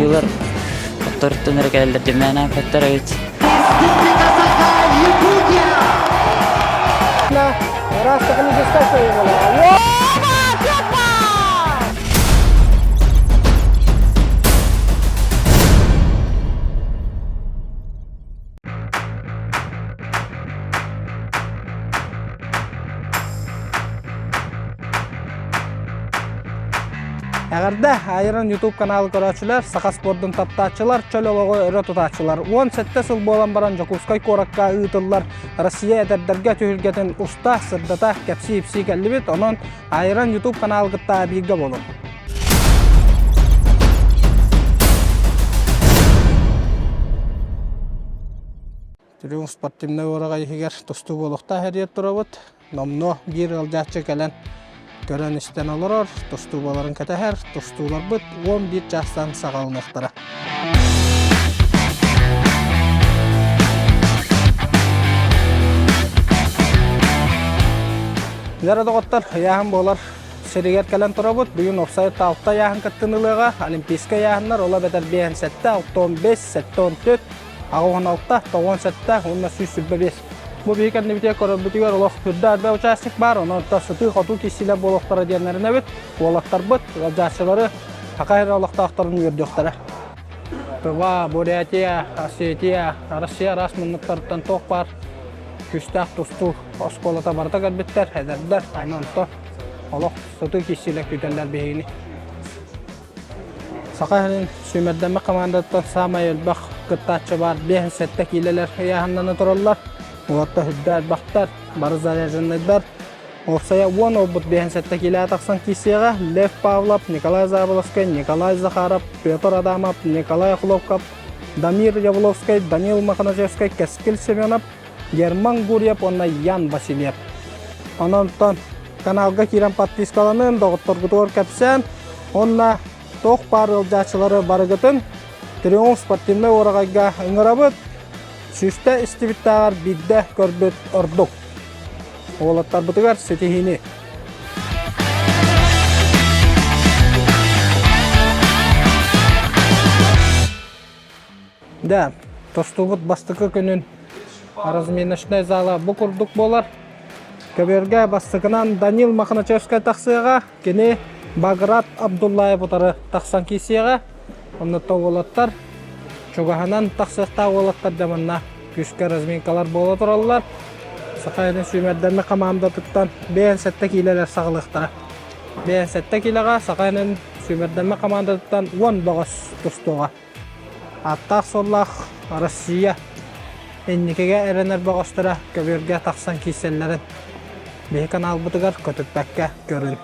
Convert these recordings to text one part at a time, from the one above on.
Кыайыылар хотторуттан эрэ кэлэллэр диэн мээнэ ааппаттар эбит. Республика Саха, Якутия! Раз техническая была. Эҕэрдэ, Айрон YouTube каналы көрөөччүлэр, саха спордун таптааччылар, чөл олоҕу өрө тутааччылар. 17 сыл буолан баран Дьокуускай куоракка ыытыллар Россия эдэрдэргэ түһүлгэтин уста, сырдата, кэпсии-ипсии кэллибит. Онон Айрон YouTube каналы кытта бииргэ буолуҥ. Триумф спортивнай уораҕай иһигэр тустуу буолуохтаах эрийэр турабыт. Номнуо биир ыалдьааччы кэлэн көрөн-истэн олорор, тустуу буоларын кэтэһэр, тустууларбыт 11 чаастан саҕаланыахтара. Дьэ доҕоттор, ыйааһын буолар сиригэр кэлэн турабыт. Бүгүн уопсай алта ыйааһын кыттыыны ылыаҕа. Олимпийскай ыйааһыннар ол эбэтэр 57, 65, 74, 86, 97 уонна 125. Бу биһи кэннибитигэр көрөрбүтүгэр олох үрдэ элбэх участник баар, онон сытыы-хотуу киирсиилэр буолуохтара диэн эрэнэбит. Уолаттарбыт, ыалдьааччылары Саха сирэ олохтоохторун үөрдүөхтэрэ. Тыва, Бурятия, Осетия, Россия араас муннуктарыттан туох баар күүстээх тустуу оскуолата барыта кэлбиттэр, эдэрдэр, онон олох сытыы киирсиилэр күүтэллэр биһигини. Саха сирин сүүмэрдэммит хамаандаттан саамай элбэх кыттааччы баар 57 киилэлэр ыйааһыннана тураллар. Уолаттар үрдэ элбэхтэр, бары заряженнайдар. Уопсайа 10 уолбут 57 киилэҕэ тахсан киирсиэҕэ. Лев Павлов, Николай Заболоцкай, Николай Захаров, Петр Адамов, Николай Охлопков, Дамир Явловскай, Данил Мохначевскай, Кэскил Семенов, Герман Гурьев уонна Ян Васильев. Онон каналга киирэн подпискаланын, доҕотторгутугар кэпсээн, уонна туох баар ыалдьааччылары барыгытын Триумф спортивнай уораҕайга ыҥырабыт. Сүүстэ истибиттээҕэр биирдэ көрбүт ордук. Уолаттарбытыгар ситиһиини! Да, тостубут бастакы күнүн разминочнай зала бу курдук буолар. Көбүөргэ бастакынан Данил Мохначевскай тахсыаҕа, кини Баграт Абдуллаев утары тахсан киирсиэҕэ. Оннуттан уолаттар чугаһынан тахсыахтаах уолаттар да манна күүскэ разминкалар буола тураллар. Саха сирин сүүмэрдэммит хамаандатыттан 57 киилэлэр саҕалыахтара. 57 киилэҕэ Саха сирин сүүмэрдэммит хамаандатыттан 10 бөҕөс тустуоҕа. Ааттаах-суоллаах Россия инникигэ эрэнэр бөҕөстөрө көбүөргэ тахсан киирсэллэрин биһи каналбытыгар көтүппэккэ көрүн.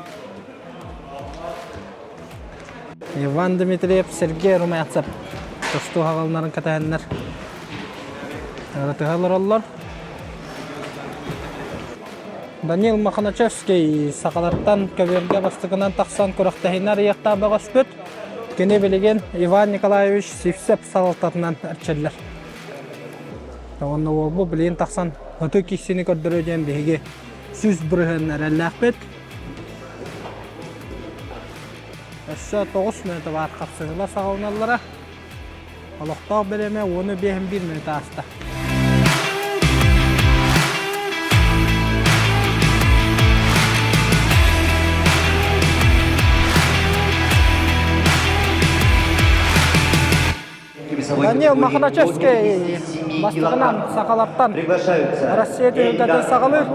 Иван Дмитриев, Сергей Румянцев тустуу хаҕылларын кэтэһэннэр ырытыһа олороллор. Данил Мохначевский сахалартан көбүөргэ бастакынан тахсан күрэхтэһиини арыйыахтаах бөҕөспүт. Кини билигин Иван Николаевич Сивцев салалтатынан эрчиллэр. Уонна уолбу билигин тахсан ытык киһини көрдөрүө диэн биһиги 100% эрэллээхпит. Өссө 9 мүнөтэ баар хапсыһыылар саҕаланаллара. Олохтоох бириэмэ уону биэһин биир мүнөтэ ааста. Данил Мохначевский бастакынан сахалартан Россия түһүлгэтин саҕалыыр.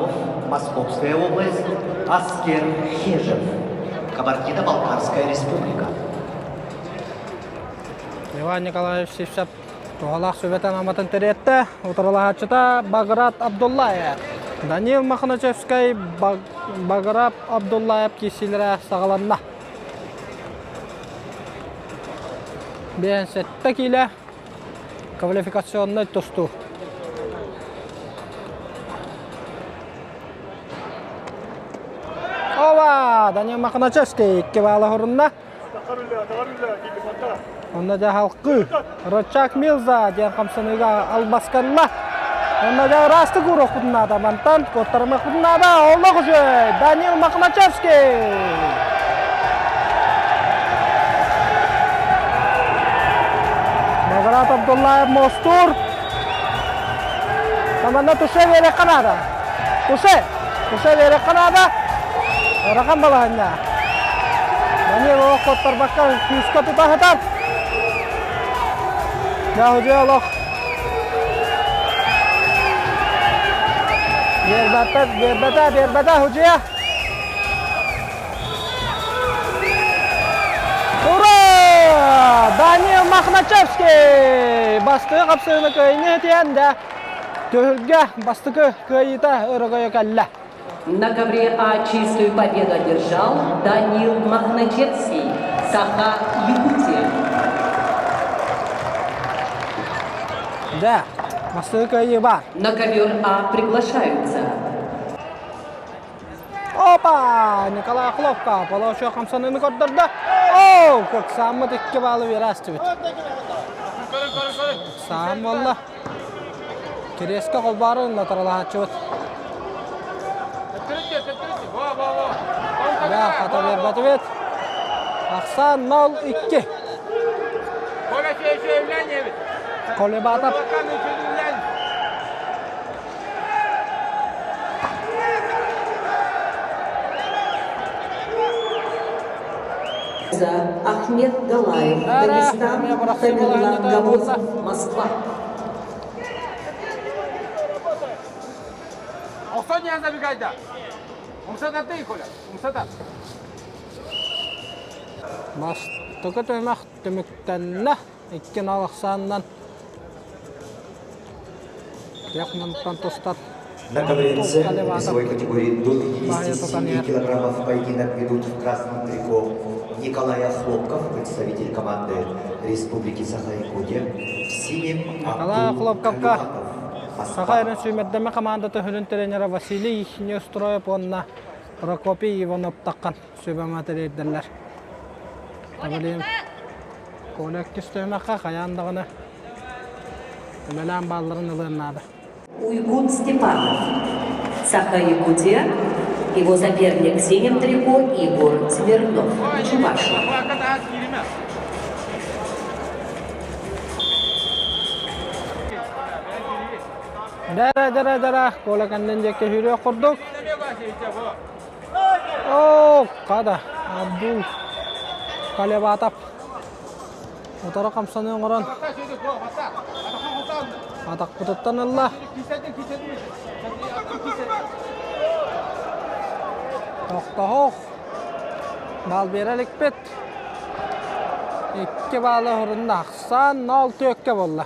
Московская область, Аскер Хежев, Кабардино-Балкарская республика. Иван Николаевич Сивцев туһалаах сүбэтин-аматын тириэртэ. Утарылаһааччыта Баграт Абдуллаев. Данил Мохначевскай Баграт Абдуллаев киирсиилэрэ саҕаланна. 57 киилэ квалификационнай тустуу. Ова! Данил Мохначевский икки баала хорунна. Онно дьэ халкы Рычаг Милза диэн хамсаныыга албасканна. Онно дьэ ыраастык ууруохпутун наада. Мантан куоттарымыахпытын наада. Олох үчүгэй! Данил Мохначевский! Абдуллаев мостуур. Команда туше биэриэххэ наада. Туше! Туше биэриэххэ наада. Ыарахан балаһанньа. Данил олох куоттарбакка күүскэ тута сытар. Дьэ, олох Биэрбэтэ, биэрбэтэ, биэрбэтэ, Худья! Ура! Данил Мохначевский! Бастакы хапсыһыыны кыайыыны итиэн да түһүлгэ бастакы кыайыыта өрөгөйө кэллэ. На ковре А чистую победу одержал Данил Мохначевский, Саха, Якутия. Да, бастакы кыайыы бар. На ковер А приглашаются Опа! Николай Хлопков полоочу хамсаныыны көрдөрдө. Оо, кыксааммыт икки баалы биэрээстибит. Саам буолла. Кириэскэ холбоору натаралаһааччыбыт. Да, хата биэрбэтибит. Ахсаан 0-2. Колебатов. За Ахмед Галаев, Дагестан, Тамерлан Гавозов, Москва. Бастакы түһүмэх түмүктэннэ. Икки нал ахсаанынан Яхмантан тустар На КВНЦ весовой категории до 57 килограммов поединок ведут в красном трико Николай Охлопков, представитель команды Республики Саха-Якутия, в синем Николай Абдул Охлопковка Калюхатов, Саха Москва. эрин сүүмэрдэмэ командата сүрүн тренера Василий Неустроев уонна Прокопий Иванов таххан сүбэ тренердэр. Блин, Коля иккис түһүмэххэ хайаан даҕаны үлэлээн баалларын ылыан наада. Уйгун Степанов. Саха-Якутия. Его соперник в синем трико Егор Смирнов. Чувашия. Дара дара дара Коля кэннин диэки сүүрүөх курдук. Оо, хада, Абдул Калебатов утары хамсаныы оҥорон атахпытыттан ылла. Тохтоһуох. Баал биэрэ иликпит. Икки баалы уһурунна. Ахсаан нол түөккэ буолла.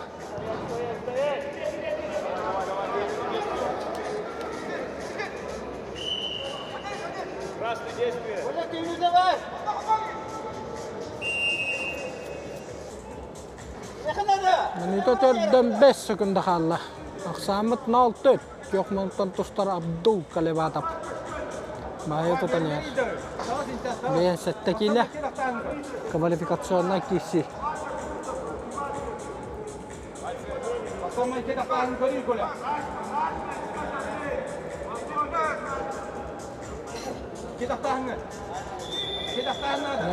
Минута төрдөн бес секунда хаалла. Ахсааммыт 0-4. Күөх мунтан тустар Абдул Калебатов. Баайы тутан иһэр. Бэйэн сэттэ киилэ. Квалификационнай киирсии.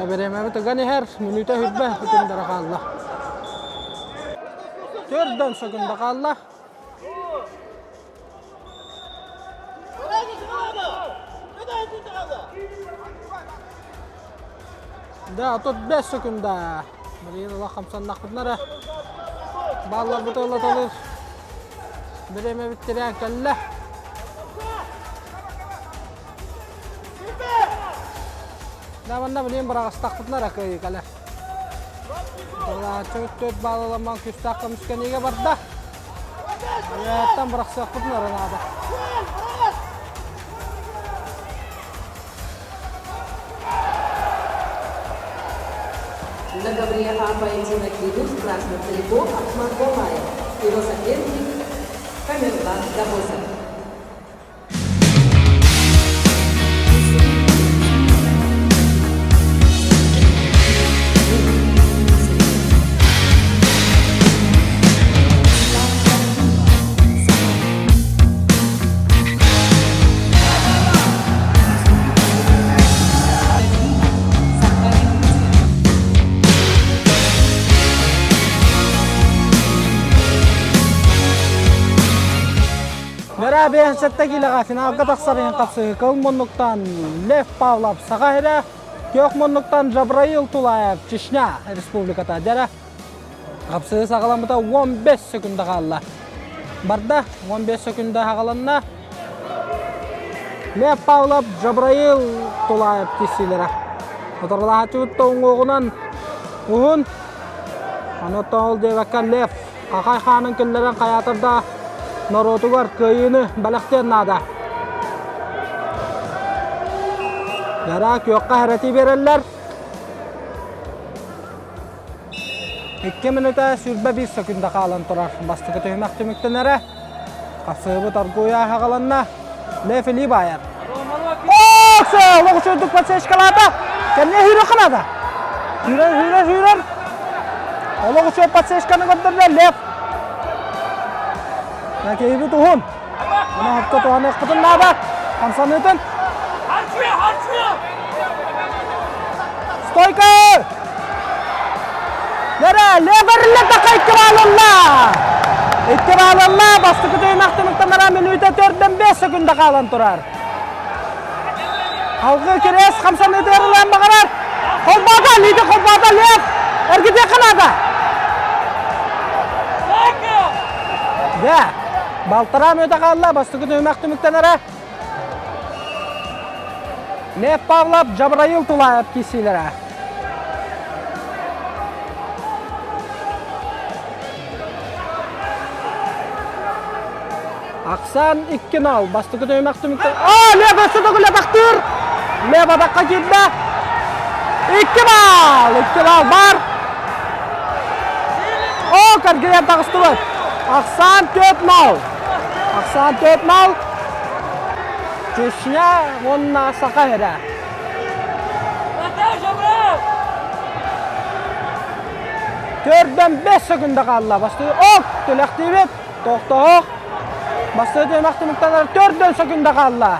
Бириэмэбит ыган иһэр, мүнүүтэ хүрбэ секундара хаалла. Төрдөн секунда хаалла. Да, тут 5 секунда. Билигин ыла хамсаннахпытына эрэ баалларбыт ылаталыыр. Бириэмэбит тирээн кэллэ. Да, манна билигин быраҕыстахпытына эрэ кыайыы кэлэр. Тылааччыбыт төрт баалаламман күүстээх көмүскэниигэ барда. Үөһэттэн бырахсыахпытын эрэ наада. На ковре А поединок ведут в красном трико Ахмат Голаев. Его соперник Тамерлан Габозов. Чечня 57 киилэҕэ финалга тахсар иһин хапсыһыы кыл муннуктан Лев Павлов Саха сирэ, күөх муннуктан Джабраил Тулаев Чечня Республиката дьэрэ. Хапсыһыы саҕаламмыта 15 секунда хаалла. Барда 15 секунда саҕаланна. Лев Павлов, Джабраил Тулаев киирсиилэрэ. Утарылаһааччыбыт тоҥуоҕунан уһун. Аны ол диэбэккэ Лев Хахай хаанын киллэрэн хайаатар да норуотугар кыайыыны бэлэхтиэн наада. Яра күөххэ хэрэтии биэрэллэр. Икки мүнүүтэ 21 секунда хаалан турар. Бастакы түһүмэх түмүктэнэрэ. Хапсыһыбыт оргуйа аһаҕаланна. Лев Илии баайар. Оксо! Олох үчүгдүк подсечкалаата. Кэннэ сүүрэр ханаата. Сүүрэр, сүүрэр, сүүрэр. Олох үчүгэй подсечканы көрдөрдө Лев. Киһибит уһун. Аны хопко туһаныахпытын наада. Хамсаныытын. Стойка! Нэрэ, Лев эриллэ икки баалылла! Икки баалылла, бастакы түһүмэх түмүктэнэрэ мүнүүтэ төрдөн 5 секунда хаалан турар. Алгы кириэс хамсаныытыгар ылыан баҕарар. Холбоото, Лиди холбоото, Лев! Эргитиэххэ наада! Дьэ, балтараа мүнүүтэ хаалла, бастакы түһүмэх түмүктэнэрэ. Лев Павлов, Джабраил Тулаев киирсиилэрэ. Ахсаан 2-0. Бастакы түһүмэх түмүктэ. Оо, Лев өссө төгүл атахтыыр. Лев атахха киирдэ. 2 балл! 2 балл бар. Оо, кэргийэн таҕыстыбыт. Ахсаан 4-0. Ахсаан 4-0. Чечня уонна Саха сирэ. Төрдөн 5 секунда хаалла. Бастыы ок, түлэхтиибит. Тохтоох. Бастыы түһүмэх түмүктэнэр төрдөн секунда хаалла.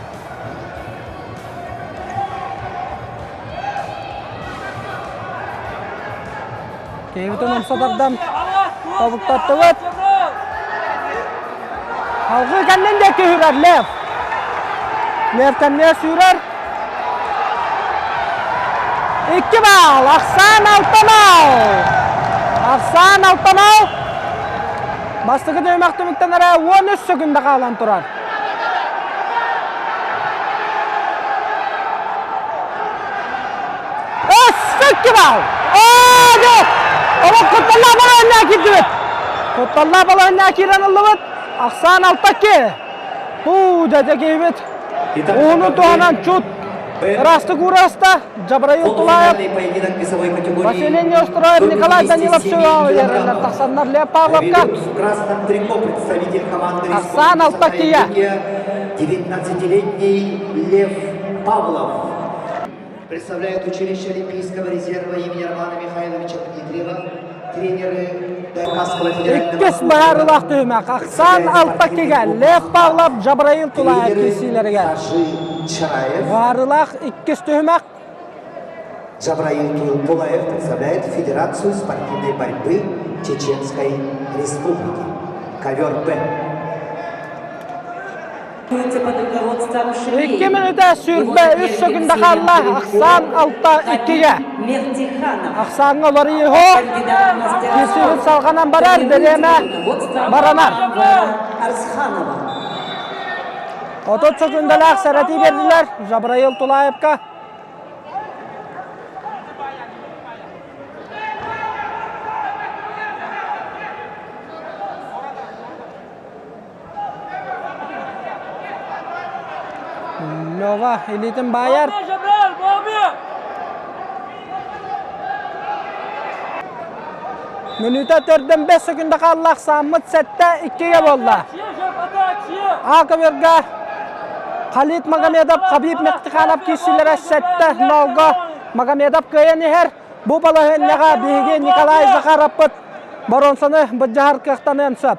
Киһибитин умса тардан тобуктаттыбыт. Алгыы кэннин диэки сүүрэр Лев. Лев кэннигэ сүүрэр. Икки баал. Ахсаан Алтанал. Ахсаан Алтанал. Бастакы түһүмэх түмүктэнэрэ 13 секунда хаалан турар. Өссө икки баал. Оо, Олох кутталлаах балаһынньа киирдибит. Кутталлаах балаһынньа киирэн ыллыбыт. Ахсаан 6-2. Бу дьэ киһибит. Ууну туһанан чут ыраастык уураста. Джабраил Тулаев, Василий Неустроев, Николай Данилов сүөҕэ тахсаннар Лев Павловка. В красном трико представитель команды Ахсаан Алтакия. 19-летний Лев Павлов. Представляет училище Олимпийского резерва имени Романа Михайловича Дмитриева, тренеры Кавказского федерального Иккис быһаарыылаах түһүмэх Ахсаан Алтакига Лев Павлов Джабраил Тулаев киирсиилэригэр. Чаев. Быһаарыылаах иккис түһүмэх Джабраил Тулаев представляет Федерацию спортивной борьбы Чеченской Республики. Ковер Б. Икки мүнүүтэ 23 секунда хаалла. Ахсаан алта иккигэ. Ахсааҥҥа уларыйыһо. Киирсиибит салҕанан барар, бириэмэ баранар. 30 секундалаах сэрэтии биэрдилэр Жабраил Тулаевка. Лёва илиитин баайар. Мүнүүтэ төрдөн 5 секунда хаалла ахсааммыт сэттэ иккигэ буолла. А көбүөргэ Халид Магомедов, Хабиб Мехтиханов киирсиилэрэ сэттэ нолго Магомедов кыайан иһэр. Бу балаһыанньаҕа биһиги Николай Захаровпыт боруонсаны былдьаһар кыахтаныан сөп.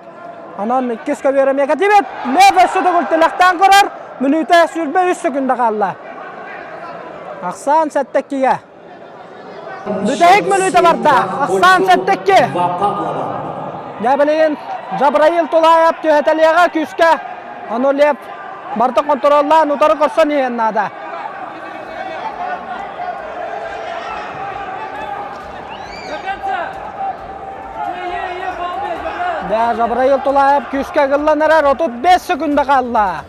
Онон иккис көбүөр эмиэ кэтибит. Лев өссө төгүл тилэхтээн көрөр. Мүнүүтэ 23 секунда хаалла. Ахсаан 7-2-гэ. Бүтэһик мүнүүтэ барда. Ахсаан Ону Лев барыта контроллаан утары көрсөн иһэн наада. Да, Жабраил Тулаев күүскэ ыгыллан эрэр 35 секунда хаалла.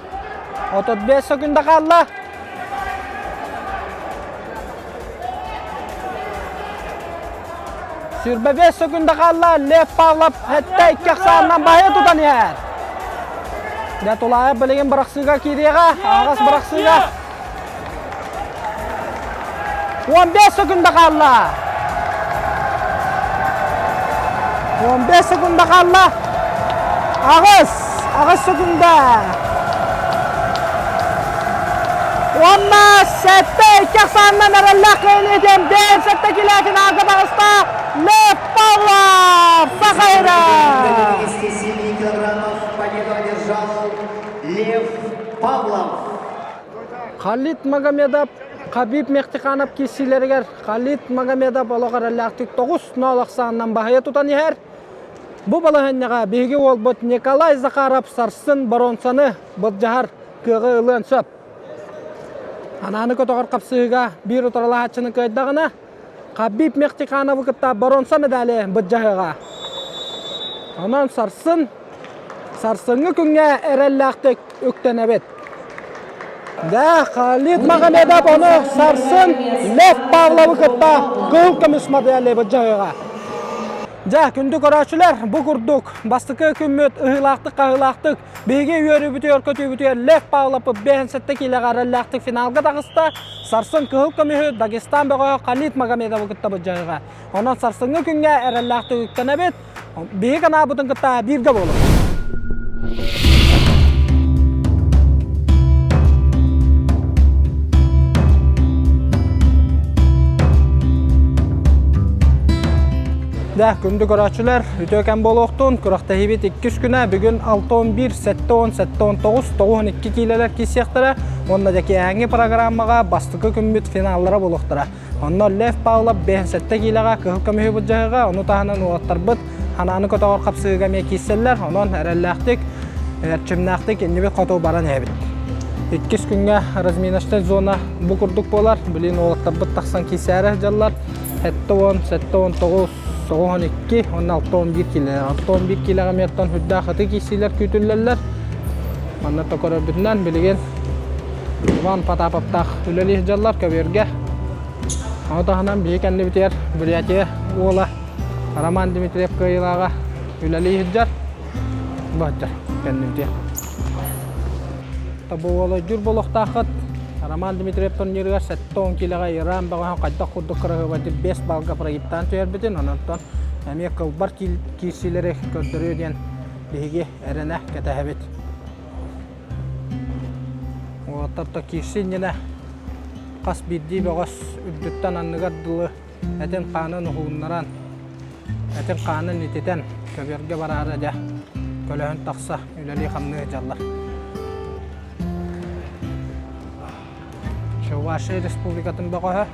35 секунда хаалла. Сүүрбэ 5 секунда хаалла. Лев Павлов сэттэ икки ахсаанынан баһыйа тутан иһэр. Дэ Тулаев билигин бырахсыыга киириэҕэ. Аҕас бырахсыыга. 15 секунда хаалла. 15 секунда хаалла. Аҕыс. Аҕыс секунда. Уонна сэттэ икки ахсаанынан эрэллээх кыайыытын биир сэттэ килээтин аага таҕыста Лев Павлов Сахайра! 57 килограммов победу одержал Лев Павлов. Халид Магомедов Хабиб Мехтиханов киирсиилэригэр Халид Магомедов олох эрэллээхтик 9-0 ахсаанынан баһыйа тутан иһэр. Бу балаһыанньаҕа биһиги уолбут Николай Захаров сарсын боруонсаны былдьаһар кыаҕы ылыан сөп. Анааны көтөҕөр хапсыһыыга биир утарылаһааччыны кыайдаҕына, Хабиб Мехтихановы кытта боруонса медали былдьаһыаҕа. Онон сарсын сарсыҥҥы күҥҥэ эрэллээхтик үктэнэбит. Да, Халид Магомедов ону сарсын Лев Павловы кытта кыһыл көмүс медали былдьаһыаҕа. Дьэ, күндү көрөөччүлэр, бу курдук бастакы күммүт ыһыылаахтык-хаһыылаахтык биһиги үөрүүбүтүгэр-көтүүбүтүгэр Лев Павлов 57 киилэҕэ эрэллээхтик финалга таҕыста. Сарсын кыһыл көмүһү Дагестан бөҕөһө Халид Магомедовы кытта былдьаһыаҕа. Онон сарсыҥҥы күҥҥэ эрэллээхтик үктэнэбит. Биһиги канаабытын кытта бииргэ буолуҥ. Дэ, күндү көрөөччүлэр, үтүө кэм буолуохтун. Күрэхтэһиибит иккис күнэ бүгүн 6-11, 7-10, 7-19, 9-12 киилэлэр киирсиэхтэрэ. Уонна дьэ киэһээҥҥи программаҕа бастакы күммүт финаллара буолуохтара. Онно Лев Павлов 57 киилэҕэ кыһыл көмүһү былдьаһыыга, ону таһынан уолаттарбыт ханааны көтөҕөр хапсыһыыга эмиэ киирсэллэр. Онон эрэллээхтик, эрчимнээхтик иннибит хоту баран иһэбит. Иккис күҥҥэ разминочнай зона бу курдук буолар. Билигин уолаттарбыт тахсан киирсээри сылдьаллар. 70, 79, 92 уонна 61 киилэ. 61 киилэҕэ эмиэ оттон сүрдээх ытыы киирсиилэр күүтүллэллэр. Манна то көрөрбүтүнэн билигин Иван Потаповтаах үлэлии сылдьаллар көбүөргэ. Ону таһынан биһи кэннибитигэр Бурятия уола Роман Дмитриев кыайыылааҕа үлэлии сылдьар. Бу сылдьар кэннибитигэр. Бу уола өйдүүр буолуохтааххыт. Роман Дмитриев турнирыгар 70 киилэҕэ Иран бөҕөһүн хайдах курдук кыраһыабайдык 5 баллга прогибтаан түһэрбитин, онон эмиэ кылбар киирсиилэри көрдөрүө диэн биһиги эрэнэ кэтэһэбит. Уолаттар то киирси иннинэ хас биирдии бөҕөс үрдүттэн анныгар дылы этин-хаанын уһугуннаран, этин-хаанын ититэн көбүөргэ бараары дьэ көлөһүн тахса үлэлии-хамныы сылдьаллар. Чувашия Республикатын бөҕөһө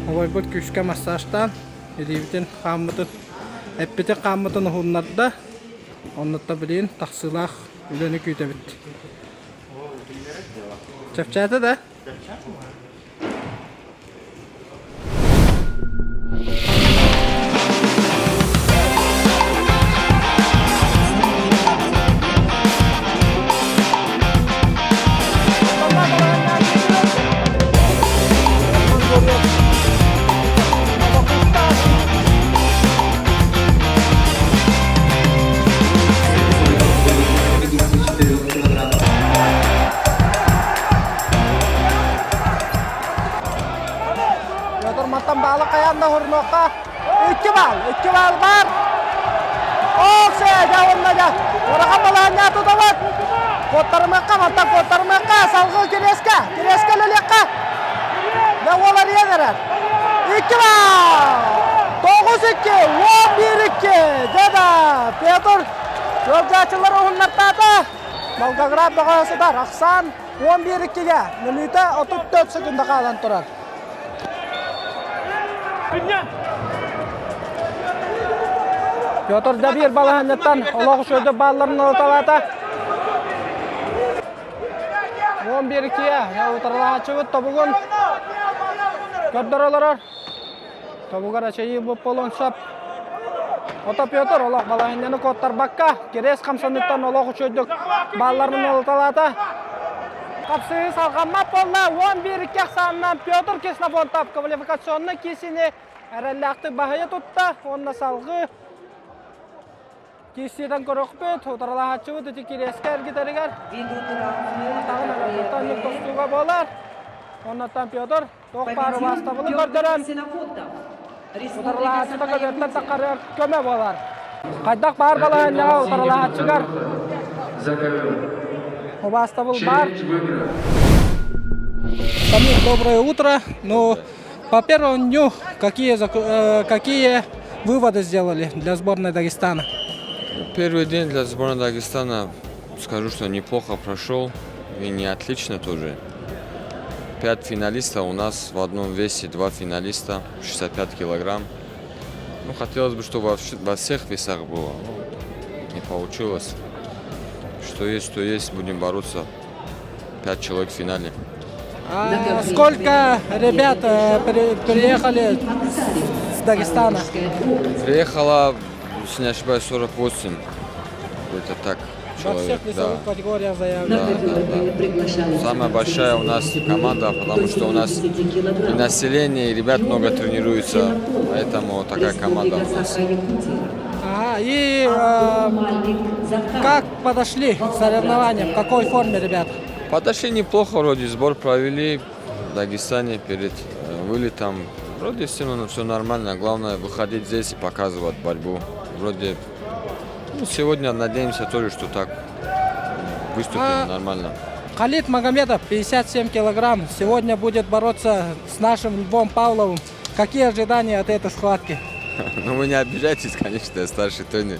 Убайбыт күүскэ массажтаан, илиибитин хааммытын, эппитин хааммытын уһуннарда. Оннуттан билигин тахсыылаах үлэни күүтэбит. Чэпчээтэ да? Петр мантан баалы хайаан да уһурунуохха. Икки баал, икки баал бар. Оксе, дьэ уонна дьэ. Урахан балаһанньа тутабыт. Куоттарымыахха, мантан куоттарымыахха. Салгыы Кириэскэ, Кириэскэ үлэлиэххэ. Дьэ уол арыйан эрэр. Икки баал! 9-2, 11-2. Дьэ да, Петр ыалдьааччылар уһуннартаата. Волгоград бөҕө сытар. Ахсаан. 11-2-ге мүнүүтэ 34 секунда хаалан турар. Петр Дабир балаһанньаттан олох үчүгэйдик баалларын ылыталаата. 11-2-ге утарылаһааччыбыт тобугун көрдөрө олорор. Тобугар эчэйии буолуон сөп. Ото Петр олох балаһынньаны куоттарбакка, кириэс хамсаныттан олох үчүгэйдик баалларын ылыталаата. Хапсыһыы салҕаммат буолла. 11-2 ахсаанынан Петр Ксенофонтов квалификационнай киисини эрэллээхтик баһыйа тутта уонна салҕыы киирсиитэн көрөхпүт, утарылаһааччыбыт ити кириэскэ эргитэригэр атаҕын өрөбүттэн тостууга буолар. Оннуттан Петр туох баар убаастабылы көрдөрөн утарылаһааччыта көбүөттэн таххарыгар көмө буолар. Хайдах баар балаһыанньаҕа утарылаһааччыгар убаастабыл баар. Самир, доброе утро. Ну, по первому дню какие выводы сделали для сборной Дагестана? Первый день для сборной Дагестана, скажу, что неплохо прошел и не отлично тоже. Пять финалистов у нас в одном весе, два финалиста, 65 килограмм. Ну, хотелось бы, чтобы во всех весах было. Но не получилось. Что есть, то есть. Будем бороться. Пять человек в финале. А сколько ребят приехали с Дагестана? Приехало, если не ошибаюсь, 48. Это так, Во человек. всех весовых категориях заявлено. Да. Самая большая у нас команда, потому что у нас и население, и ребят много тренируются, поэтому такая команда у нас. Ага, и как подошли к соревнованиям? В какой форме, ребят? Подошли неплохо, вроде сбор провели в Дагестане перед вылетом. Вроде все нормально, главное выходить здесь и показывать борьбу. Вроде ну, сегодня надеемся тоже, что так выступим нормально. Халид Магомедов, 57 килограмм, сегодня будет бороться с нашим Львом Павловым. Какие ожидания от этой схватки? Ну, вы не обижайтесь, конечно, я старший тренер.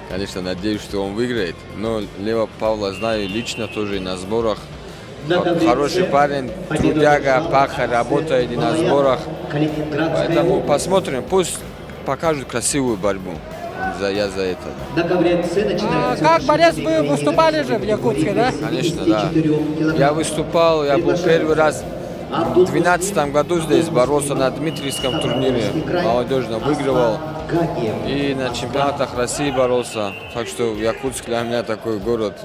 Конечно, надеюсь, что он выиграет. Но Лева Павла знаю лично тоже и на сборах. Хороший парень, трудяга, пахарь, работает и на сборах. Поэтому посмотрим, пусть покажут красивую борьбу. Я за это. А как борец вы выступали же в Якутске, да? Конечно, да. Я выступал, я был первый раз в 2012 году здесь, боролся на Дмитриевском турнире молодежном, выигрывал. И на чемпионатах России боролся. Так что Якутск для меня такой город,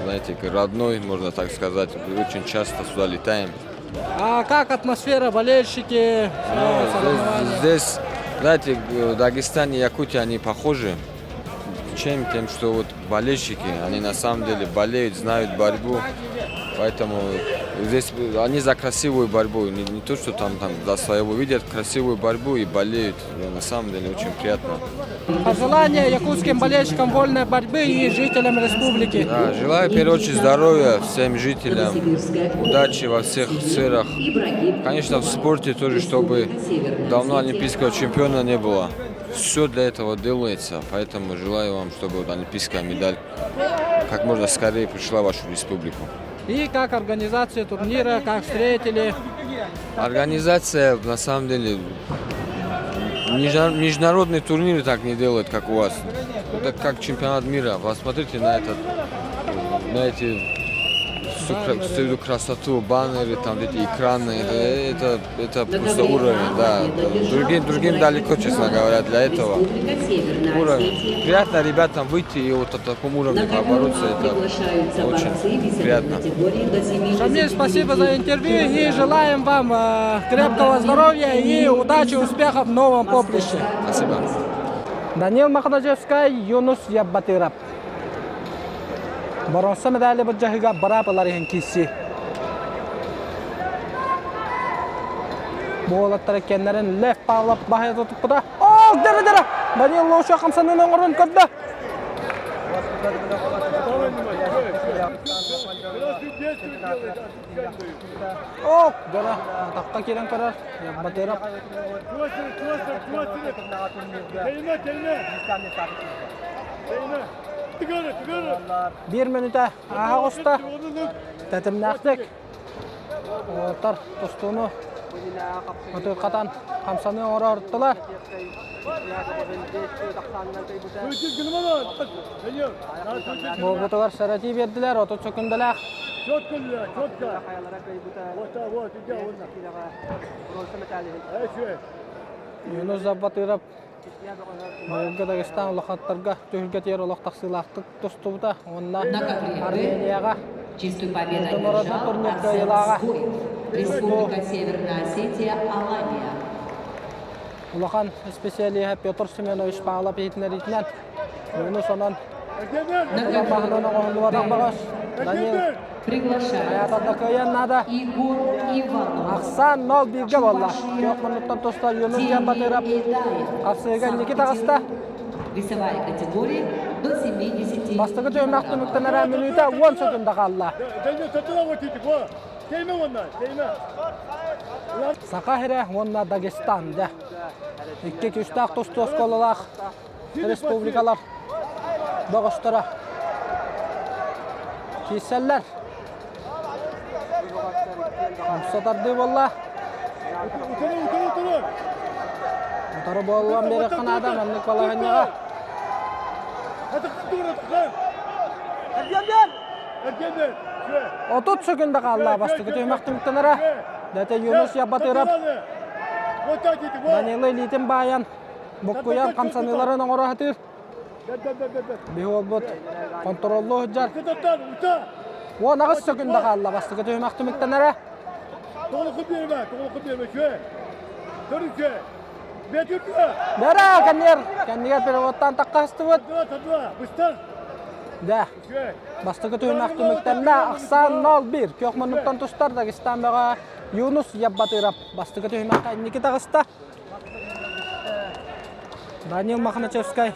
знаете, родной, можно так сказать. Очень часто сюда летаем. А как атмосфера, болельщики? Ну, здесь, знаете, Дагестан и Якутия, они похожи. Чем? Тем, что вот болельщики, они на самом деле болеют, знают борьбу. Поэтому здесь они за красивую борьбу, не то, что там за своего видят красивую борьбу и болеют. И на самом деле очень приятно. Пожелания якутским болельщикам вольной борьбы и жителям республики. Да, желаю, в первую очередь, здоровья всем жителям, удачи во всех сферах. Конечно, в спорте тоже, чтобы давно олимпийского чемпиона не было. Все для этого делается, поэтому желаю вам, чтобы вот олимпийская медаль как можно скорее пришла в вашу республику. И как организация турнира, как встретили? Организация, на самом деле, международные турниры так не делают, как у вас. Это как чемпионат мира. Посмотрите на эти всю красоту, баннеры, там эти экраны. Это просто уровень, да. Другим далеко, честно говоря, для этого. Уровень. Приятно ребятам выйти и вот на таком уровне побороться. Это очень приятно. Шамиль, спасибо за интервью и желаем вам крепкого здоровья и удачи, успехов в новом поприще. Спасибо. Данил Маханаджевскай, Юнус Яббатырап. Боруонса медали былдьаһыыга быраап ылар иһин киирсии. Буолаттар кэннэрин Лев Павлов баһыйа туппута. О, дара дара! Данил Лоша хамсанын оҥорон көрдө. О, дара, атахха киирэн көрөр. Яббатырап. Биир мүнүүтэ ааһа оҕуста. Тэтимнээхтик уолаттар тустууну ытырхатан хамсаныы оҥоро ырыттылар. Буолбутугар сэрэтии биэрдилэр, 30 сөкүндэлээх. Юнус Забатыров Быйылгы Дагестан улахаттарга түһүлгэтигэр олох тахсыылаахтык тустубута уонна Арменияҕа Чистую победу Международный одержал турнир Арсен кыайыылааҕа Цгоев, Республика Северная Осетия, Алания. Улахан исписэлииһэ Петр Семенович Павлов иһитиннэриитинэн Юнус онон баһынан оҥоһуллубатах бөҕөс Данил Приглашается кыайан наада. Егор Иванов. Ахсаан нол бииргэ буолла. Күөх муннуктан туста Юнус диэн Батыров хапсыыга инники таҕыста. Весовая категория до 70 Бастакы түһүмэх түмүктэнэрэ мүнүүтэ 10 секунда хаалла. Саха сирэ уонна Дагестан дьэ. Икки күүстээх тустуу оскуолалаах республикалар бөҕөстөрө киирсэллэр. Умса тардыы буолла. Утары буоллан биэриэххэ наада маннык балаһыанньаҕа. 30 секунда хаалла бастакы түһүмэх түмүктэнэрэ. Дэтэ Юнус Ябатыров Данила илиитин баайан Буккуйан хамсаныыларын оҥоро сатыыр. Биһи уолбут хонтуруоллуу сылдьар. 18 секунда хаалла бастакы түһүмэх түмүктэнэрэ. Бэрэ кэннигэр кэннигэр переводтаан таххастыбыт. Да. Бастакы түһүмэх түмүктэннэ. Ахсаан 0-1. Күөх муннуктан тустар Дагестан бөҕө Юнус Яббатыров бастакы түһүмэххэ инники таҕыста. Данил Мохначевскай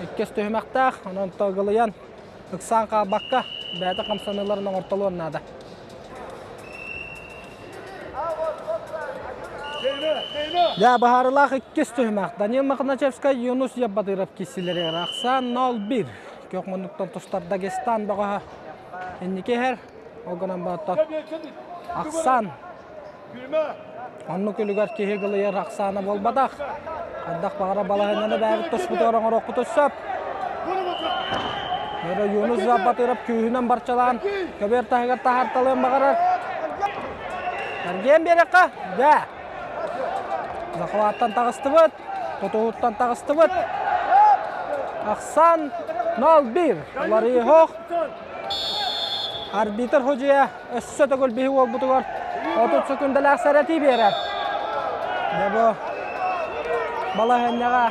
иккис түһүмэхтээх, онон тылгылыйан ыксаан хаалбакка бэйэтэ хамсаныыларын оҥортолуон наада. Дьэ, быһаарылаах иккис түһүмэх. Данил Мохначевскай, Юнус Яббатыров киирсиилэригэр ахсаан 0-1. Күөх муннуктан тустар Дагестан бөҕөһө инники иһэр. Ол гынан баран ахсаан Оннук үлүгэр киһи кылыйар ахсаана буолбатах. Хайдах баҕара балаһыанньаны бэйэбит туспутугар оҥоруохпутун сөп. Өрө Юнус Забатыров күүһүнэн барчалаан көбүөр таһыгар таһаарталыан баҕарар. Эргиэн биэрэххэ, дьэ. Захваттан таҕыстыбыт, тутуһуттан таҕыстыбыт. Ахсаан 0-1. Уларыйыы суох. Арбитр судьуйа өссө төгүл биһи уолбутугар 30 секундалаах сэрэтии биэрэр. Дьэ бу балаһыанньаҕа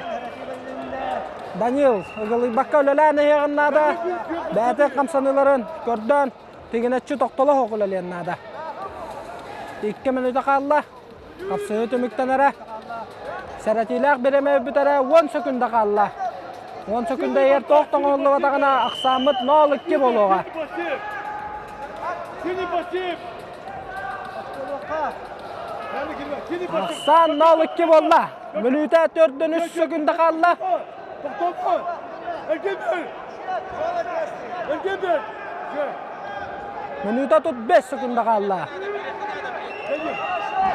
Данил ыгылыйбакка үлэлээн иһиэҕин наада. Бэйэтин хамсаныыларын көрдөөн тигинэччи тохтоло суох үлэлиэн наада. Икки мүнүүтэ хаалла. Хапсыһыы түмүктэнэрэ. Сэрэтиилээх бириэмэ бүтэрэ 10 секунда хаалла. 10 секунда иһэр туох тоҥоһуллубатаҕына ахсааммыт 0-2 буолуоҕа. Ахсаан 0-2 буолла. Мүнүүтэ төрдөн үс секунда хаалла. Мүнүүтэ тут 5 секунда хаалла.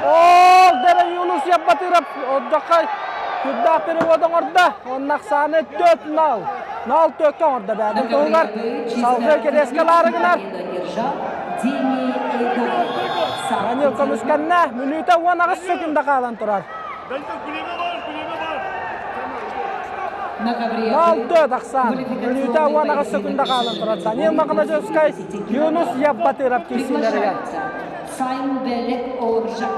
Ол дэрэ Юнус Яббатыров отдохха күрдээх перевод оҥордо. Онно ахсааны 4-0. 0 төккө оҥордо бэйэтин туһугар. Салгыы кириэскэ лаары гынар. Данил көмүскэннэ. Мүнүүтэ 18 секунда хаалан турар. Алты тахсан. Мүнүүтэ 18 секунда хаалан турар. Данил Махначевскай, Юнус Яббатыров киирсиилэригэр. Сайынбелек Оржак,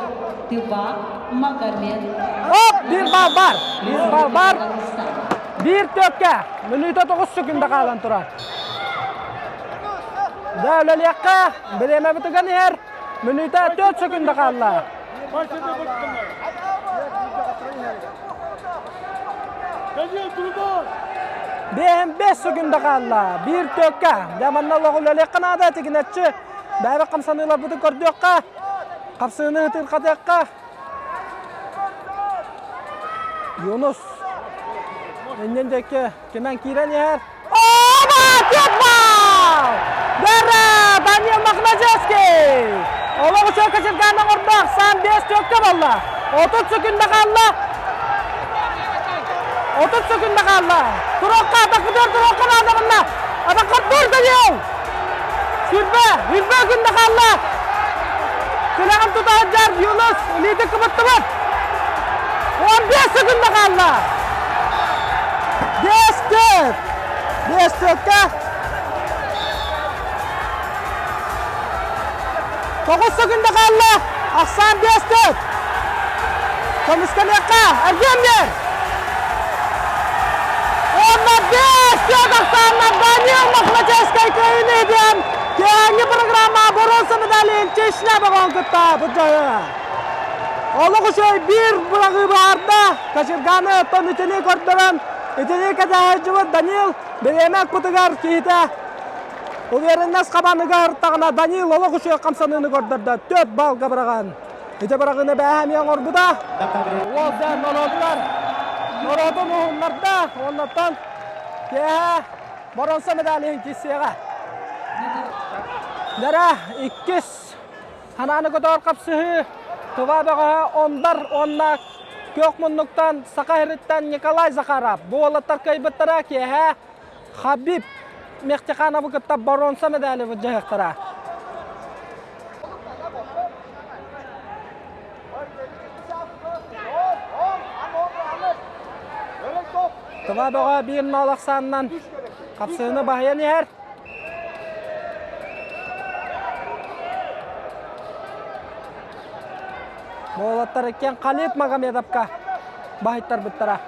Тыва, Магомед. Оп! Бір бал бар. Бір бал бар. Бір төкке. Мүнүүтэ 9 секунда хаалан турар. Дә үлэлиэххэ. Бириэмэ бытыган иһэр. Мүнүүтэ 4 секунда хаалла. Биэһин бэс секунда хаалла. Биир төккө. Дьэ манна олох үлэлиэххэ наада тигинэччи. Бэйэбит хамсаныыларбытын көрдүөххэ. Хапсыыны ытырхатыахха. Юнус. Иннин диэки кимэн киирэн иһэр. Оба! Теппал! Бэрэ! Данил Мохначевский! Олох үчүгэй кочергаан оҥордо. Ахсаан 5 түөккэ буолла. 30 секунда хаалла. 30 секунда хаалла. Турокка, атаккытыгар турокка наада гынна. Атаккар тур, Данил! Сүрбэ, үрбэ күндэ хаалла. Тилэҕин тута сылдьар Юнус илиитин кыбыттыбыт. 15 секунда хаалла. 5 4. 5 төрткө. 9 секунда хаалла. Ахсаан 5 4. Көмүскэниэххэ, эргиэн биэр. Уонна 5 4 ахсааннар Данил Мохначевскай кыайыыны диэн киэһээҥҥи программа боруонса медалин Чечня бөҕөҕүн кытта былдьаһыа. Олох үчүгэй биир быраҕыы баһаарда. Кочерганы оттон итини көрдөрөн, итини кэтэһээччибит Данил бириэмэ кутугар киһитэ уверенность хабаныгар таҕына Данил олох үчүгэй хамсаныыны көрдөрдө. 4 баллга быраҕан. Ити быраҕыыны бээһэ эмиэ оҥорбута. Уол дьэ норуотугар норуотун уһуннарда. Оннуттан киэһэ боруонса медаль иһин киирсиэҕэ. Дара иккис ханааны көтөҕөр хапсыһыы Тыва бөҕөһө Ондар уонна күөх муннуктан Саха сириттэн Николай Захаров. Бу уолаттар кыайбыттара киэһэ Хабиб Мехтихановы кытта боруонса медали былдьаһыахтара. Тыва бөҕө биир нол ахсаанынан хапсыыны баһыйан иһэр. Буолаттар иккиэн Халид Магомедовка баһыйтарбыттара.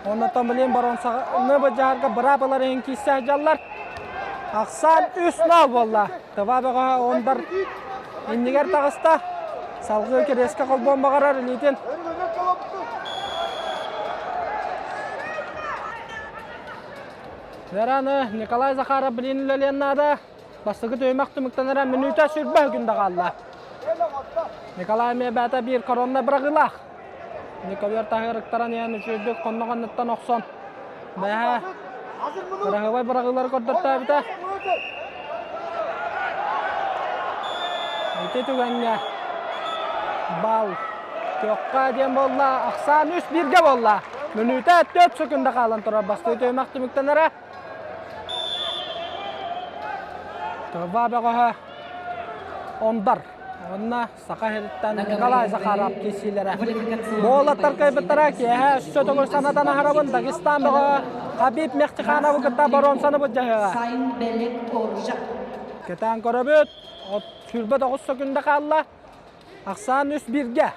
Оннотон билин боруонсаны быдьаарга быраап ылар иһин киирсэ сылдьаллар. Ахсаан 3-0 буолла. Тыва бөҕөһө ондар иннигэр таҕыста. Салгыы кириэскэ холбуон баҕарар илиитин. Вераны Николай Захаров билин үлэлиэн наада. Бастакы түһүмэх түмүктэнэрэ мүнүүтэ сүрбэ күндэ хаалла. Николай эмиэ бэйэтэ биир коронна быраҕыылаах. Николай таһыырыктаран иһэн үчүгэйдик хонно-хоннуттан охсон бэһэ кыраһыабай быраҕыылары көрдөртөөбүтэ. Ити түгэҥҥэ бал күөххэ диэн буолла, ахсаан үс бииргэ буолла. Мүнүүтэ 4 секунда хаалан турар бастакы түһүмэх түмүктэнэрэ. Тыва бөҕөһө Ондар уонна Саха сириттэн Николай Захаров киирсиилэрэ. Буолаттар кыайбыттара киэһэ өссө төгүл санатан аһарабын Дагестан бөҕө Хабиб Мехтихановы кытта боруонсаны былдьаһыаҕа. Кэтээн көрөбүт, от 29 секунда хаалла. Ахсаан үс бииргэ.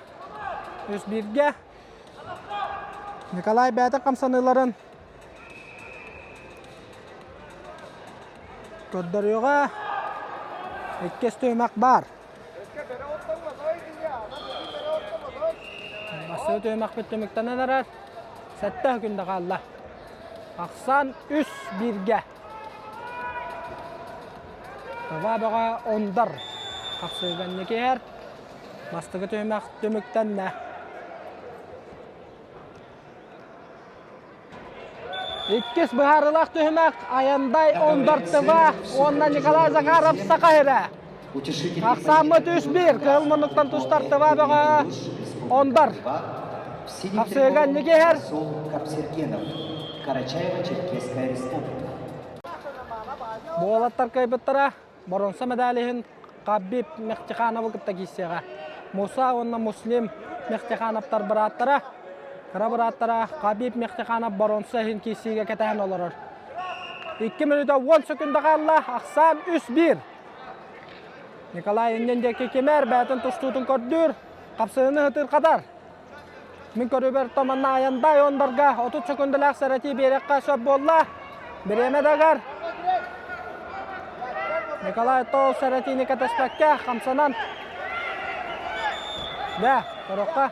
Үс бииргэ. Николай бэйэтин хамсаныыларын Көрдөрүөҕэ иккис түһүмэх баар. Бастакы түһүмэхпит түмүктэнэн эрэр. Сэттэ күндэ хаалла. Ахсаан үс бииргэ. Тыва бөҕө ондар. Хапсыганньык иһэр. Бастакы түһүмэх түмүктэннэ. Иккис быһаарыылаах түһүмэх Аяндай Ондартыва уонна Николай Захаров Саха сирэ. Ахсааммыт 3-1 кыһыл муннуктан тустар Тыва бөҕө Ондар. Хапсыыга инники иһэр. Карачаево-Черкесская республика. Буолаттар кыайбыттара боруонса медаль иһин Хабиб Мехтихановы кытта киирсиэҕэ. Муса уонна Муслим Мехтихановтар бырааттара, кыра бырааттара Хабиб Мехтиханов боруонса иһин киирсиигэ кэтэһэн олорор. 2 мүнүүтэ 10 секунда хаалла, ахсаан 3-1. Николай иннин диэки кимэр бэйэтин тустуутун көрдүүр, хапсыһыны ытырхатар. Мин көрүүбэр томанна айандай ондарга 30 секундалаах сэрэтии биэрэххэ сөп буолла. Бириэмэ дагар. Николай Тол сэрэтиини кэтэспэккэ хамсанан. Да, көрөххө.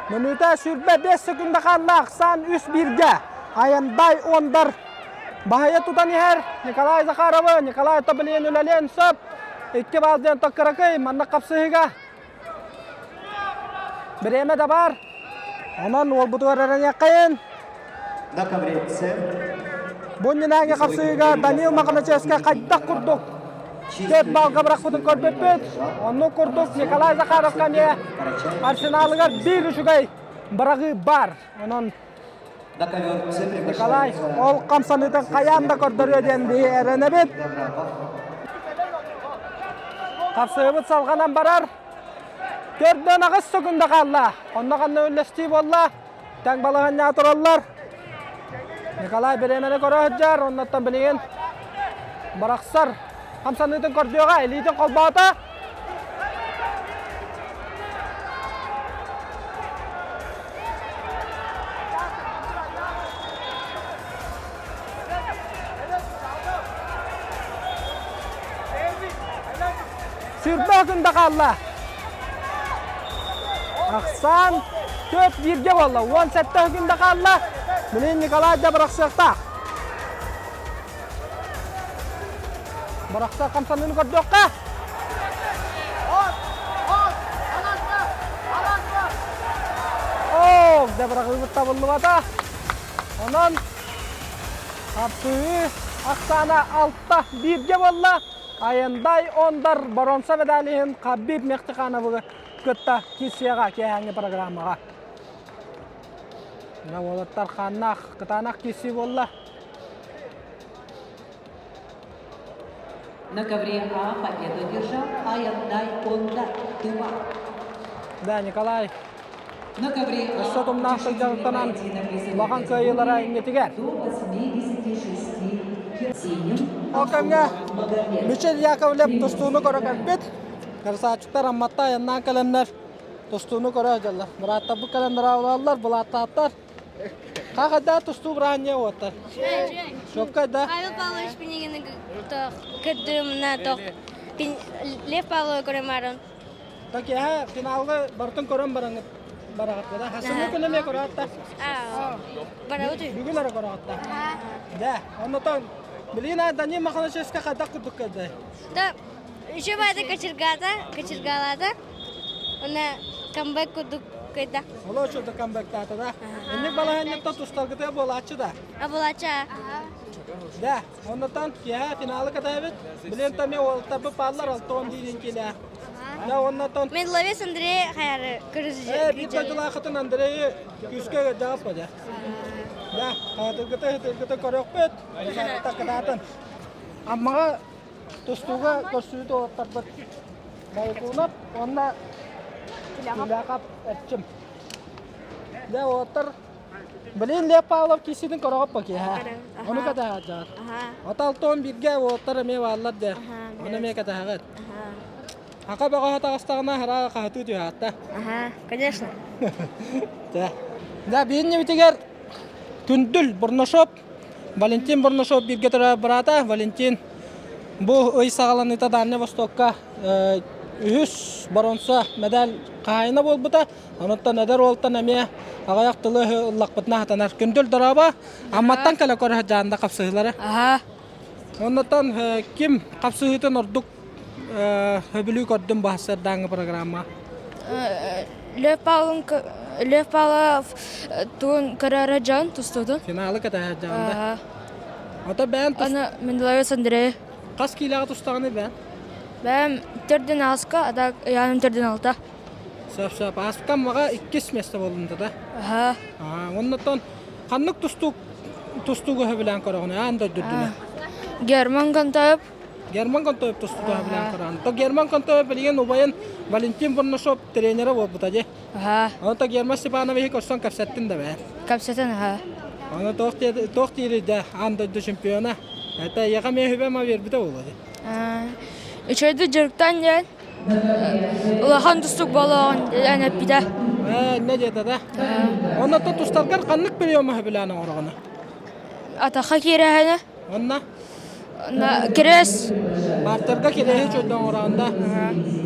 Мүнүүтэ 25 секунда хаалла ахсаан үс бииргэ. Аяндай Ондар баһыйа тутан иһэр Николай Захаровы, Николай Тобылиен үлэлиэн сөп. 2 балл диэн токкаракый манна хапсыһыга. Бириэмэ да бар. Онон уолбутугар эрэниэххэйин. На ковреце Бу иннинээҥи хапсыһыыга Данил Маханачевскай хайдах курдук Көп балга бырахпытын көрбүппүт. Оннук курдук Николай Захаровка эмиэ арсеналыгар биир үчүгэй быраҕыы баар. Онон Николай ол хамсаныытын хайаан да көрдөрүө диэн биһи эрэнэбит. Хапсыһыбыт салҕанан барар. Төрдөн аҕыс секунда хаалла. Онно ханна үллэстии буолла. Тэҥ балаһанньаҕа тураллар. Николай бириэмэни көрө сылдьар, оннуттан билигин барахсар хамсаныытын көрдүөҕэ, илиитин холбоото. Сүүрбэ күндэ хаалла. Ахсаан төрт бииргэ буолла. 17 күндэ хаалла. Билин Николай да бырахсыахтаах. Бырахсар хамсаныыны көрдөххө. Оо, да быраҕыыбыт табыллыбата. Онон хапсыһыы ахсаана алта бииргэ буолла. Аяндай Ондар боруонса медалиһын Хабиб Мехтихановы кытта киирсиэҕэ киэһээҥҥи программаҕа. Мына уолаттар хааннаах, кытаанах киирсии буолла. На ковре А победу одержал Аяндай Ондар, Тыва. Да, Николай. На ковре А Өссө тумнаах сылдьарыттанан улахан кыайыылара иннитигэр. до 86 синим Ол кэмҥэ Мичил Яковлев тустууну көрө кэлбит. Красавчиктар Амматта айаннаан кэлэннэр тустууну көрө сылдьаллар. Бырааттарбыт кэлэн быраабылаллар, былааттааттар. Хахайда тустуу быраанньа уоттар. Шопкай да. Павел Павлович Пинигини көрдүм тох Лев Павлович көрөмарын. Такиһа финалга барытын көрөн бараҥыт бараҕат да. Хасыҥҥы күн эмиэ көрөҕүт Барабыт Бүгүн эрэ көрөҕүт да. Да, оннотон билигин Данил Маханашевска хайдах курдук көрдө? Да, еще байды кочергата, кочергалата. Она камбэк курдук кыйда. Олоо чурда камбэктаата да. Инник балаһанньытта тустаргытыа буолааччы да. А булача. Да, оннотон киэһэ финалы катаабыт. Билин тами уолтарбы пааллар алтон диирин килэ. Да, оннотон Мен ловец Андрей хайары көрүзү. Э, биир дойдулаахытын Андрейы күүскэ дьаҕас бадьа. Да, хаатыргыта хытыргыта көрөхпүт. Такынаатын. Аммаҕа тустууга көрсүүтү уолаттарбыт Байкунов уонна Тюляков Эрчим. Дэ уолаттар Блин, Лев Павлов кииситин көрөҕөп киһэ. Ону кэтэһээт Оталтон бииргэ уолаттар эмиэ бааллар дэ. Ону эмиэ кэтэһэҕит. Хака бөҕө таҕыстаҕына хараҕа хаһытыы түһээтэ. Ага, конечно. Да. Да, биирнибитигэр Күндүл Бурнашов, Валентин Бурнашов бииргэ төрөөбүт быраата Валентин бу ый саҕаланыыта Дальнай Востокка үһүс боруонса медаль хаһаайына буолбута. Онуттан эдэр уолтан эмиэ аҕыйах тылы ыллахпытына хатанар. Күндүл дорообо, Амматтан кэлэ көрө сылдьаанда хапсыһыылары. Аха. Оннуттан ким хапсыһыытын ордук Сөбүлүү көрдүм баһсардааҥҥы программа. Лев Павлов Лев Павлов тугун көрөөрө дьон тустуутун. Финалы кэтэһэр дьаанда. Ото бэйэн тус... Аны Менделеев Андрей. Хас киилэҕэ тустаҕыный бэйэн? Бэйэм төрдүн ааска, а ыйааным төрдүн алта. Сөп сөп. Ааспыкам маҕа иккис место буоллун да. Аха. Оннотон ханнык тустуук тустуугу сөбүлээн көрөҕүн аан дойдурдуна? Герман Гонтаев Герман Контоев тустуута билэн көрөн. То Герман Контоев билигин убайын Валентин Бурнашов тренерэ буолбута дии. Аха. Онто Герман Степановиһы көрсөн кэпсэттин да бээ. Кэпсэтэн аха. Аны туох туох диирий да аан дойду чемпиона. Это яха мен хүбэм биэрбитэ буолуо дии. Үчүгэйдик дьарыктаан диэн улахан тустук буолуоҕун диэн эппитэ. Ээ, не диэтэ да. Онно тустаргар ханнык приема сөбүлээн оҥороҕуна? Атахха киирэһэни. Онно Кириэс. Бартарга кириэһи чөйдө оҥороонда.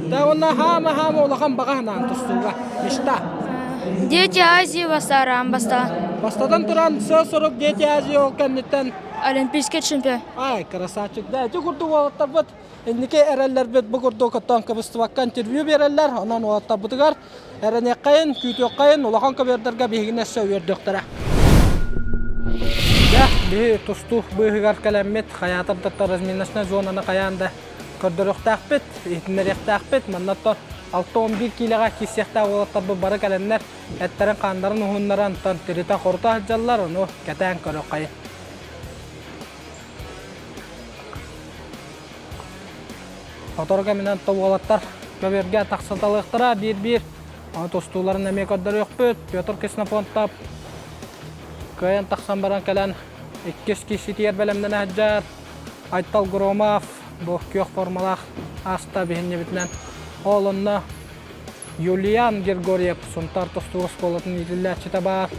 Да онно хаама хаама улахан баҕа санаан тустууга. Мечта. Дети Азии бастаан бастаан. Бастатан туран сыал-сорук Дети Азии ол кэнниттэн. Олимпийский чемпион. Ай, красавчик. Да, ити курдук уолаттарбыт инники эрэллэрбит бу курдук оттон кыбыстыбакка интервью биэрэллэр. Онон уолаттарбытыгар эрэниэххэйин, күүтүөххэйин, улахан көбүөрдэргэ биһигини өссө үөрдүөхтэрэ. Дьэ, биһи тустуу быыһыгар кэлэммит, хайаатар да разминочнай зонаны хайаан да көрдөрүөхтээхпит, иһитиннэриэхтээхпит. Манна оттон 6-11 киилэҕэ киирсиэхтээх уолаттарбыт бары кэлэннэр эттэрин-хааннарын уһуннаран, онтон тиритэ-хорута сылдьаллар, ону кэтээн көрүөххэйин. Сотору кэминэн уолаттар көбүөргэ тахсыталыахтара биир-биир. Ону тустууларын эмиэ көрдөрүөхпүт. Петр Ксенофонтов кыайан тахсан баран кэлэн иккис киирситигэр бэлэмнэнэ сылдьар. Айтал Громов бу күөх формалаах ааста биһинньибитинэн. Ол онно Юлиан Григорьев Сунтаар тустуу оскуолатын иитиллээччитэ баар.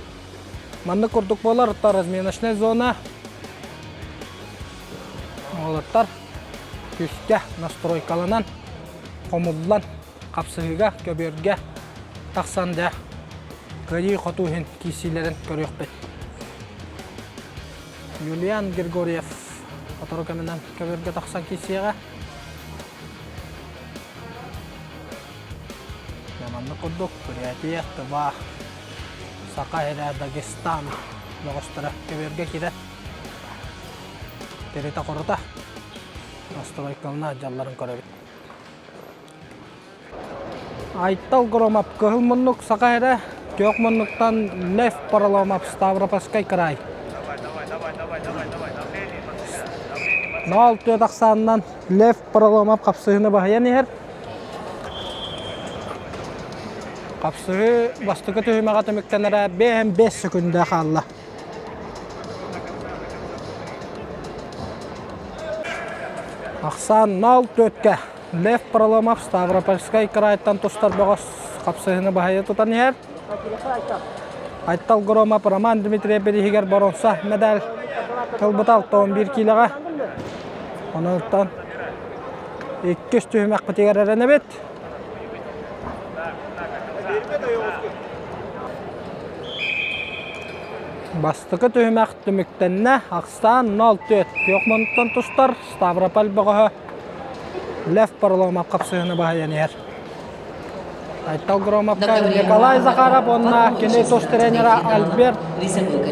Маннык курдук буолар разминочная зона. Уолаттар күүскэ настройкаланан, хомуллан, хапсыһыыга, көбүөргэ тахсан дьэ кыайыы-хотуу иһин киирсиилэрин көрүөхпүт. Юлиан Григорьев сотору кэминэн көбүөргэ тахсан киирсиэҕэ. Маннык курдук Бурятия, Тыва, Саха сирэ, Дагестан бөҕөстөрө көбүөргэ киирэр. Тиритэ-хорута настройкалана дьалларын көрөбүт. Айтал Громов кыһыл муннук Саха сирэ, күөх муннуктан Лев Параломов Ставропольскай край. 0-4 ахсаанынан Лев Параломов хапсыһыны баһыйан иһэр. Хапсыһыы бастакы түһүмэҕэ түмүктэнэрэ 5 сөкүндэ хаалла. Ахсаан 0-4-кэ Лев Проломов Ставропольскай кыраайтан тустар бөҕөс хапсыһыны баһыйа тутан иһэр. Айтал Громов Роман Дмитриев бирииһигэр боруонса медаль ылбыта 61 киилэҕэ. Онуттан иккис түһүмэхпитигэр эрэнэбит. Бастакы түһүмэх түмүктэннэ. Ахсаан 0-4 күөх муннуктан тустар Ставрополь бөҕөһө Лев Параломов хапсыһыны баһыйан иһэр. Айтал Громовка Николай Захаров уонна кини тус тренера Альберт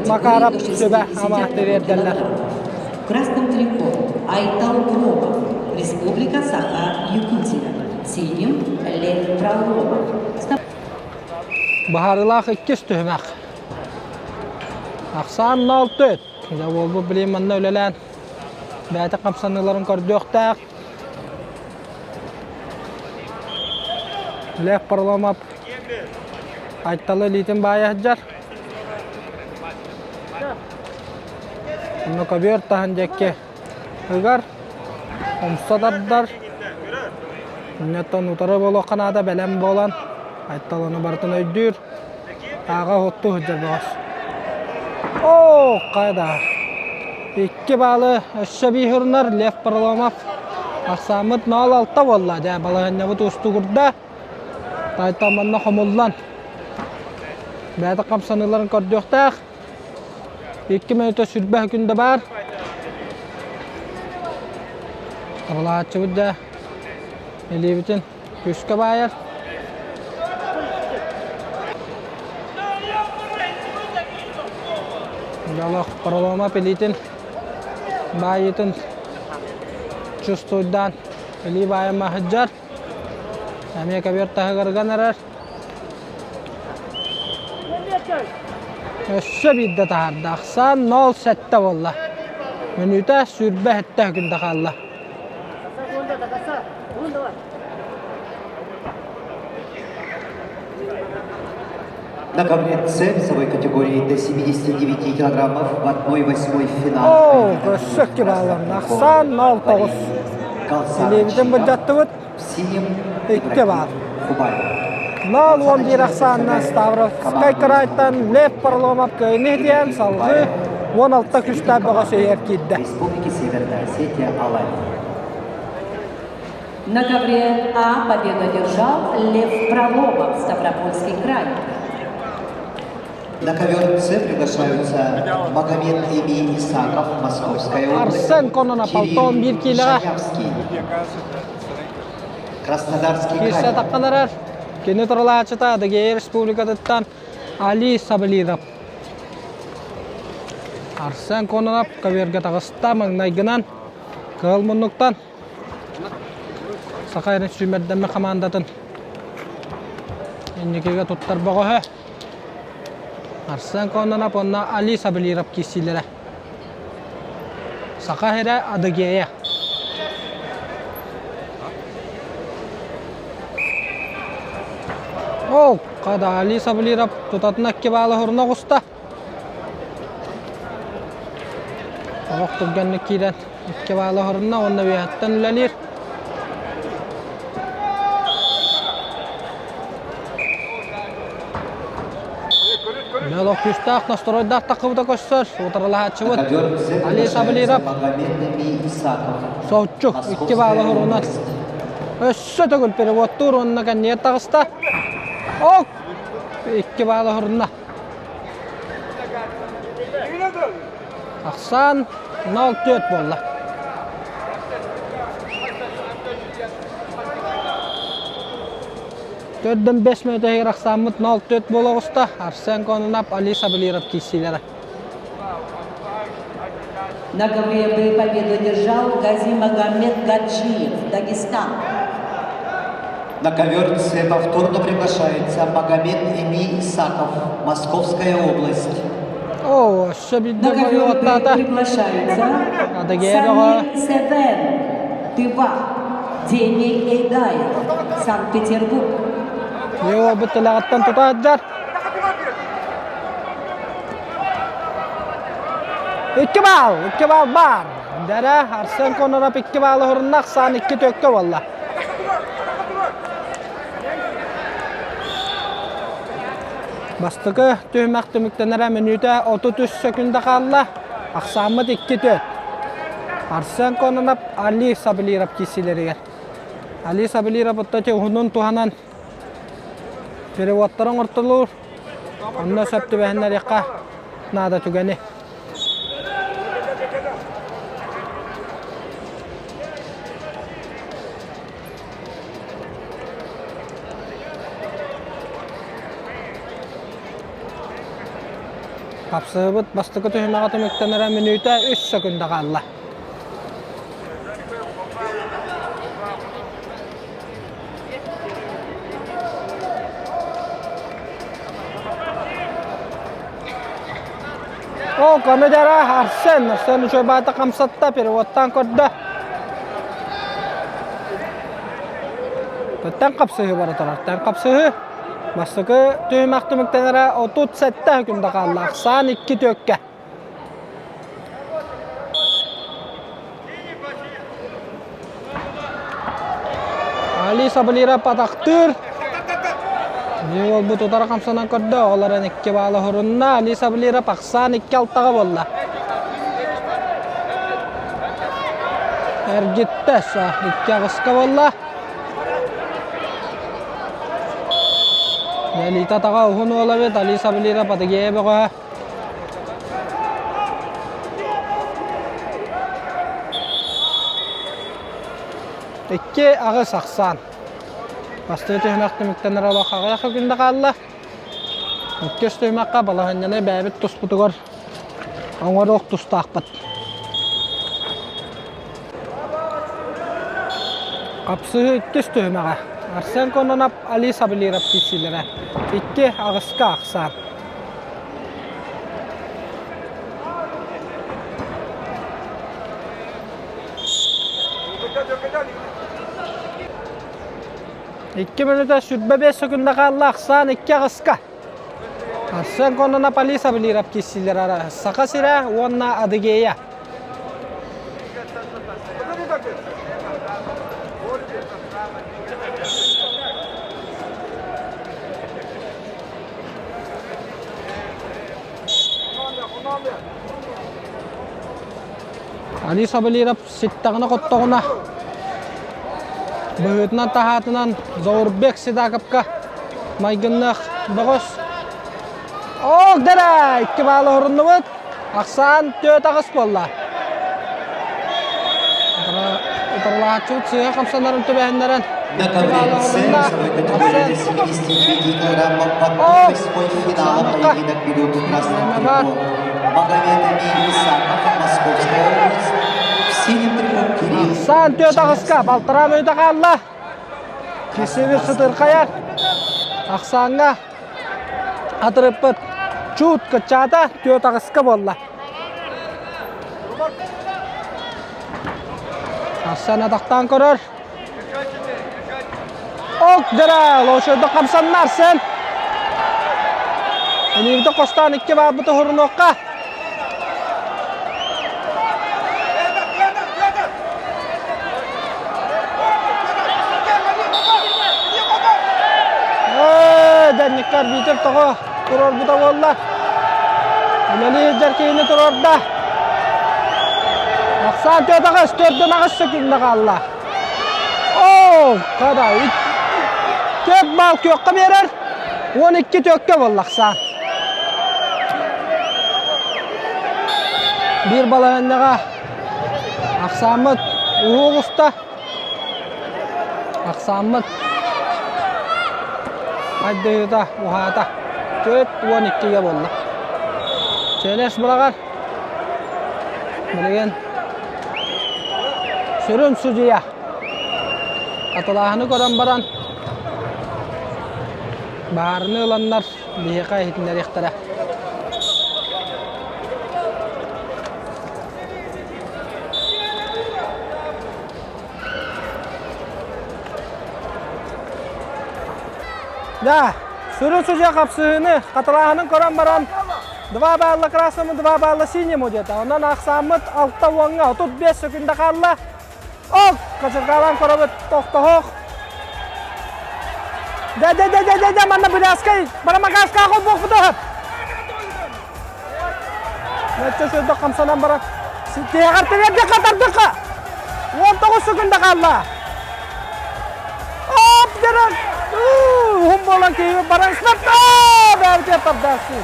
Макаров сүбэ ама тириэрдэллэр. В красном трико Айтал Громов, Республика Саха-Якутия. Синим Лев Проломов. Баһаарылаах иккис түһүмэх. Ахсаан 0-4. Дьэ уолбут билигин манна үлэлээн бэйэтэ хамсаныыларын көрдүөхтээх. Лев Парламов Айталы илиитин баайа сылдьар. Онно көбүөр таһын диэки ыгар, умса тардар. Иннеттон утары буолуохха наада бэлэм буолан Айтал ону барытын өйдүүр. Ааҕа уһуттуу сылдьар бөҕөс. Оо, хайда. Икки баалы өссө биир урунар Лев Проломов. Ахсааммыт 0-6 буолла. Дьэ, балаһыанньабыт уустугурда. Тайтан манна хомуллан. Бэйэтэ хамсаныыларын көрдүөхтээх. Икки мүнүүтэ сүрбэ күндэ баар. Табалааччыбыт да илиибитин күүскэ баайар. Дьолох пролома илиитин баайыытын чувствуйдаан илии баайыма сылдьар. Эмиэ көбүөр таһыгар ыган эрэр. Өссө биирдэ таһаарда. Ахсаан 0-7 буолла. Мүнүүтэ 27 секунда хаалла. На ковре С весовой категории до 79 килограммов в 1-8 финал. Оо, өссө килограмм. Ахсаан 0-9. Илиибитин былдьаттыбыт. Икки баар. 0-11 ахсаанна Ставровскай кыраайтан Лев Параломов кыайыны диэн салгыы 16 күстээх бөҕө сөйөр киирдэ. Республики Северная Осетия Алания. На ковре А победу одержал Лев Проломов, Ставропольский край. На ковер С приглашаются Магомед Эми Исаков, Московская область, Арсен Кононов, Кирилл 61 киилэҕэ. Шаявский, Краснодарский Киирсэ край. таххан эрэр. Кини туралааччыта Адыгея Республикатыттан Али Саблиров. Арсен Кононов көбүөргэ таҕыста маҥнайгынан кыһыл муннуктан Саха эрин сүүмэрдэммит хамаандатын инникигэ туттар бөҕөһө Арсен Кононов уонна Али Саблиров киирсиилэрэ. Саха сирэ Адыгея. Ол, хада Али Саблиров тутатына икки баалы хоруна оҕуста. Олох түргэнник киирэн икки баалы хорунна уонна үөһэттэн үлэлиир. Олох күүстээх настройдаах таххыбыта көстөр. Утарылаһааччыбыт Али Саблиров соһуччу икки баалы хорунан өссө төгүл переводтуур уонна кэннигэр таҕыста. Ок! Икки баалы хорунна. Ахсаан 0-4 буолла. Төрдөн 5 мүнөт иһигэр ахсааммыт 0-4 буола оҕуста. Арсен Кононов, Али Саблиров киирсиилэрэ. На ГВБ победу одержал Гази Магомед Гаджиев, Дагестан. На ковер С повторно приглашается Магомед Эми Исаков, Московская область. О, өссө биирдэ На ковер бойуоттаата. приглашаются Адыгея Самир Севен, Тыва, Дени Эйдаев, Санкт-Петербург. Йоо, бу тилэҕиттэн тута сылдьар. Икки баал, икки баал баар. Дэрэ, Арсен Коноров икки баалы хорунна, ахсаан икки төккө буолла. Бастакы түһүмэх түмүктэнэрэ мүнүүтэ 33 сөкүндэ хаалла. Ахсааммыт 2-4. Арсен Кононов, Али Саблиров киирсиилэригэр. Али Саблиров отточу уһунун туһанан переводтары оҥортолуур. Онно сөп түбэһиннэриэххэ наада түгэни. Хапсыһыбыт бастакы түһүмэҕэ түмүктэнэрэ мүнүүтэ үс сөкүндэ хаалла. Ол көмө-дьара Арсен, Арсен үчүгэй баата хамсатта, переводтаан көрдө. Тэттэн хапсыһыы бара турар. Тэн хапсыһыы. Бастакы түһүмэх түмүктэнэрэ 37 күндэ хаалла. Ахсаан икки түөккэ. Али Саблиров атахтыыр. Биир уолбут утары хамсанан көрдө, ол эрэн икки баала хорунна. Али Саблиров ахсаан икки алтаҕа буолла. Эргиттэ, икки аҕыска буолла. Лолита атаҕа уһун уол эбит, Али Саблиров Адыгея бөҕөһө. Икки аҕыс ахсаан. Бастакы түһүмэх түмүктэнэр олох аҕыйах күндэ хаалла. Иккис түһүмэххэ балаһыанньаны бэйэбит туспутугар оҥоруох тустаахпыт. Хапсыһыы иккис түһүмэҕэ. Арсен Кононов, Али Саблиров киирсиилэрэ. Икки аҕыска ахсаан. Икки мүнүүтэ 25 сөкүндэ хаалла ахсаан икки аҕыска. Арсен Кононов, Али Саблиров киирсиилэр Саха сирэ уонна Адыгея. Али Сабалиров ситтэҕинэ-хоттоҕуна быһыытынан-таһаатынан Заурбек Седаковка майгыннаах бөҕөс. Ок, дэрэ! Икки баалы оруннубут. Ахсаан 4-8 буолла. Утарылааччыбыт сыыһа хамсанарын түбэһиннэрэн На ковре С весовой категории до 79 килограммов в 1/8 финала поединок ведут в красном трико Магомед Эмиль Исаков, Московская область, в синем трико Кирилл Ахсаан 4-8-ка балтараа мүнүүтэ хаалла. Кисибит сытырхайар. Ахсааҥҥа Атырыппыт чуут кыччаата, 4-8-ка буолла. Арсен атахтаан көрөр. Ок дара, лошадьда хамсанна Арсен. Энигді қостан икки баабыты хорунуохха. Дэнниккэ арбитр тоҕо туруорбута буолла. Үлэлиир дьэр киһини туруорда. Ахсаан 4-8, 4-8 секунда хаалла. Оо, хада, 4 балл күөххэ биэрэр, 12 төккө буолла Ахсаан. Биир балаһыанньаҕа Ахсааммыт уһук уста. Ахсааммыт айдыыта уһаата. 42-гэ буолла. Челес быраҕар. Билигин сүрүн судьуйа хатылааһыны көрөн баран баарыны ыланнар биһиэхэ иһитиннэриэхтэрэ. Да, сүрүн судья хапсыһыыны хатылааһынын көрөн баран 2 балла красному, 2 балла синему диэтэ. Онон ахсааммыт 6 уоҥҥа 35 секунда хаалла. Ок, качыргаалаан көрөбүт, тохтоһох. Да, да, да, да, да, да, манна Быляскай, Барамакаска холбуохпут Мэччэ сүрдэх хамсанан баран тиһэҕэр тириэрдиэххэ тардыахха 19 секунда хаалла. Оп дэнэн уһун буолан киһи баран снапта бэйбитигэр тардаасы.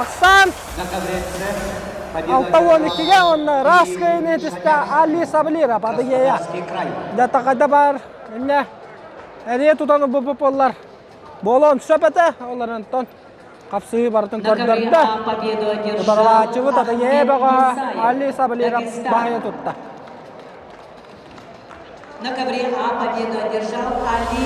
Ахсаан 62-ге онно Раская нетисте Али Саблира Адыгея. Датахайда бар инне эрие тутан бу боллар. Болон сөп этэ оларантон Хапсыһыы барытын көрдөрдө. Утарылааччыбыт Адыгея бөҕө Али Саблиров баһыйа тутта. На ковре А победу одержал Али.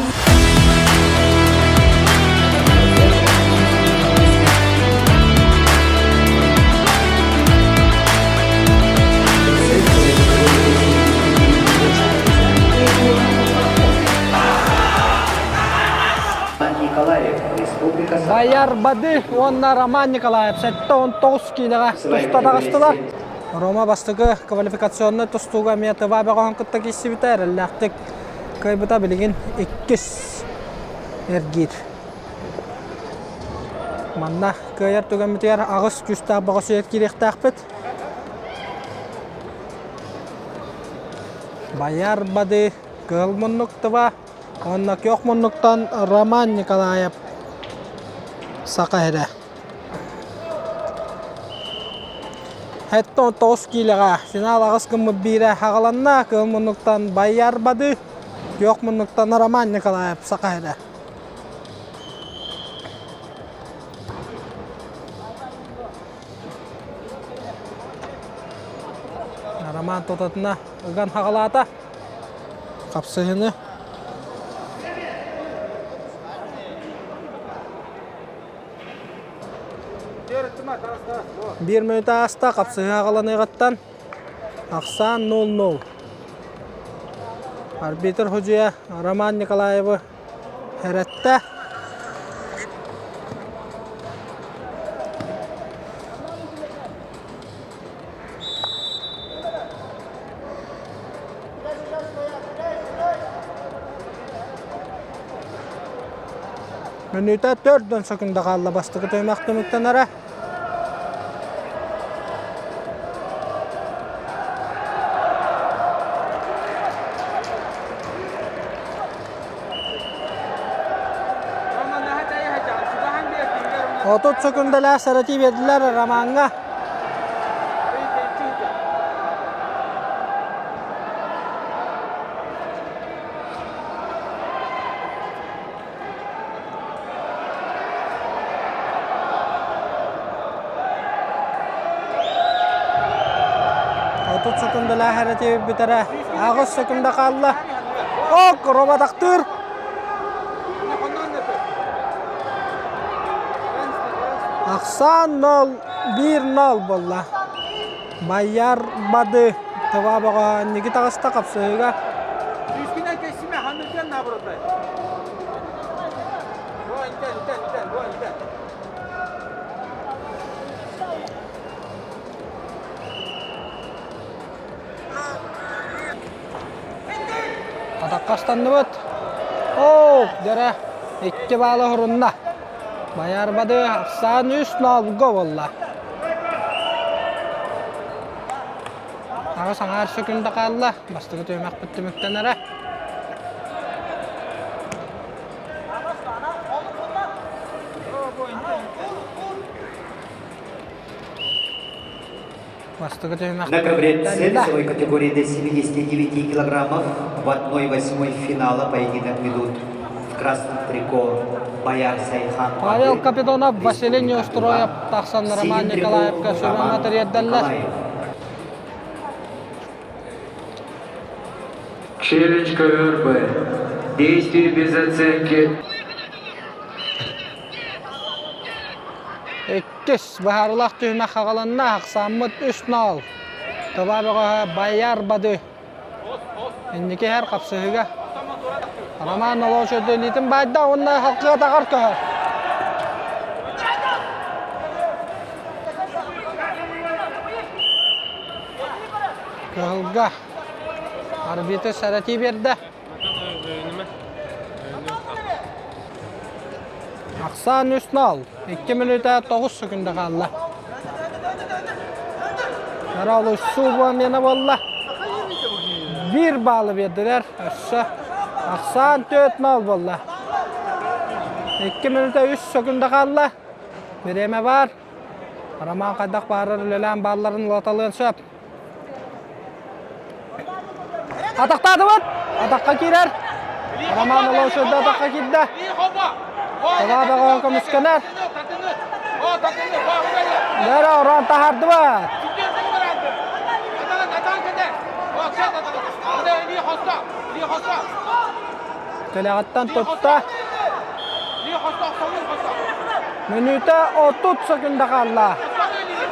Николаев, Республика Саха. Баяр Бады уонна Роман Николаев 79 киилэҕэ туста таҕыстылар. Рома бастакы квалификационнай тустууга эмиэ Тыва бөҕөһүн кытта киирсибитэ эрэллээхтик кыайбыта билигин иккис эргиир. Манна кыайар түгэммитигэр аҕыс күүстээх бөҕөсүйэр киириэхтээхпит. Баяр Бады кыһыл муннук Тыва Уонна күөх муннуктан Роман Николаев Саха сирэ. 79 киилэҕэ финал аҕыс гыммыт биирэ аҕаланна. Кыһыл муннуктан Байар Бады, күөх муннуктан Роман Николаев Саха сирэ. Роман тотатына ыган хаҕалаата. Хапсыһыны Биир мүнүүтэ ааста, хапсыһыы аҕаланыаҕыттан ахсаан 0-0. Арбитр судьуйа Роман Николаевы эрэттэ. Мүнүүтэ 4 секунда хаалла бастакы түһүмэх түмүктэнэрэ. 30 секундалаах сэрэтии биэрдилэр Ромаҥҥа. 30 секундалаах эрэтии бүтэрэ. Аҕыс секунда хаалла. Ок, роботахтыыр. Ахсаан 0, 1-0 буолла. Байар Бады Тыва бөҕө таҕыста хапсыһыыга. Атахха ыстанныбыт. Оо, дьэрэ, икки баала уһурунна. Байарбады ахсаан үс ноолго буолла. Аҕыс аҥаар сөкүндэ хаалла. Бастакы түһүмэхпит түмүктэнэрэ. Бастакы түһүмэх На ковре С весовой категории до 79 килограммов в 1-8 финала поединок ведут в красном трико Баяр Сайхан Павел Капитонов, Василий Неустроев тахсан Роман Николаевка сүрүн тириэрдэллэр. Челлендж ковер Б. Действие без оценки. Иккис быһаарылаах түһүмэх аҕаланна, ахсааммыт 3-0. Тыва бөҕөһө Байар Бады. Инники иһэр хапсыһыыга. Роман Нолоч өйдөөлүүтүн баайда уонна халкыга таҕар көһөр. Кыһылга арбитр сэрэтии биэрдэ. Ахсаан 3-0. 2 мүнүүтэ 9 секунда хаалла. Карал үссүү буомена буолла. Биир баалы биэрдилэр. Өссө ахсаан 4-0 буолла. 2 мүнүүтэ 3 секунда хаалла. Бириэмэ баар. Роман хайдах баарар үлэлээн баалларын улаталыан сөп. Атахтаатыбыт! Атахха киирэр. Роман Олоушерда атахха киирдэ. Тыла бөҕө көмүскэнэр. Лера орон таһардыбыт. Кэлэҕиттэн тутта. Мүнүүтэ 30 секунда хаалла.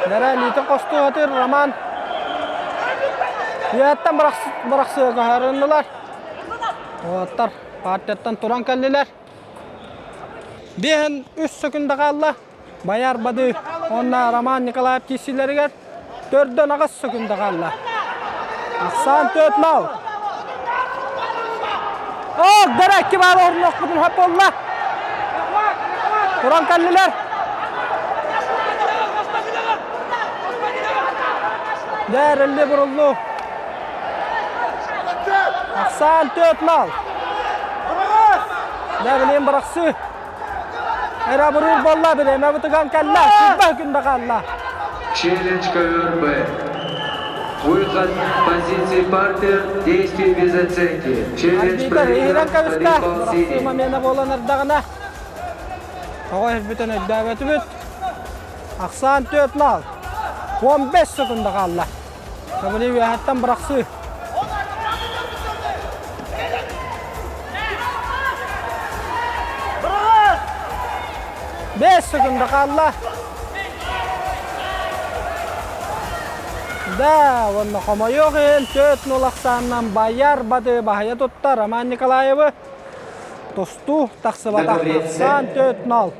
Лера илиитин хостуу сатыыр Роман. Үйэттэн бырахсыга көһөрүннүлэр. Уолаттар партияттан туран кэллилэр. Биэһин үс секунда хаалла. Баяр Бады уонна Роман Николаев киирсиилэригэр төрдөн аҕыс секунда хаалла. Ахсаан төрт мал. Ок, дэрэ баар орнуохпутун хөп буолла. Туран кэллилэр. Дээрэлли буруллу. Ахсаан төрт мал. Дэ билин бырахсы. Эрэ бурур буолла бириэмэ бытыган кэллэ. Сүүрбэ күн хаалла. Челлендж ковер Б. Выход позиции партер, действие без оценки. Челлендж Арбитр проигран, иһирэн кэбистэ. второй балл Бырахсыы синий. момена буолан эрдэҕинэ. Тоҕо иһирбитин өйдөөбөтүбүт. Ахсаан 4 нал. 15 секунда хаалла. Табыли үөһэттэн бырахсыы. Бэс секунда хаалла. Да, уонна хомойуох иһин 4-0 ахсаанынан Байар Бады баһыйа тутта Роман Николаевы тустуу тахсыбатах. Ахсаан 4-0.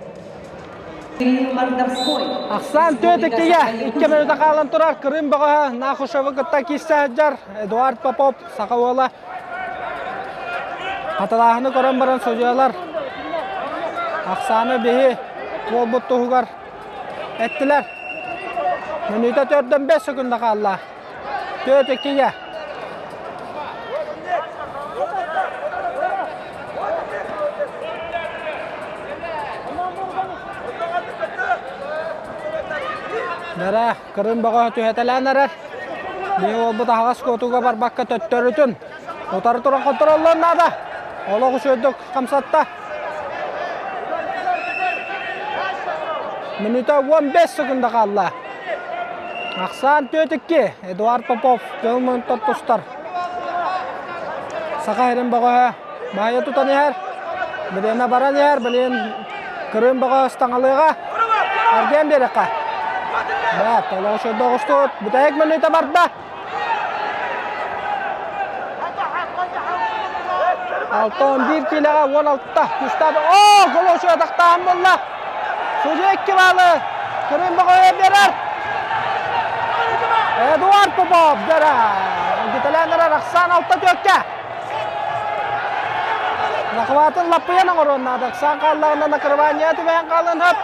Ахсаан түөрт иккигэ икки мүнүүтэ хаалан турар Крым бөҕөһө Нахушевы кытта киирсэ сылдьар Эдуард Попов саха уола хатылааһыны көрөн баран судьуйалар ахсааны биһи буолбут туһугар эттилэр. Мүнүүтэ төрдөн бэс секунда хаалла. Түөрт иккигэ. Бэрэ, Кырым бөҕө түһэтэлээн эрэр. Биһи уолбут аһаҕас куотууга барбакка төттөрүтүн утары туран контроллуон наада. Олох үчүгэйдик хамсатта. Мүнүүтэ 15 секунда хаалла. Ахсаан 4-2. Эдуард Попов кыһыл муннуктан тустар. Саха сирин бөҕөһө баайа тутан иһэр. Билиэнэ баран иһэр. Билиэн Кырыым бөҕө ыстаҥалыаҕа. Эргиэн биэрэххэ. Бэт, олоҕу сөрдө оҕустубут. Бүтэһик мүнүүтэ барда. 6-11 киилэҕэ 16 күүстээх. Оо, голошу атахтаан булла. Судья 2 баалы Кырыым бөҕө биэрэр. Эдуард Попов дьара. Гиталяннар Рахсан 6-4-кэ. Захватын лаппыйан оҥоруон наада. Ыксаан хааллаҕына накрывание түбэһэн хаалыан сөп.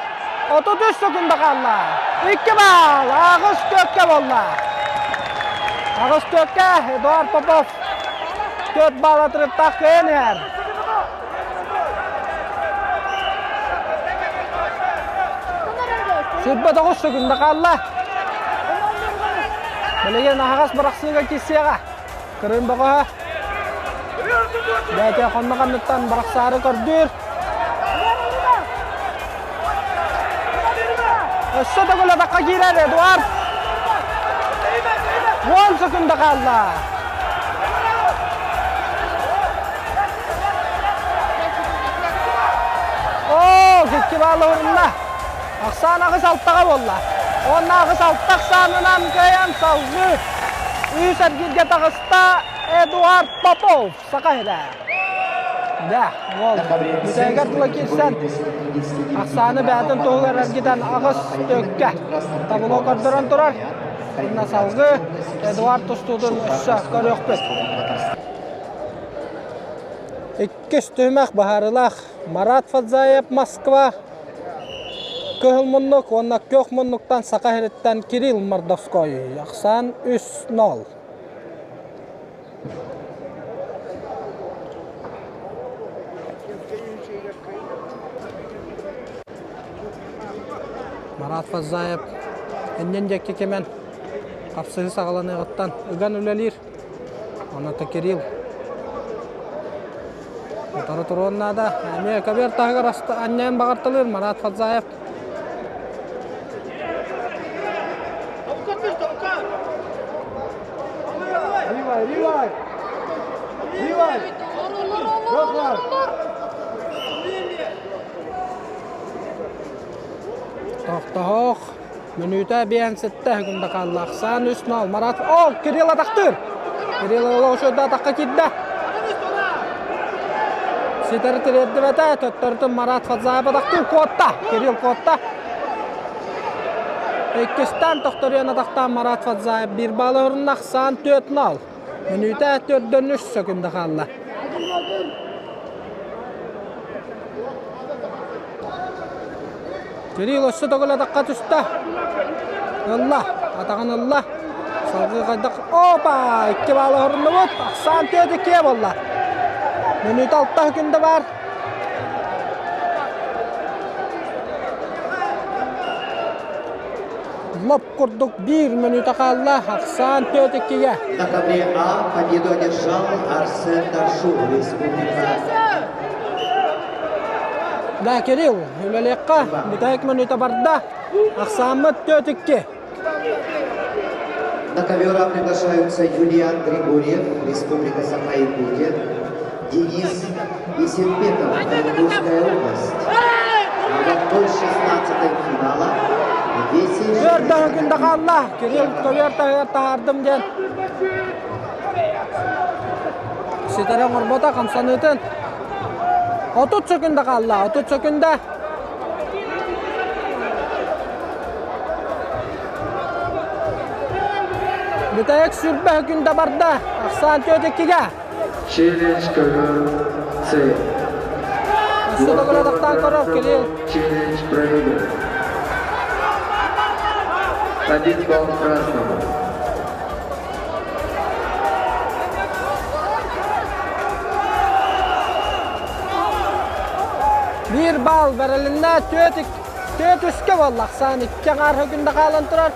33 секунда хаалла. 2 балл. Аҕыс төрткэ буолла. Аҕыс төрткэ Эдуард Попов 4 балл атырыттаах кыайан иһэр. Сүүрбэ тоҕус секунда хаалла. Билигин аһаҕас бырахсыыга киирсиэҕэ. Кырыым бөҕөһө. Бэйэтэ хонно ханныттан барахсаары көрдүүр. Өссө төгүл атахха киирэр Эдуард. 10 секунда хаалла. Оо, икки баалы урунна. Ахсаан аҕыс алтаҕа буолла. Уонна аҕыс алта ахсаанынан кыайан салгыы үс эргииргэ таҕыста Эдуард Попов, Саха сирэ. Да, уол бүтэһигэр тыла киирсэн ахсааны бэйэтин туһугар эргитэн аҕыс төккө табло көрдөрөн турар. Уонна салгыы Эдуард тустуутун өссө көрүөхпүт. Иккис түһүмэх быһаарыылаах Марат Фадзаев Москва Кыһыл муннук уонна күөх муннуктан Саха сириттэн Кирилл Мордовской. Ахсаан 3-0. Марат Фазаев иннин диэки кимэн хапсыһыы саҕаланыаҕыттан ыган үлэлиир. Онно Кирилл Утары туруон наада. Эмиэ көбүөр таһыгар анньан баҕарталыыр Марат Фадзаев. Тохтоһох. Мүнүүтэ биэн сетте күндэ хаалла. Ахсаан 3-0. Марат. О, Кирилл атахтыыр. Кирилл олох үчүгэй атахха киирдэ. Ситэри тириэрдибэтэ. Төттөрүтүн Марат Фадзаев атахтыыр. Куотта. Кирилл куотта. Иккистэн тохторуйан атахтаан Марат Фадзаев биир баалы орунна. Ахсаан 4-0. Мүнүүтэ төрдөн үс сөкүндэ хаалла. Кирилл өссө төгүл атахха түстэ. Ылла, атаҕын ылла. Салгыы хайдах Опа! Икки баалы оһоруннубут. Ахсаан түөрт иккиэ буолла. Мүнүүтэ алта күндэ бар. Лоп курдук биир мүнүүтэ хаалла. Ахсаан түөрт иккигэ. На ковре А победу одержал Арсен Даршур, Республика Да, Кирилл, үлэлиэххэ. Бүтэһик мүнүүтэ барда. Ахсааммыт 4-2. На ковер А приглашаются Юлиан Григорьев, Республика Саха-Якутия, Денис Исенбетов, Оренбургская область. В 1-16 финала в весе Түөрт күндэ хаалла. Кирилл көбүөр таһыгар таһаардым диэн. Ситэрэ оҥорбото хамсаныытын. 30 секунда хаалла. 30 секунда. Бүтэһик сүүрбэ күндэ барда. Ахсаан түөрт иккигэ. Челлендж ковер С. Өссө төгүл атахтаан көрөр Кирилл. Челлендж проигран. Один балл красному. Биир балл бэрилиннэ түөрт. Түөтүскэ буолла. Ахсаан икки аҥаар күндэ хаалан турар.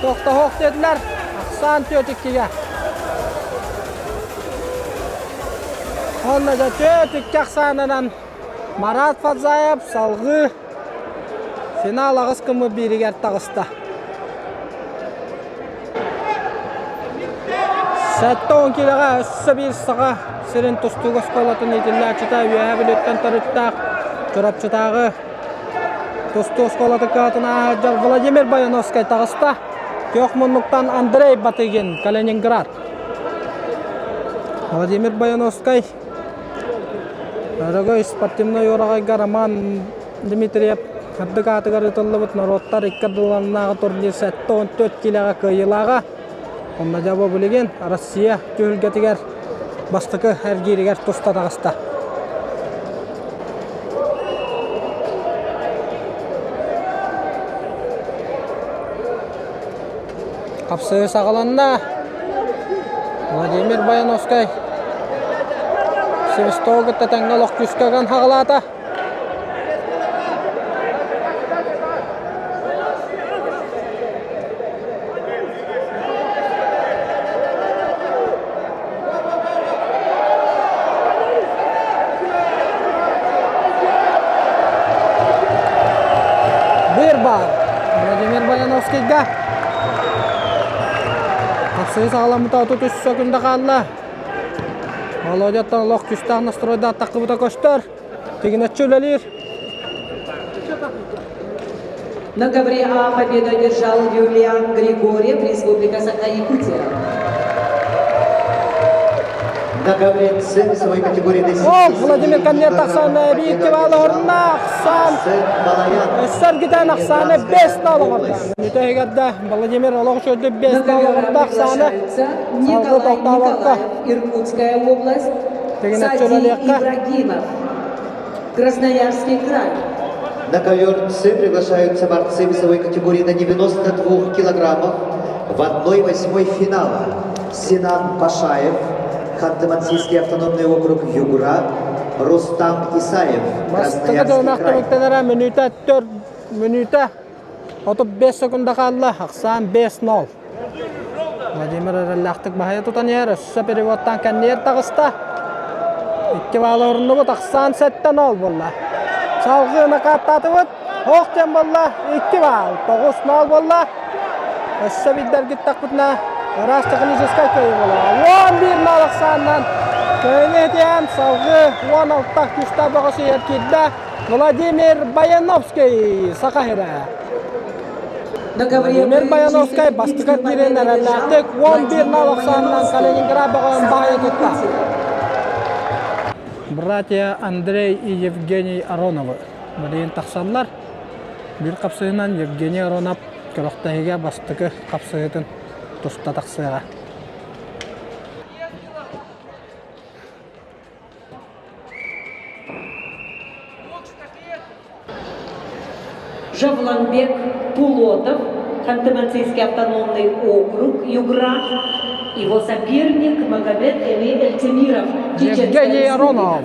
Тохтоһуох диэтилэр. Ахсаан түөт иккигэ. Онно да түөт икки ахсаанынан Марат Фадзаев салгыы финал аҕыс кымы бииригэр таҕыста. 70 киилэҕэ өссө биир саха сирин тустуук оскуолатын иитиллээччитэ Үөһээ Бүлүүттэн төрүттээх Чурапчытааҕы тустуу оскуолатын кыһатын ааһар Владимир Баяновскай таҕыста. Күөх муннуктан Андрей Батыгин, Калининград. Владимир Баяновскай Өрөгөй спортивнай уораҕайга Роман Дмитриев үрдүк аатыгар ыытыллыбыт норуоттар икки ардыларынааҕы турнир 74 киилэҕэ кыайыылааҕа. Онно дьэ бу билигин Россия түһүлгэтигэр бастакы эргииригэр туста таҕыста. Хапсыы саҕаланна. Владимир Баяновскай Свистогу кытта тэҥҥэ олох күүскэ ыган хаҕалаата. Бір бар. Владимир Баяновскийга. Тахсыы саҕаламмыта 33 секунда хаалла. Володяттан олох күүстээх настройдаах таххыбыта көстөр. Тигинэччи үлэлиир. На ковре А победу одержал Юлиан Григорьев, Республика Саха-Якутия. На ковре С весовой категории до О, Владимир Камнер тахсан биир балл орунна Ахсан Өссөргүтэн ахсааны 5 нол оҥордо. Бүтэһигэр Владимир олох үчүгэйдик 5 На нол ковер оҥордо ахсааны. приглашаются Салгыы Николай тохтообокко. Николаев, Иркутская область, Тигинэччи Сади үлэлиэххэ. Ибрагимов, Красноярский край. На ковер С приглашаются борцы весовой категории до 92 килограммов в 1-8 финала. Синан Пашаев, Ханты-Мансийский автономный округ Югра, Рустам Исаев, Бастакы Красноярский тылынах край. түмүктэнэрэ мүнүүтэ 4 мүнүүтэ 35 секунда хаалла, ахсаан 5-0. Владимир эрэллээхтик баһыйа тутан иһэр, өссө переводтан кэнниэр таҕыста. Икки баалы оруннубут, ахсаан 7-0 буолла. Салгыы накааттаатыбыт, ох диэн буолла, икки баал, 9-0 буолла. Өссө билдэргиттахпытына, ыраас техническай кыайыы буолуоҕа. 11-0 ахсаанынан кыайыыны этиһэн, салгыы 16 күүстээх бөҕөсү иһэр киирдэ Владимир Баяновский, Саха сирэ. Владимир Баяновскай бастакы киирэн эрэллээхтик 11 нал ахсаанынан Калининград бөҕөһүн баайа тутта. Братья Андрей и Евгений Ароновы билигин тахсаллар. Биир хапсыһынан Евгений Аронов күрэхтэһиигэ бастакы хапсыһыытын туста тахсыаҕа. Жавланбек Пулотов, Ханты-Мансийский автономный округ, Югра, его соперник Магомед Эми Эльтемиров, Чеченская Евгений Республика. Аронов.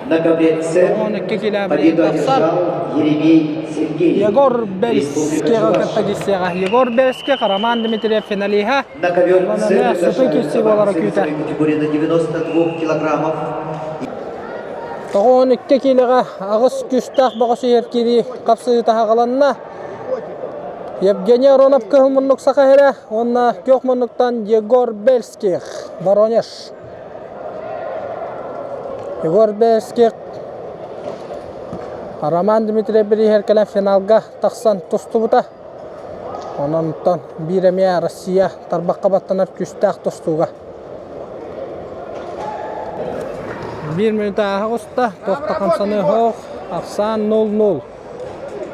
На ковре С 12 килэ победу тахсар. одержал Еремей Сергеев, Егор Республика Бельскийга Чувашия. кытта киирсиэҕэ. Егор Бельский, Роман Дмитриев финалиһа. На ковер С Сытыы приглашаются киирсии буолара борцы күүтэр. весовой категории до 92 килограммов. 92 киилэҕэ аҕыс күүстээх бөҕөс иһэр киирии хапсыһыыта аҕаланна. Евгений Аронов кыһыл муннук саха иһэрэ уонна күөх муннуктан Егор Бельских, Воронеж. Егор Бельских Роман Дмитриев бирииһэр кэлэн финалга тахсан тустубута. Онон биир эмиэ Россия тарбахха баттанар күүстээх тустууга. Биир мүнүүтэ ааһа оҕуста, туох да хамсаныы суох, ахсаан 0-0.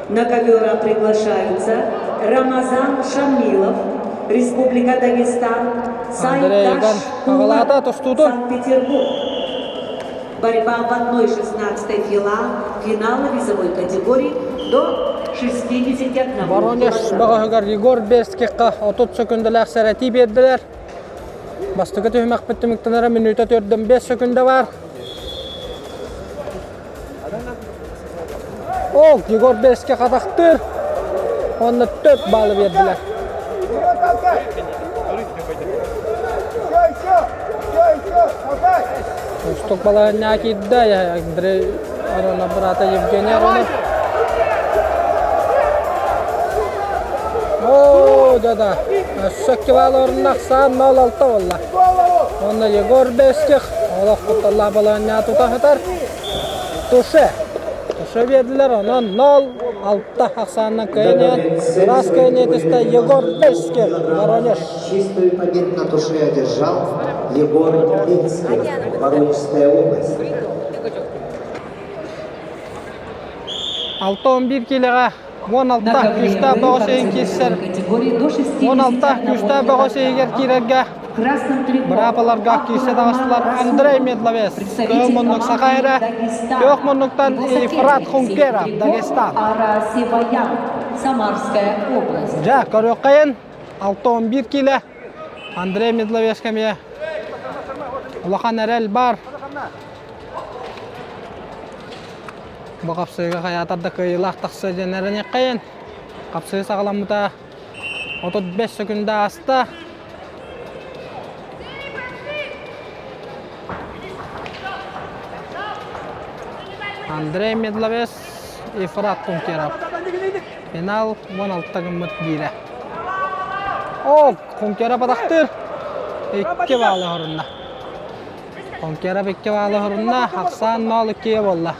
На ковера приглашаются Рамазан Шамилов, Республика Дагестан, Андрей Сайташ Иган аҕалаата тустуутун. Санкт-Петербург. Борьба в 1-16 финала, финала весовой категории до 61 Воронеж бөҕөһүгэр Егор Бельскиххэ 30 секундалаах сэрэтии биэрдилэр. Бастакы түһүмэхпит түмүктэнэрэ мүнүүтэ 45 секунда бар. Ол Егор Беске хатахтыыр. Онно төрт баалы биэрдилэр. Устук балаһынньаа киирдэ Андрей Аронов быраата Евгений Аронов. Оо, да-да. Өссө килал орунна ахсаан 0-6 буолла. Онно Егор Беских олох кутталлаах балаһынньаа тута сытар. Туше. Туше биэрдилэр, онон 0-6 ахсаанынан кыайан Ыраас кыайан Егор Беских, Воронеж. Чистую победу на туше одержал Егор Беских, Воронежская область. 6-11 киилэҕэ 16 күүстээх бөҕөс иһин киирсэр 16 күүстээх бөҕөс иһигэр киирэргэ быраапаларга киирсэ таҕыстылар Андрей Медловец, Кыһыл муннук Саха эрэ, Күөх муннуктан Ефрат Хункеров, Дагестан. Самарская область. Дьэ, көрүөххэйин, 6-11 киилэ Андрей Медловецка эмиэ улахан эрэл баар. Бу хапсыыга хайаатар да кыайыылаах тахсыа диэн эрэниэххэйин. Хапсыы саҕаламмыта 35 секунда ааста. Андрей Медловец, Ефрат Кункеров. Финал 16 гыммыт биирэ. О, Кункеров атахтыыр. Икки баалы хорунна. Кункеров икки баалы хорунна. Ахсаан 0-2 буолла.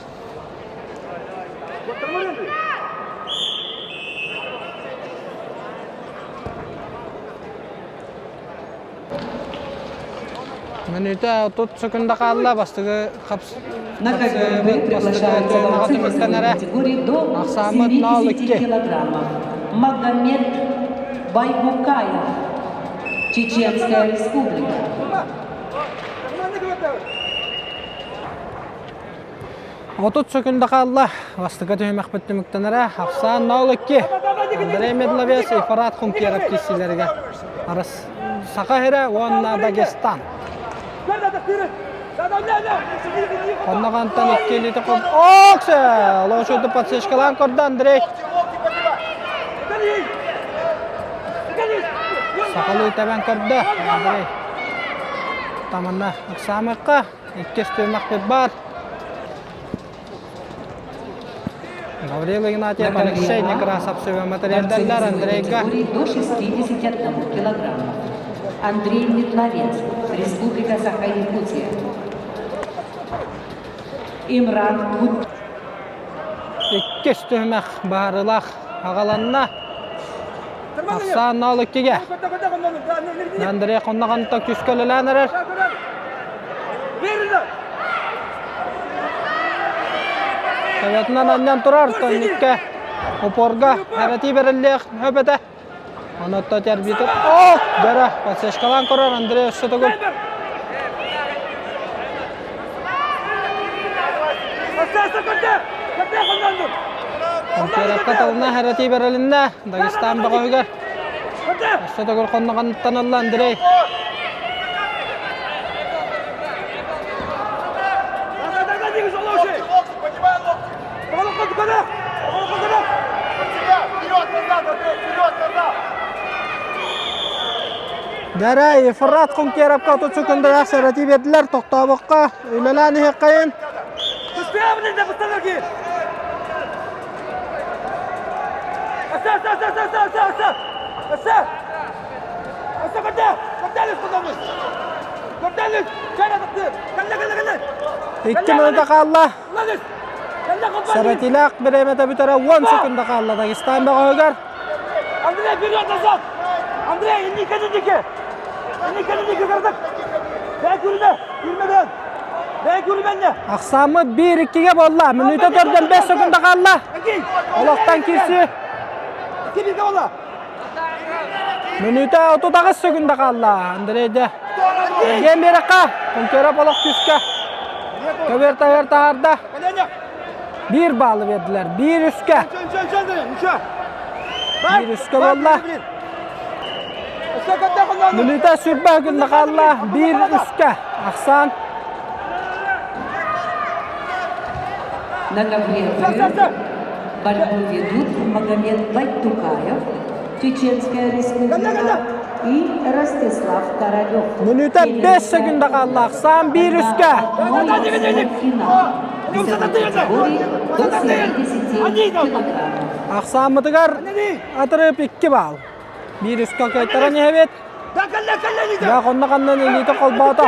Мүнүүтэ 30 секунда хаалла бастакы хапс На ковер приглашаются борцы весовой категории до 70 килограммов. Магомед Байгукаев, Чеченская республика. 30 секунда хаалла. Бастакы түһүмэхпит түмүктэнэрэ. Ахсаан 0-2. Андрей Медловец, Ефрат Хункеров киирсиилэригэр Арас Саха сирэ уонна Дагестан. Онноҕантан икки илиитэ хом... Оксе! Лошадь подсечкалаан көрдө Андрей. Сахалыы тэбэн көрдө Андрей. Таманна ыксаамыкка иккис түһүмэхпит баар. Гаврил Игнатьев, Алексей Некрасов сүбэ матырыйаллар Андрейга. До 61 килограмма. Андрей Метловец, Республика Саха-Якутия. Имран Гуд. Иккис түһүмэх баарылаах аҕаланна. Ахсаан 0-2-ге. Андрей хонноҕонто күүскэ үлэлээн эрэр. Советынан анньан турар тонникке упорга эрэтии бэриллиэх сөп этэ. Онотто тербитер. Ох, дөрө, подсечкалаан көрөр Андрей өссө төгүл. Конкурентка тылына эрэтии бэрилиннэ. Дагестан бөҕөһүгэр. Өссө төгүл хонноҕоттон ылла Андрей. Дәрәй, Ефрат Кункеровка отут секундалаах сэрэтии биэрдилэр. Тохтообокко үлэлээн иһиэххэйин. Икки минута хаалла. Сэрэтиилээх бириэмэтэ бүтэрэ 10 секунда хаалла Дагестан бөҕөһүгэр. Андрей, вперед, назад! Андрей, инники, инники! Инники, инники, кырдык! Бэй күрүмэ, күрүмэ Бэй күрүмэнне! Ахсааммыт 1-2-ге буолла. Мүнүүтэ төрдөн 5 секунда хаалла. Олохтон киирсүү. Кимге болла? Мүнүүтэ 38 секунда хаалла. Андрей де. Эргиэн биэрэххэ. Кункеров олох күүскэ. Көбүөр таһыар таһаарда. Биир баалы биэрдилэр. Биир үскэ. Биир үскэ буолла. Мүнүүтэ сүрбэ күннэ хаалла. Биир үскэ. Ахсаан. На ковре В борьбу ведут Магомед Байтукаев, Чеченская республика и Ростислав Королев. Мүнүүтэ 5 секунда хаалла. Ахсаан биир үскэ. Финал. Весовой категории до 70 килограммов. Ахсааммытыгар атырып 2 балл. Биир үскэ кыайтаран иһэбит. Дьэ, хонно ханнан илиитэ холбоото.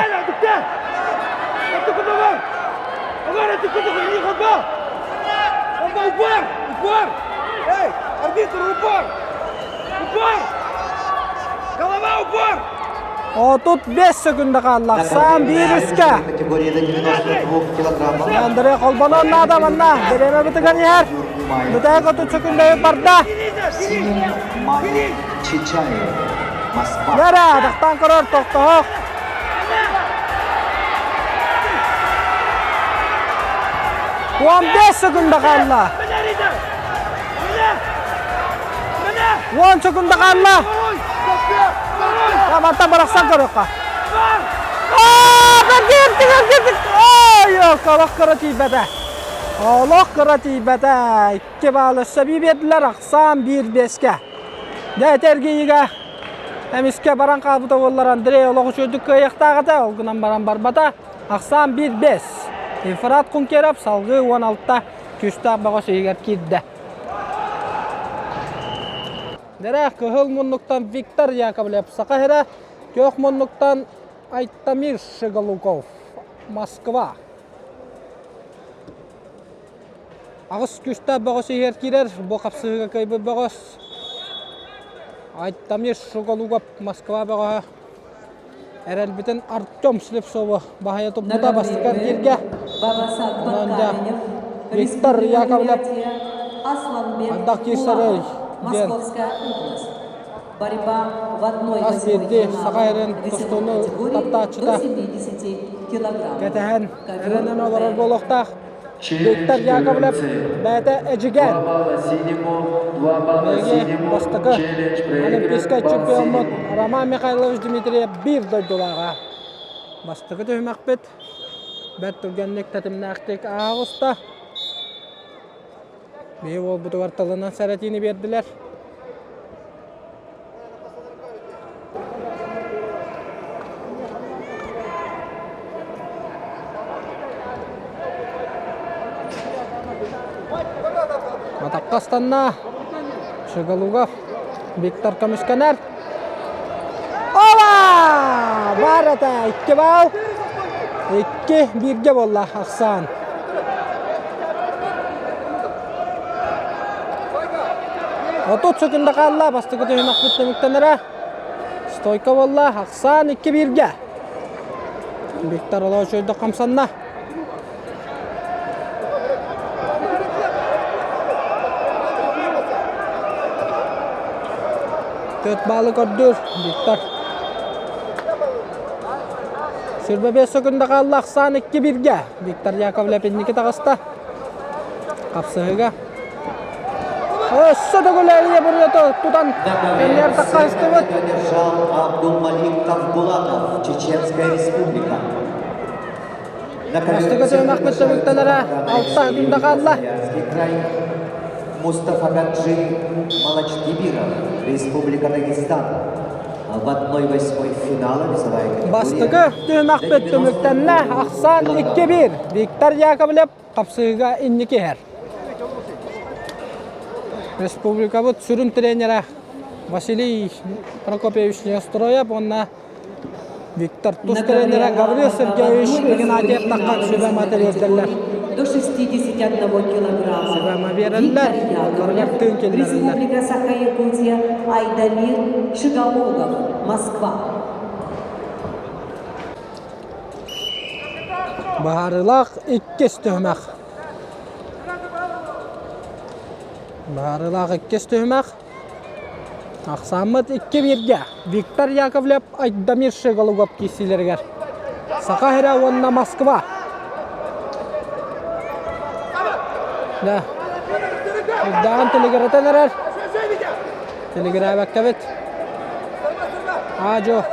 Упор! Упор! Эй, арбитр, упор! Упор! Голова, упор! 35 секунда хаалла. Ахсаан биир үскэ. Категория до 92 килограммов. Андрей холбонон наада манна. Бириэмэ бытыган иһэр. Бүтэһик 30 секунда барда. Синим Малик Чичаев. Москва. Яра, тахтан көрөр тохтоһох. 15 секунда хаалла. 10 секунда хаалла. Мантан барахсан көрүөххэ. Ой, олох кыра тиийбэтэ. Олох кыра тиийбэтэ. Икки баал өссө бии биэрдилэр, ахсаан биир биэскэ. Дьэ, ити эргийиигэ эмискэ баран хаалбыта буоллар Андрей олох үчүгэйдик кыайыахтаах этэ, ол гынан баран барбата. Ахсаан 1-5. Ефрат Кункеров салгыы 16 күүстээх бөҕөс иһигэр киирдэ. Дэрэ кыһыл муннуктан Виктор Яковлев Саха сирэ, күөх муннуктан Айтамир Шигалуков Москва. Аҕыс күүстээх бөҕөс иһигэр киирэр, бу хапсыһыыга кыайбыт бөҕөс Айтамир Шигалуков Москва бөҕөһө Эрэлбитин Артем Слепцову баһыйа туппута бастакы эргииргэ. Онон дьэ Виктор Яковлев хайдах киирсэрий диэн хас биирдии саха эрин тустууну таптааччыта кэтэһэн эрэнэн олорор буолуохтаах. Виктор Яковлев бэйэтэ Эдьигээн. Биһиги бастакы олимпийскай чемпиоммут Роман Михайлович Дмитриев биир дойдулааҕа. Бастакы түһүмэхпит бэрт түргэнник тэтимнээхтик ааҕыста. Биһи уолбутугар тылынан сэрэтиини биэрдилэр. Атахха ыстанна. Шигалугов Виктор көмүскэнэр. Ола! Бар этэ! Икки баал. Икки бииргэ буолла ахсаан. 30 секунда хаалла, бастакы түһүмэхпит түмүктэнэрэ. Стойка буолла, ахсаан икки бииргэ. Виктор Олович өйдөх хамсанна. Төрт баалы көрдүр Виктор. Сүрбэ 5 секунда хаалла, ахсаан икки бииргэ. Виктор Яковлев инники таҕыста. Хапсыһыыга Өссө төгүл эрийэ буруйата тутан кэннигэр таххаыстыбыт. Одержал Абдулмалик Тавбулатов, Чеченская республика. Бастакы түһүмэхпит түмүктэнэрэ алта күндэ хаалла. Мустафа Гаджи Малачтибиров, Республика Дагестан. В 1-8 финала весовая категория. Бастакы түһүмэхпит түмүктэннэ. Ахсаан 2-1. Виктор Яковлев хапсыһыыга инники иһэр. Республикабыт сүрүн тренерэ Василий Прокопьевич Неустроев уонна Виктор тус тренерэ Гаврил Сергеевич Игнатьев таххан сүбэ-ама тириэрдэллэр. До 61 килограмма. Сүбэ-ама биэрэллэр, оллоругар тыын киллэрэллэр. Республика Саха-Якутия Айдамир Шигалогов, Москва. Баһаарылаах иккис түһүмэх. Баһаарылаах иккис түһүмэх. Ахсааммыт икки бииргэ. Виктор Яковлев, Айдамир Шеголугов киирсиилэригэр. Саха сирэ уонна Москва. Да. Үрдэҕин тилигирэтэн эрэр. Тилигирээбэккэбит. Аа-дьуо.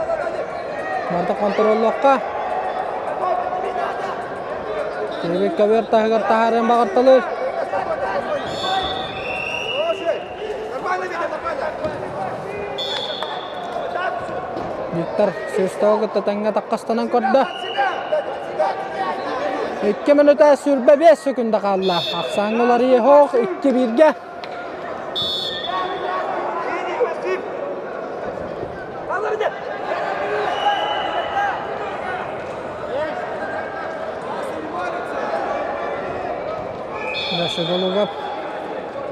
Барыта хонтуруоллуохха. Киһибит көбүөр таһыгар таһаарыан баҕарталыыр. Виктор Свистова кытта тэҥҥэ таккастанан көрдө. 2 мүнүүтэ 25 секунда хаалла. Ахсааҥҥа уларыйыы суох, 2-1-гэ. Шеголугов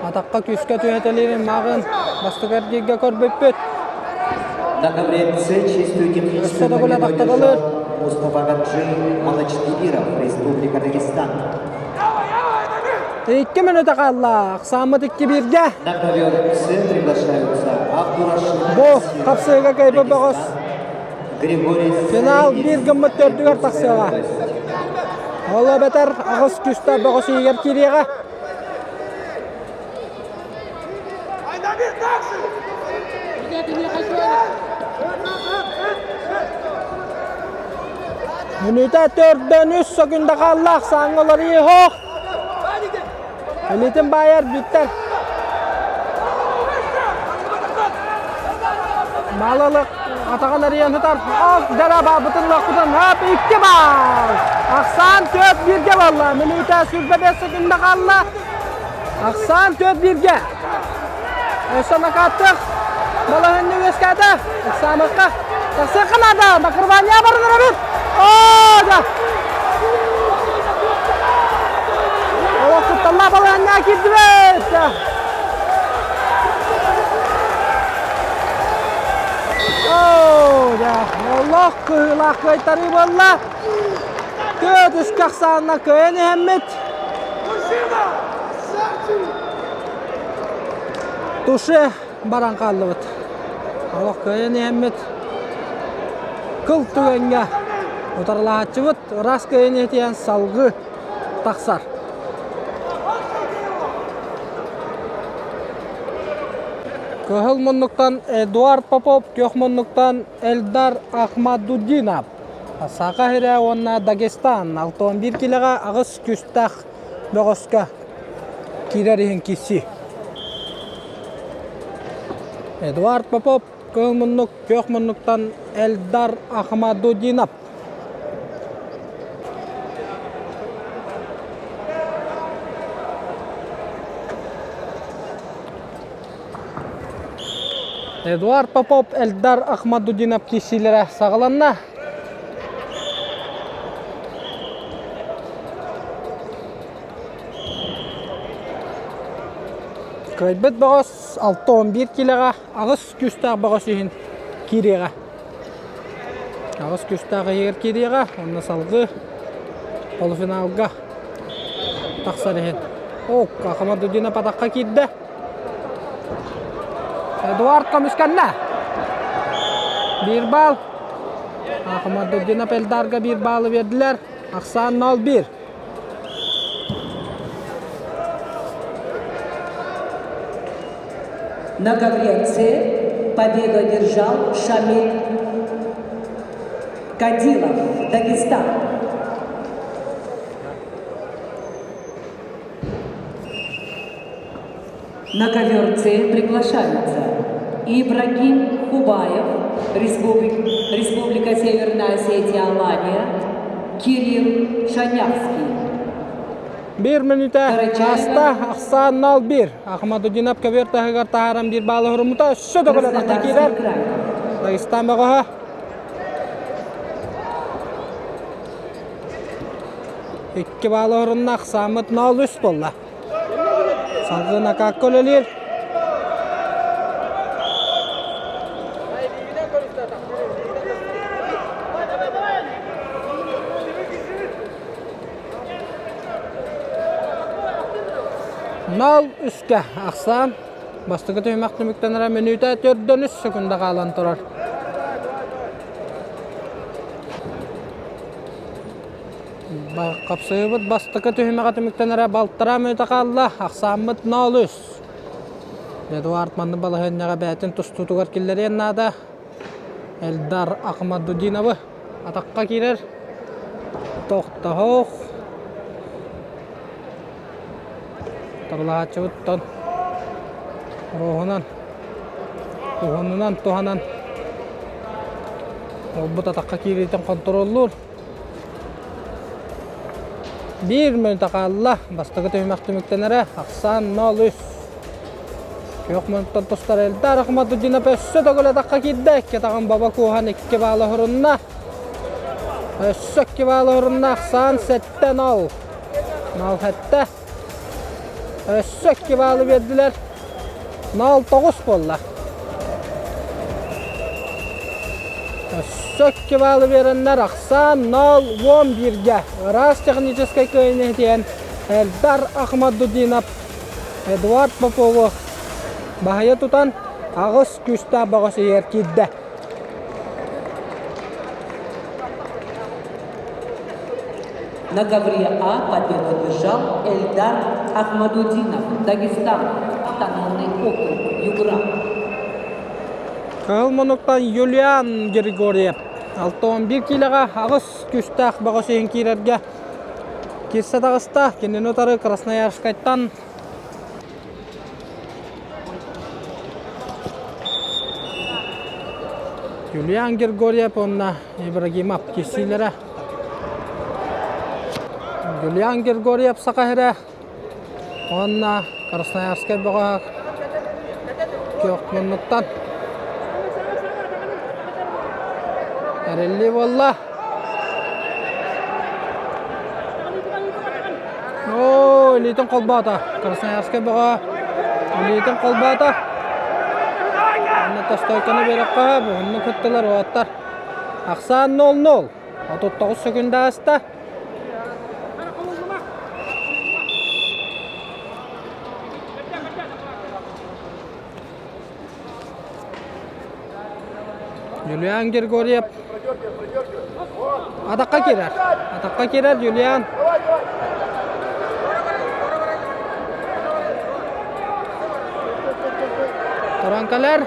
атахха күүскэ түһэтэлиирин мааҕын бастакы эргииргэ көрбүппүт. На ковре С чистую техническую Өссө да победу тахтаталыыр. одержал Мустафа Гаджи Малачдибиров, Республика Дагестан. 2 мүнүүтэ хаалла. Ахсааммыт 2-1-гэ. На ковер С приглашаются Абдурашид Бу хапсыыга кыайбыт бөҕөс Григорий финал биир гыммыт төрдүгэр тахсыаҕа. Ол эбэтэр аҕыс күстэ бөҕөс иһигэр киириэҕэ. Мүнүүтэ төрдөн үс секунда хаалла ахсааҥҥа уларыйыы суох. Илиитин баайар бүттэр. Малалык атаҕын арыйан сытар. Ох, дара баабытын лохпутун. Хап, икки баал. Ахсаан төрт бииргэ буолла. Мүнүүтэ 25 секунда хаалла. Ахсаан төрт бииргэ. Өссө накаттых. Балаһынньы үөскээтэ. Ыксаамыкка. Тахсыахха наада. Накрывание барынар эбит. Оо, да. Олох кутталлаах балаһынньа киирдибит. Оо, да. Олох кыһыылаах кыайтарыы буолла. Төрт үскэ ахсаанна кыайан иһэммит. Туше баран хааллыбыт. Олох кыайан иһэммит кыл түгэҥҥэ утарылаһааччыбыт ыраас кыайан иһитийэн салгыы тахсар. Кыһыл муннуктан Эдуард Попов, күөх муннуктан Эльдар Ахмадудинов. Саха сирэ уонна Дагестан 61 килэҕэ аҕыс күстээх бөҕөскө киирэр иһин киирсии. Эдуард Попов кыһыл муннук, күөх муннуктан Эльдар Ахмадудинов. Эдуард Попов, Эльдар Ахмадудинов киирсиилэрэ саҕаланна. Кыайбыт бөҕөс 6-11 килэҕэ аҕыс күүстээх бөҕөс иһин киириэҕэ. Аҕыс күүстээх иһигэр киириэҕэ, онно салгыы полуфиналга тахсар иһин. О, Ахмадудинов атахха киирдэ. Эдуард көмүскэннэ. Биир баал. Ахмадудинов Эльдарга биир баалы биэрдилэр. Ахсаан 0-1. На ковре С победу одержал Шамиль Кадилов, Дагестан. На ковер С приглашаются Ибрагим Хубаев, Республика, Республика Северная Осетия, Алания, Кирилл Шанявский. Биир мүнүүтэ ааста ахсаан 0-1. Ахмадудинов көбүөр таһыгар таһааран биир баалы хуруммута өссө да көлө киирэр. Дагестан бөҕөһө. Икки баалы орунна ахсааммыт 0-3 буолла. Салгыы накаакка үлэлиир. Нал үскэ ахсаан бастакы түһүмэх түмүктэнэрэ мүнүүтэ төрдөн үс секунда хаалан турар. Хапсыһыыбыт бастакы түһүмэҕэ түмүктэнэрэ балтараа мүнүүтэ хаалла, ахсааммыт 0-3. Эдуард маннык балаһыанньаҕа бэйэтин тустуутугар киллэриэн наада. Эльдар Ахмадудиновы атахха киирэр. Тохтоһуох. Утарылаһааччыбыттан Оруоһунан, уһунунан туһанан уолбут атахха киириитин хонтуруоллуур. Биир мүнүүтэ хаалла. Бастакы түһүмэх түмүктэнэрэ ахсаан 0-3. Күөх муннуктан тустар Эльдар Ахмадудинов өссө төгүл атахха киирдэ. Икки атаҕын баба кууһан икки баала уһурунна. Өссө икки баала уһурунна. Ахсаан 7-0. 0 7. Өссө икки баалы биэрдилэр. 0-9 буолла. Өссө икки баалы биэрэннэр ахсаан 0-11-гэ ыраас техническэй кыайыыны иһитиэн Эльдар Ахмадудинов Эдуард Попову баһыйа тутан аҕыс күүстээх бөҕөс иһигэр киирдэ. На ковре А победу одержал Эльдар Ахмадудинов, Дагестан, автономный округ, Югра. Кыһыл муннуктан Юлиан Григорьев 61 киилэҕэ аҕыс күүстээх бөҕөс иһин киирэргэ киирсэ таҕыста. Кинини утары Красноярскайтан Юлиан Григорьев уонна Ибрагимов киирсиилэрэ. Юлиан Григорьев Саха сирэ уонна Красноярскай бөҕө күөх муннуктан эриллии буолла. Оо, илиитин холбоото. Красноярскай бөҕө илиитин холбоото. Онно тостойканы биэрэххэ буһунну кыттылар уоттар. Ахсаан 0-0. 39 секунда ааста. Юлиан Григорьев атахха киирэр. Атахха киирэр Юлиан. Туран кэлэр.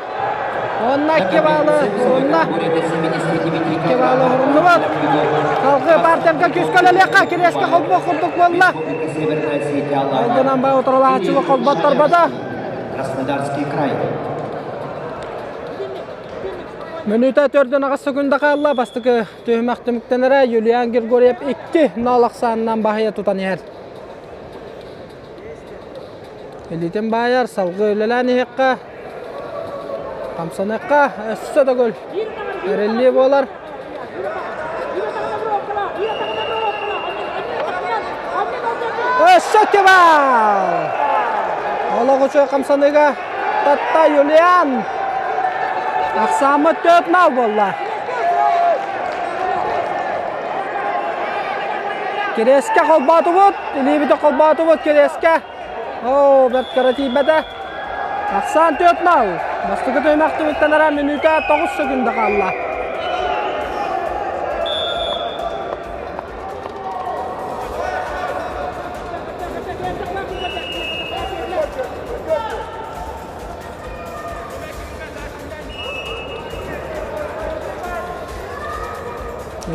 Уонна икки баалы уонна икки баалы оһоруннубут. Салгыы партерга күүскэ үлэлиэххэ. Кириэскэ холбуох курдук буолла. Ол гынан баа утарылаһааччылар холботторбото. Краснодарский край. Мүнүүтэ төрдүн аҕыс секунда хаалла. Бастакы түһүмэх түмүктэнэрэ Юлиан Григорьев 2-0 ахсаанынан баһыйа тутан иһэр. Илиитин баайар, салгыы үлэлээн иһиэххэ, хамсаныахха, өссө төгүл эриллии буолар. Өссө кебал! Олох үчүгэй хамсаныыга татта Юлиан. Ахсааммыт 4 мал буолла. Кириэскэ холбоотубут, илиибитин холбоотубут кириэскэ. Оо, бэрт кыра тиийбэтэ. Ахсаан 4 мал. Бастакы түһүмэх түмүктэнэрэ мүнүүтэ 9 секунда хаалла.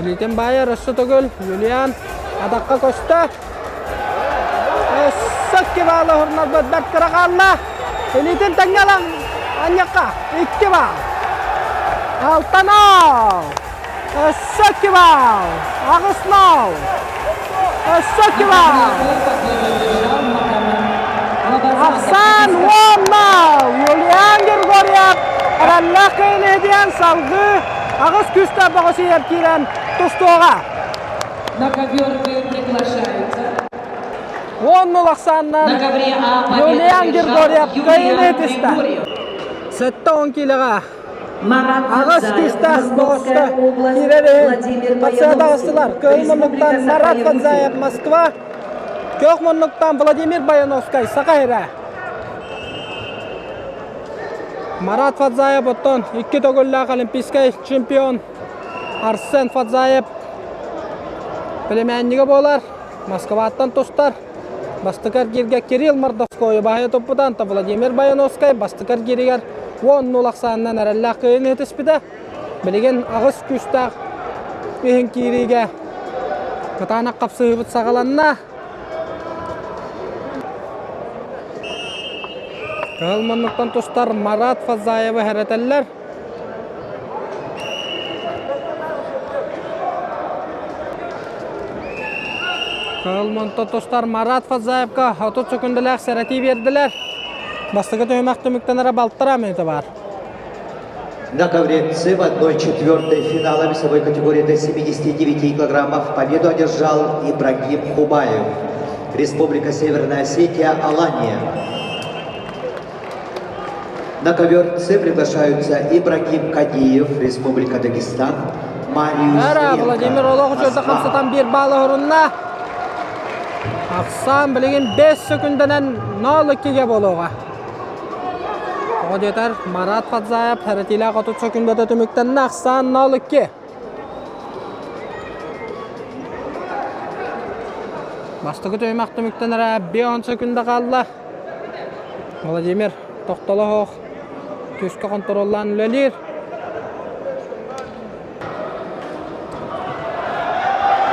Илиитин баайар өссө төгүл Юлиан атахха көстө. Өссө икки баалы уһурнарбыт бэрт кыра хаалла. Илиитин тэҥҥэ ылан анньахха икки баал. Алтанал! Өссө икки баал! Аҕыс нол! Өссө икки баал! Ахсаан уон нол! Юлиан Григорьев эрэллээх кыайыыны диэн салгыы аҕыс күүстээх бөҕөсүйэр киирэн тустуоҕа. На ковер приглашаются. Уон нол ахсааннан Юлиан Григорьев кыайыыны ытыста. 70 киилэҕэ Аҕыс күүстээх боҕосто киирэр иһин Пацада астылар. Кыһыл муннуктан Марат Фадзаев Москва, Күөх муннуктан Владимир Баяновскай Саха сирэ. Марат Фадзаев оттон икки төгүллээх олимпийскай чемпион Арсен Фадзаев племяннига буолар. Москваттан тустар. Бастакы эргииргэ Кирилл Мордовскойу баһыйа туппута, онтон Владимир Баяновскай бастакы эргииригэр уон нул ахсаанынан эрэллээх кыайыыны ситиспитэ. Билигин аҕыс күүстээх иһин киириигэ кытаанах хапсыһыыбыт саҕаланна. Кыһыл муннуктан тустар Марат Фазаевы хэрэтэллэр. Кыһыл муннуктан тустар Марат Фазаевка 30 секундалаах сэрэтии биэрдилэр. Бастакы түһүмэх түмүктэнэрэ балтараа мүнүүтэ баар. На ковре С в 1-4 финала весовой категории до 79 килограммов победу одержал Ибрагим Хубаев. Республика Северная Осетия, Алания. На ковер С приглашаются Ибрагим Кадиев, Республика Дагестан, Мариус Ара, Владимир олох учуота Москва. хамсатан биир баалы орунна. Ахсаан билигин 5 секундэнэн 0-2-ге буолуоҕа. Тоҕо диэтэр, Марат Фадзаев хэрэтиилээх 30 секундата түмүктэннэ, ахсаан 0-2. Бастакы түһүмэх түмүктэнэрэ 5 секунда хаалла. Владимир тохтоло суох күүскэ хонтуруоллаан үлэлиир.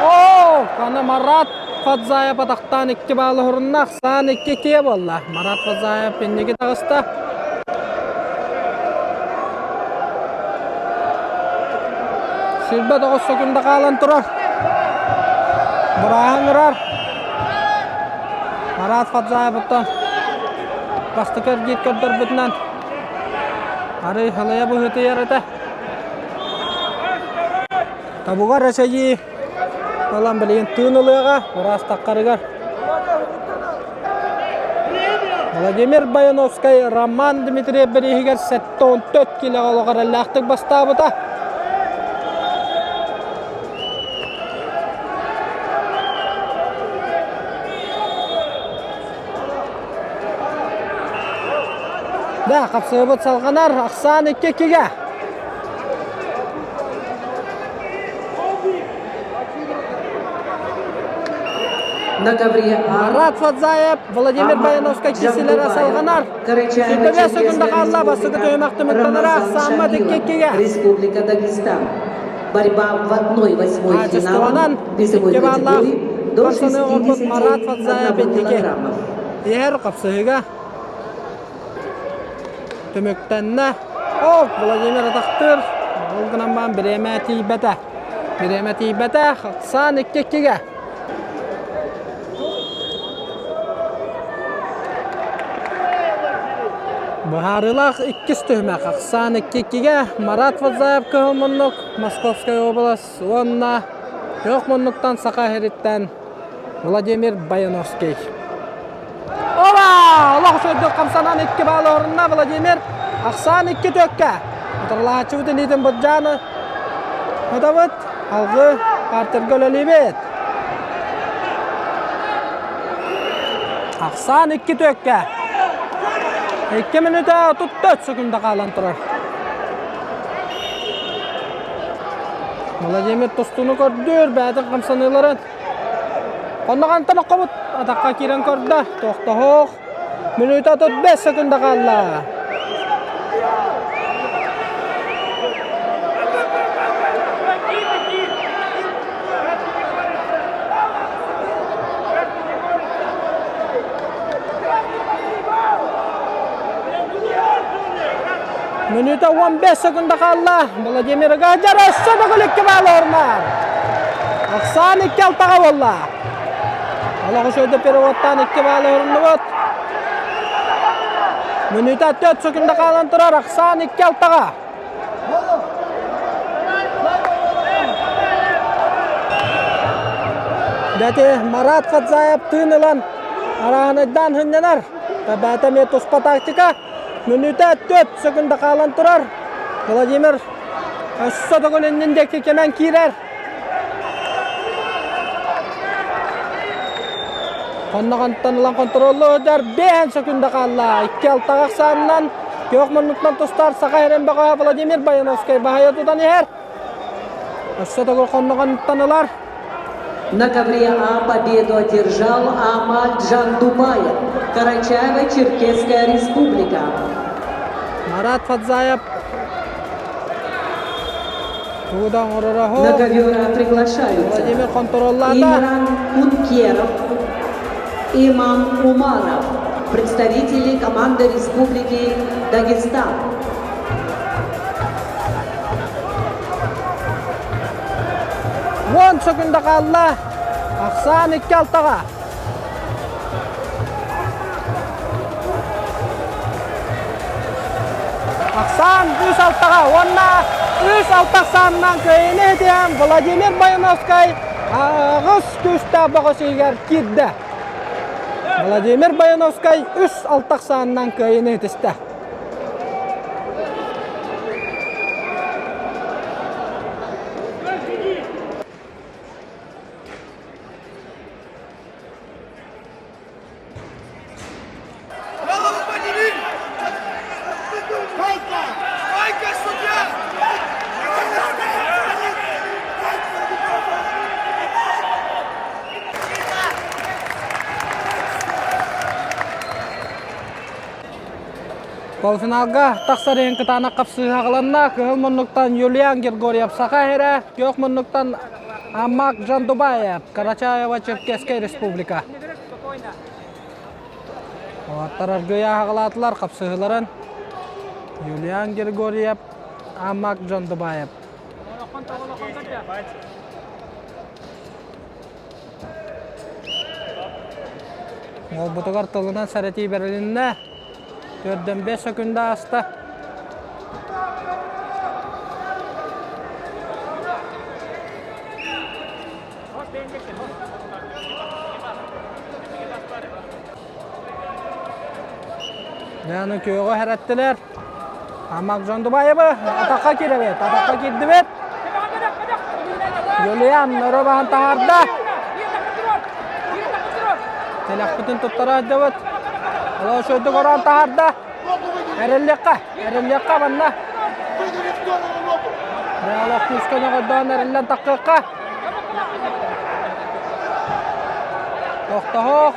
Оо, аны Марат Фадзаев атахтаан икки баалы хорунна, ахсаан икки иккигэ буолла. Марат Фадзаев инники таҕыста. 29 секунда хаалан турар. Бырааһын ырар. Марат Фадзаевыттан бастакы эргиир көрдөрбүтүнэн арый халыйа быһыытыйар этэ. Табугар эчэйии ылан билигин тыын ылыаҕа ураас таххарыгар. Владимир Баяновскай Роман Дмитриев бирииһигэр 74 килоҕа олох эрэллээхтик бастаабыта. Да, хапсыһыбыт салҕанар, ахсаан 2-2-гэ. На ковре Марат Фадзаев, Владимир Баяновскай кисилere салҕанар. Карачаево секунда хаалла, бастакы түһүмэх түмүктэнэр ахсааммат 2-2-ге. Республика Дагестан. Борьба в 1/8 финала весовой категории до Марат Фадзаев 61 килограммов. Иһэр хапсыһыга түмүктэннэ. О, Владимир атахтыыр. Ол гынан баран бириэмэ тиийбэтэ. Бириэмэ тиийбэтэ. Ахсаан 2-2-ге. Быһаарыылаах иккис түһүмэх. Ахсаан 2-2-ге Марат Фадзаев кыһыл муннук, Московская область уонна күөх муннуктан Саха сириттэн Владимир Баяновский. Оба! Олох үчүгэйдик хамсанан икки баал орунна Владимир. Ахсаан икки төккө. Утарылааччыбыт илиитин былдьааны ытабыт. Алгы партерга үлэлиибит. Ахсаан икки төккө. 2 минута 34 секунда хаалан турар. Владимир тустууну көрдүүр, бэйэтин хамсаныыларын Онно хантан оккобут атахха киирэн көрдө. Тохтоһуох. Мүнүүтэ 35 секунда хаалла. Мүнүүтэ 15 секунда хаалла. Владимир Гаджар өссө да күлүккэ баал орноор. Ахсаан икки алтаҕа буолла. Олох үчүгэйдик переводтаан икки баалы оруннубут. Мүнүүтэ 4 секунда хаалан турар. Ахсаан икки алтаҕа. Бэти Марат Фадзаев тыын ылан арааһынайдаан сынньанар. Бээтэ эмиэ туспа тактика. Мүнүүтэ 4 секунда хаалан турар. Владимир өссө төгүл иннин диэки кэмэн киирэр. Хонноҕонтон ылан контроллуур 5 секунда хаалла. Икки алтаҕа ахсаанынан күөх муннуктан тустар Саха сирин бөҕөһө Владимир Баяновскай баһыйа тутан иһэр. Өссө төгүл хонноҕонтон ылар. На ковре А победу одержал Амаль Джандубаев, Карачаево-Черкесская республика. Марат Фадзаев Тугу оҥороро На ковер приглашаются Владимир контроллаата. Имран Кункеров, Имам Умаров. представители команды Республики Дагестан. Уон сөкүндэ хаалла. Ахсаан икки алтаҕа. Ахсаан үс алтаҕа уонна үс алта ахсаанынан кыайыыны иһитиһэн Владимир Баяновскай аҕыс күүстээх бөҕөс иһигэр киирдэ. Владимир Баяновскай үс алта ахсаанынан кыайыыны иһитистэ. Полуфиналга тахсар иһин кытаанах хапсыһыы аҕаланна. Кыһыл муннуктан Юлиан Григорьев Саха сирэ, күөх муннуктан Аммак Жандубаев, Карачаево-Черкесскэй Республика. Уолаттар аргыйа аҕалаатылар хапсыһыыларын. Юлиан Григорьев, Аммак Жандубаев. Уолбутугар тылынан сэрэтии бэрилиннэ. Төрдөн бэс сөкүндэ ааста. Дьэ, күөҕү хэрэттилэр. Амак Жондубаевы атахха киирэбит, атахха киирдибит. Юлиан өрө баһан таһаарда. Тилэхпитин туттара сылдьабыт. Олоо үчүгэйдик ороон таһаарда. Эрэллиэххэ, эрэллиэххэ манна. Дьэ, олох күүскэ ньоҕойдоон эрэллэн таххыахха. Тохтоһуох.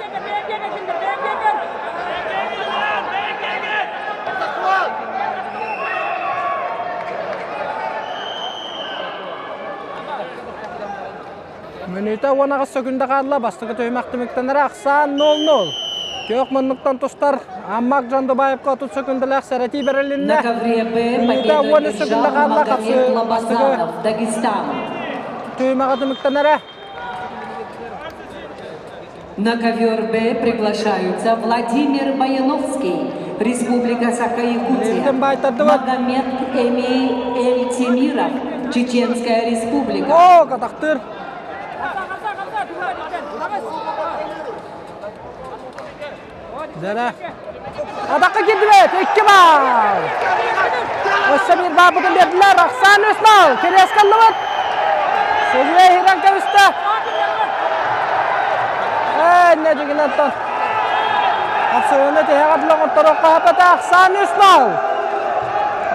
Мүнүүтэ 18 сөкүндэ хаалла. Бастакы түһүмэх түмүктэнэрэ ахсаан 0-0. Күөх муннуктан тустар Аммак Жандубаевка 30 сөкүндэлээх сэрэтии бэрилиннэ. На ковре Б Мүнүүтэ победу 13 сөкүндэ одержал хаалла. Магомед Бастакы Лабазанов, Дагестан. түһүмэҕэ түмүктэнэрэ. На ковер Б приглашаются Владимир Баяновский, Республика Саха-Якутия, Магомед Эмей Эльтемиров, Чеченская Республика. О, катахтыр! Дара. Атаққа кирдибет, икки бал! Өссө биир баалбытын бердилер, Ахсан үс бал, Кириэс каллыбыт. Судья иһирэн кэбистэ. Ээ, иннэ дьигинэн Ахсыыны тиһэҕэ дылы оҥотторуохха хапата Ахсан үс бал.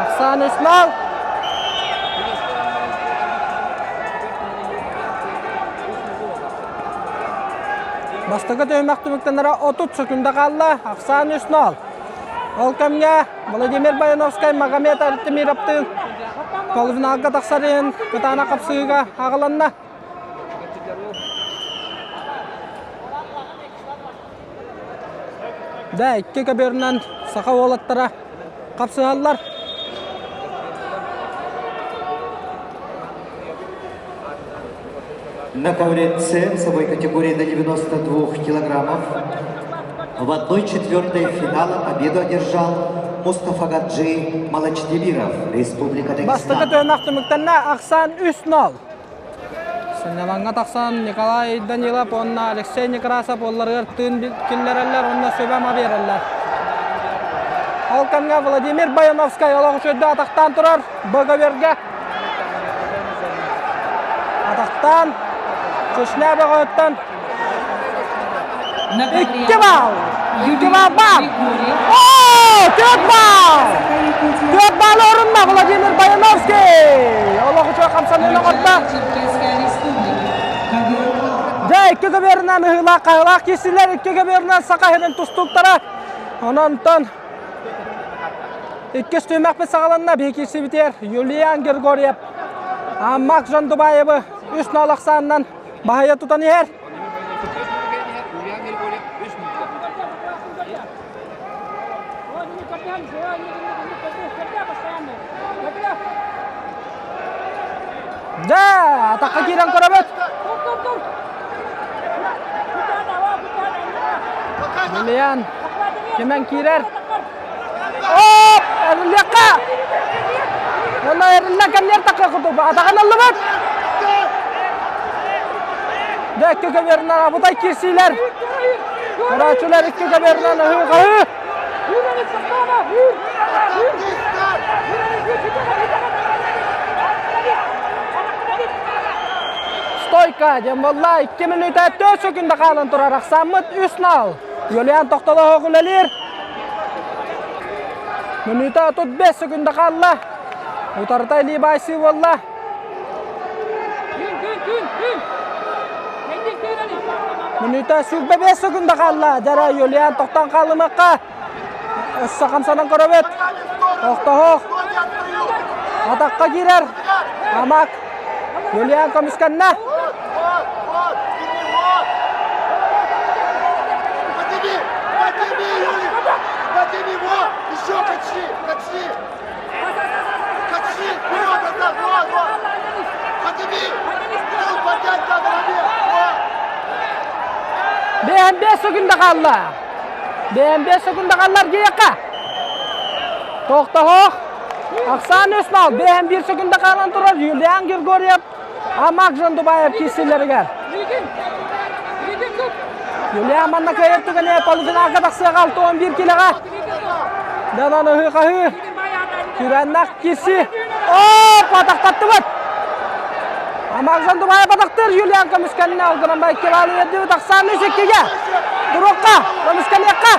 Ахсан үс бал. Бастакы түһүмэх түмүктэнэрэ 30 сөкүндэ хаалла, ахсаан үс нол. Ол кэмҥэ Владимир Баяновскай Магомед Артемировтыын полуфиналга тахсар иһин кытаанах хапсыһыыга аҕаланна. Да, икки көбүөрүнэн саха уолаттара хапсыһаллар. На ковре С весовой категории до 92 килограммов в 1-4 финала победу одержал Мустафа Гаджи Малачдемиров, Республика Бастакы Дагестан. түһүмэх түмүктэннэ ахсаан 3-0. Сынньалаҥҥа тахсан Николай Данилов уонна Алексей Некрасов уолларыгар тыын киллэрэллэр уонна сүбэ-ама биэрэллэр. Ол кэмҥэ Владимир Баяновскай олох үчүгэйдик атахтаан турар БГБ-га. Атахтаан Чечня бөҕөтүттэн икки балл! Икки балл баар! Оо, түөрт балл! Түөрт балл орунна Владимир Баяновский! Олох үчүгэй хамсаныыны оҥордо. Дьэ, икки көбүөрүнэн ыһыылаах хаһыылаах киирсилэр, икки көбүөрүнэн Саха сирин тустууктара. Онон иккис түһүмэхпит саҕаланна. Биһиги киирсибитигэр Юлиан Григорьев, Аммак Жандубаевы үс нол ахсаанынан баһыйа тутан иһэр. Дьэ, атахха киирэн көрөбүт. Юлиан кимэн киирэр. Оп! Эриллиэххэ! Уонна эриллэн кэмнэр такка курдук атаҕын ыллыбыт. Дьэ, икки көбүөрүнэн абытай киирсиилэр. Көрөөччүлэр икки көбүөрүнэн ыһыы-хаһыы. Стойка диэн буолла. 2 мүнүүтэ 4 секунда хаалан турар. Ахсааммыт 3-0. Юлиан тохтолоһо үлэлиир. Мүнүүтэ 35 секунда хаалла. Утарыта илии баайсыы буолла. Мүнүүтэ 25 секунда хаалла. Дьара Юлиан тохтон хаалымакка. Өссө хамсанан көрөбүт. Тохтоһох. Атахха киирэр. Амак. Юлиан көмүскэннэ. Подними! Подними, Юлик! Подними, вот! Еще качни! Качни! Качни! Вперед, назад! Вот, вот! Подними! Ну, поднять надо наверх! Вот! Бэйэм 5 секунда хаалла. Бэйэм 5 секунда хааллар диэххэ. Тохтоһох. Ахсаан үс Бэйэм 1 секунда хаалан турар Юлиан Григорьев Амак Жандубаев киирсиилэригэр. Юлиан манна кыайар түгэнэ полуфиналга тахсыаҕа 61 килоҕа. Данан ыһыы-хаһыы. Күрэннэх киирсии. Оо, атахтаттыбыт! Амак Жандубаев атахтыыр Юлиан көмүскэннэ. Ол гынан икки баалы бердибит. Ахсаан үс иккигэ. Туруохха, көмүскэниэххэ.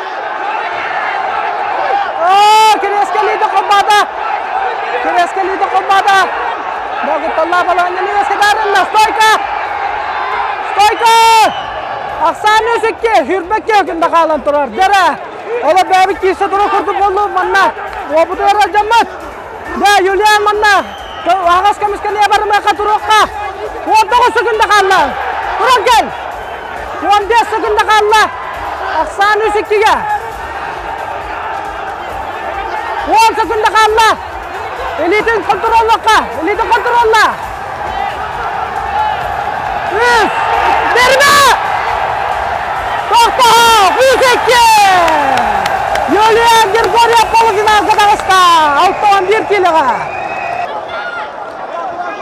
Оо, кириэскэлиитэ холбоото. Кириэскэлиитэ холбоото. Богутталлаах балаһынньаны үөскэтаарынна. Стойка! Стойка! Ахсаан үс икки, хүрбэккэ күндэ хаалан турар. Дьэрэ, оло бэйэбит киирсэ турар курдук буоллу манна. Уопутугар алдьаммыт. Дэ, Юлиан манна. Аҕас көмүскэниэ барымыахха туруохха. 19 секунда хаалла. Туран кэл. 15 секунда хаалла. Ахсаан үс иккигэ. 10 секунда хаалла. Илиитин контроллуохха. Илиитин контролла. Үс. Берме! Тохтоо! Үс икки! Юлия Григорьев полуфиналга таҕыста. 6-11 килоҕа.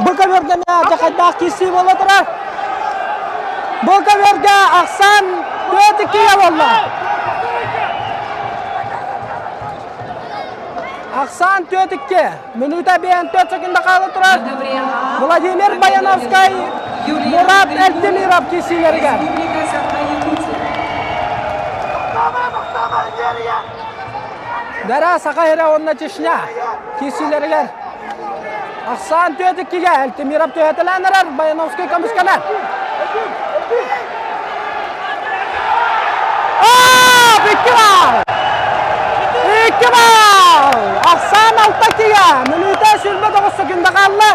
Бу көбүөргэ дьахайдаах киирсии буола турар. Бу көбүөргэ ахсаан 4-2 буолла. Ахсаан 4-2. Мүнүүтэ 54 секунда хаала турар. Владимир Баяновскай, Мурат Эльтемиров киирсиилэригэр. Дара Саха сирэ уонна Чечня киирсиилэригэр Ахсаан 4-2-гэ Эльтемиров түһэтэлээн эрэр Баяновскай көмүскэнэр. Аа, икки баал! Икки баал! Ахсаан 6-2-гэ мүнүүтэ 29 секунда хаалла.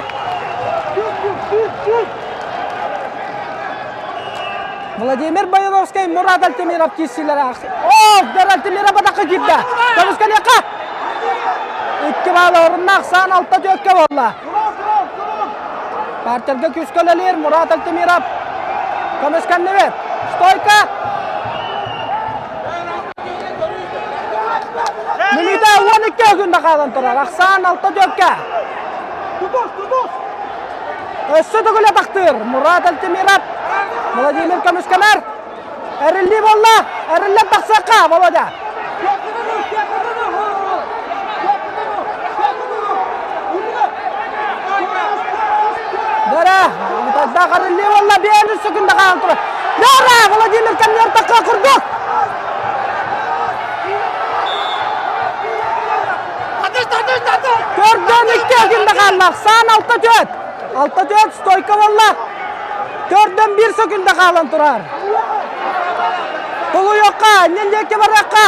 Владимир Баяновскай, Мурат Альтемиров киирсиилэрэ. Оо, Альтемиров атахха киирдэ. Көмүскэниэххэ! Икки баал орунна ахсаан 6-4-кэ буолла. Партерга күүскэ үлэлиир Мурат Альтемиров. Көмүскэннибит. Стойка! Мүнүүтэ 12 күндэ хаалан турар. Ахсаан 6-4-кэ. Өссө төгүл атахтыыр Мурат Альтемиров. Владимир көмүскэнэр. Эриллии буолла. Эриллэн тахсыахха, Володя. Дара, Мутайдаах эриллии буолла. Биэни секунда хаалан турар. Дара, Владимир кэмнэр такка курдук. Төрдөн икки күндэ хаалла. Саан 6-4. 6-4 стойка буолла. Төрдөн 1 секунда хаалан турар. Тулуйуохха, иннин диэки барыахха.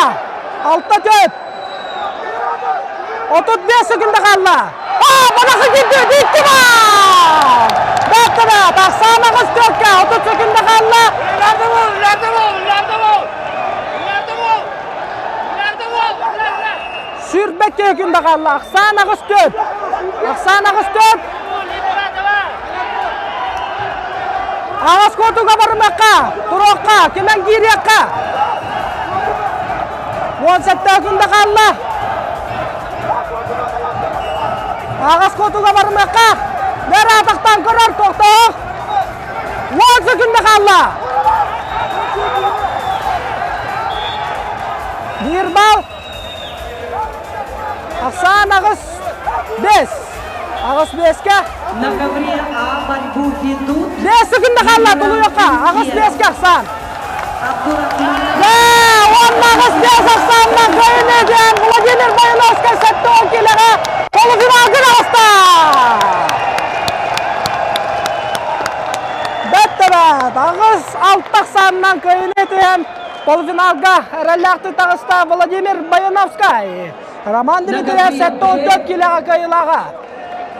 6-4. 35 секунда хаалла. Аа, банахы киирди, икки бал! Баттара, тахсаан аҕыс төркө, 30 секунда хаалла. Сүүрбэккэ күн да хаалла. Ахсаан аҕыс төрт. Ахсаан аҕыс төрт. Аҕыс куотуга барымахха, туруохха, кимэн киириэххэ. 17 күн да хаалла. Аҕыс куотуга барымахха. Бэр атахтан көрөр тохтоох. 10 секунда хаалла. Биир бал. Ахсаан аҕыс бес. Аҕыс беске. На ковре А борьбу ведут Бес секунда хаалла тулуйуохха. Аҕыс беске ахсаан. Абдурахман Да, уонна аҕыс бес ахсаанна кыайыны диэн Владимир Бояновскай 70 килоҕа полуфиналга таҕыста. Бэттэрэ аҕыс алта ахсаанынан кыайыны түһэн полуфиналга эрэллээхтик таҕыста Владимир Бояновскай. Роман Дмитриев 74 килоҕа кыайыылааҕа.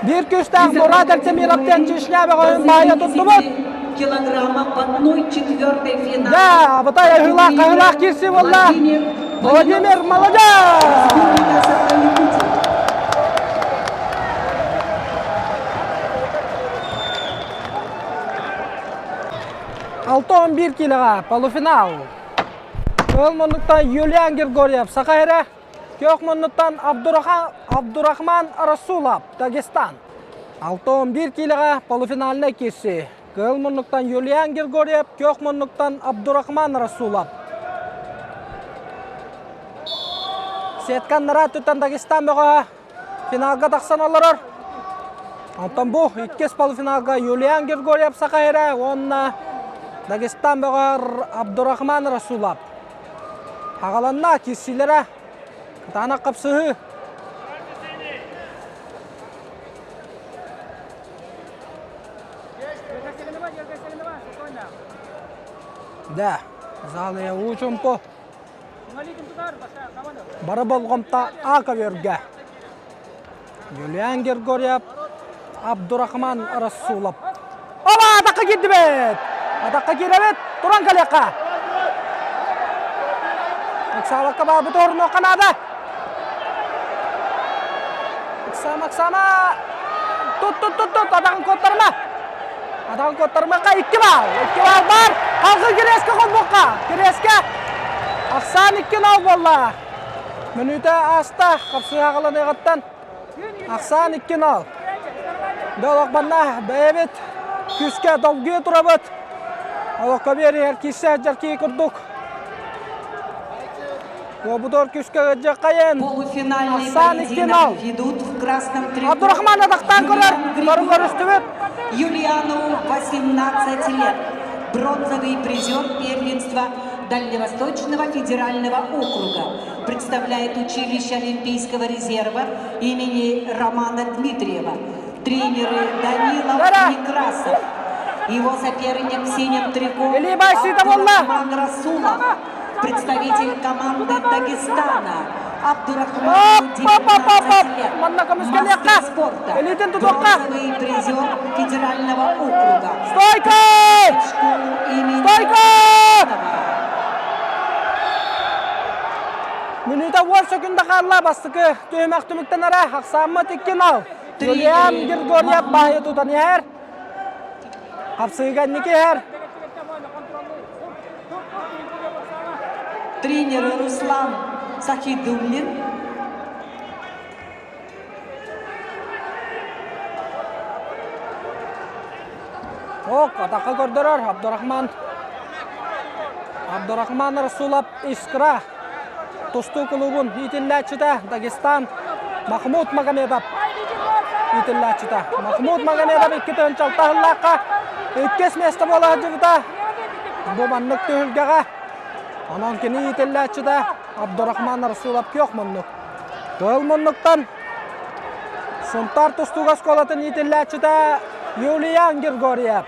Биир күүстээх Мурат Эрцемировтан Чечня бөҕөһүн баайа туттубут. Килограмма в одной четвертой финала. Да, абытай аһыылаах хаһыылаах киирсии буолла. Владимир молодец! Республика Саха-Якутия. 6-11 килоҕа полуфинал. Кыһыл муннуктан Юлиан Григорьев Саха сирэ, күөх муннуктан Абдурахман Расулов Дагестан. 6-11 килоҕа полуфинальнай киирсии. Кыһыл муннуктан Юлиан Григорьев, күөх муннуктан Абдурахман Расулов. Сетканнара өттүттэн Дагестан бөҕөһө финалга тахсан олорор. Онтон бу иккис полуфиналга Юлиан Григорьев Саха сирэ уонна Дагестан бөҕөр Абдурахман Расулов. Аҕаланна киирсиилэрэ кытаанах хапсыһыы. Да, залы уу чумпу. Бары болҕомто А көбүөргэ. Юлиан Григорьев, Абдурахман Расулов. Оба, атакка киирдибит! Атакка киирэбит, туран кэлиэххэ! Ыксаабакка баабыт орунуохха наада. Ыксаама, ыксаама! Тут, тут, тут, тут, атаҕын куоттарыма! Атаҕын куоттарымыахха икки баал. Икки баал баар. Халгы Кириэскэ холбуохха. Кириэскэ ахсаан икки нол буолла. Мүнүүтэ ааста. Хапсыһа аҕаланыаҕыттан ахсаан икки нол. Долох банна бэйэбит күүскэ долгуйа турабыт. Олоххо биэриһэр киирсэ сылдьар киһи курдук. Буобутуор күүскэ ыалдьыаххайын. Полуфинальный Ахсаан икки нол. поединок ведут в красном трико. Абдурахман атахтаан көрөр. Юлиан Бары көрүстүбүт. Юлиану 18 лет. Бронзовый призер первенства Дальневосточного федерального округа. Представляет училище Олимпийского резерва имени Романа Дмитриева. Тренеры Данилов Лера! Некрасов. Его соперник в синем трико Или Байсита буолла. Абдурахман Расулов. Представитель команды Дагестана Абдурахману Оп, оп, оп, оп, 19 оп. лет. Манна көмүскэлиэххэ. Мастер спорта. Илиитин тутуохха. Бронзовый призер федерального округа. Стойка! Школу имени Стойка! Романова. Мүнүүтэ уон сөкүндэ хаалла бастакы түһүмэх түмүктэнэрэ ахсааммыт икки нал. Юлиан Григорьев баайы тутан иһэр. Хапсыыга инники иһэр. Тренер Руслан Сахидуллин. Ок, атакка көрдөрөр Абдурахман. Абдурахман Расулов Искра тустуу кулуубун иитиллээччитэ Дагестан Махмуд Магомедов иитиллээччитэ. Махмуд Магомедов икки тыһыынчалта сыллаахха иккис миэстэ буола сылдьыбыта. Бу маннык түһүлгэҕэ онон кини иитиллээччитэ Абдурахман Расулов күөх муннук. Кыһыл муннуктан Сунтаар тустуук оскуолатын иитиллээччитэ Юлиан Григорьев.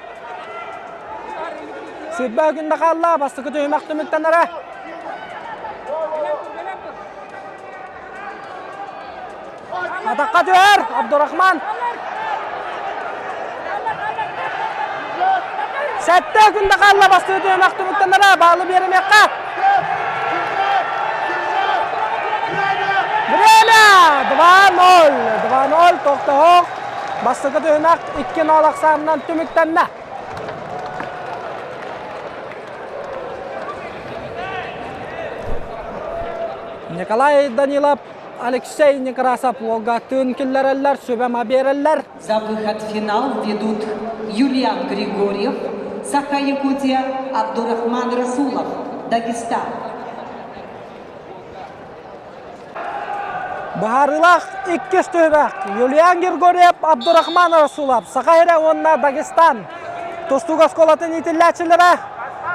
Сирбэ күндэ хаалла, бастакы түһүмэх түмүктэнэрэ. Атахха түһэр Абдурахман. Сэттэ күндэ хаалла бастакы түһүмэх түмүктэнэрэ, баалы биэримиэххэ. Время! 2-0. 2-0 тохтоһох. Бастакы түһүмэх 2-0 ахсаанынан түмүктэннэ. Николай Данилов, Алексей Некрасов уолга тыын киллэрэллэр, сүбэ-ма биэрэллэр. За выход в финал ведут Юлиан Григорьев, Саха-Якутия, Абдурахман Расулов, Дагестан. Быһаарыылаах иккис түһүмэх Юлиан Григорьев, Абдурахман Расулов, Саха сирэ уонна Дагестан тустуук оскуолатын иитиллээччилэрэ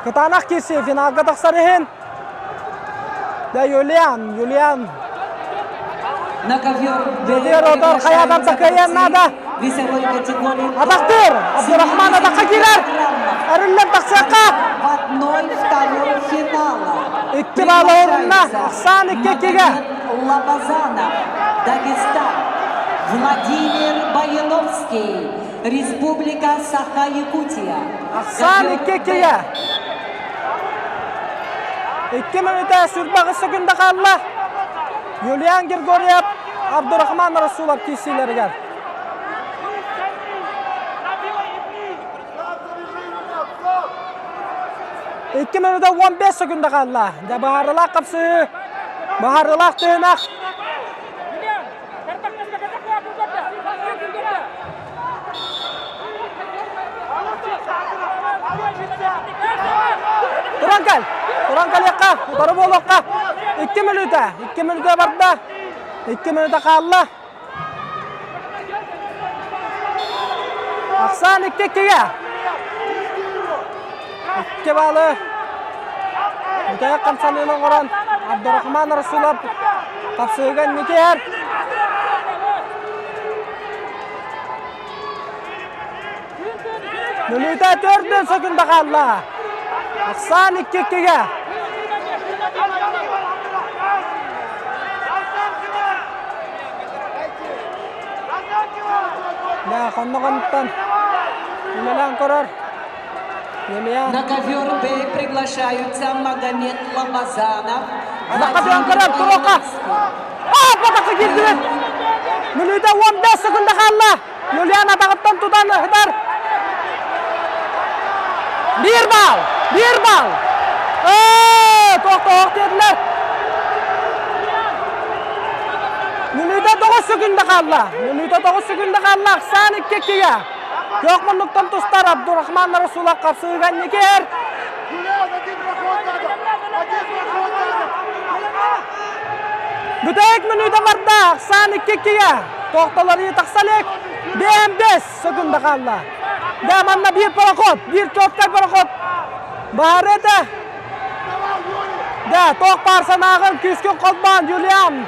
кытаанах киирсии финалга тахсар иһин Да Юлиан, Юлиан На ковер Дедер отор хайаатар да кыайан наада. весовой категории Атахтыр! Абдурахман атахха киирэр! Эриллэн тахсыахха! в одной второй финала. Икки баалы орунна, Ахсан икки иккигэ. Лабазанов, Дагестан. Владимир Баяновский, Республика Саха-Якутия. Ахсан икки иккигэ. Икки мүнүүтэ сүрбэҕис секунда хаалла. Юлиан Григорьев, Абдурахман Расулов киирсиилэригэр. Икки мүнүүтэ 15 секунда хаалла. Дьэ быһаарыылаах хапсыһыы, быһаарыылаах түһүмэх. Туран кэл! Туран кэлиэххэ, утары буолуохха. Икки мүнүүтэ, икки мүнүүтэ барда. Икки мүнүүтэ хаалла. Ахсаан икки иккигэ. Икки баалы бүтэһик хамсаныыны оҥорон Абдурахман Расулов хапсыһыыга инники иһэр. Мүнүүтэ төрдүн сөкүндэ хаалла. Ахсаан икки иккигэ. Да, хонноҕунтан үлэлээн көрөр. Юлия. На ковер Б приглашаются Магомед Ламазанов, Атахха көрөр, туруохха. Аа, батахха киирдибит. Мүнүүтэ 15 секунда хаалла. Юлиан атаҕыттан тутан ыһытар. Биир баал! Биир баал! Ээ, тохтоох диэтилэр. Мүнүүтэ 9 секунда хаалла. Мүнүүтэ 9 секунда хаалла. Ахсаан икки иккигэ. Күөх муннуктан тустар Абдурахман Расулов хапсыыга инникиэр. Бүтэһик мүнүүтэ барда. Ахсаан икки иккигэ. Тохтолору тахса илик. БМБ секунда хаалла. Да, манна биир пароход, биир четкай пароход. Баары этэ. Да, тоқ баар санааҕын күүскүн холбоон, Юлиан.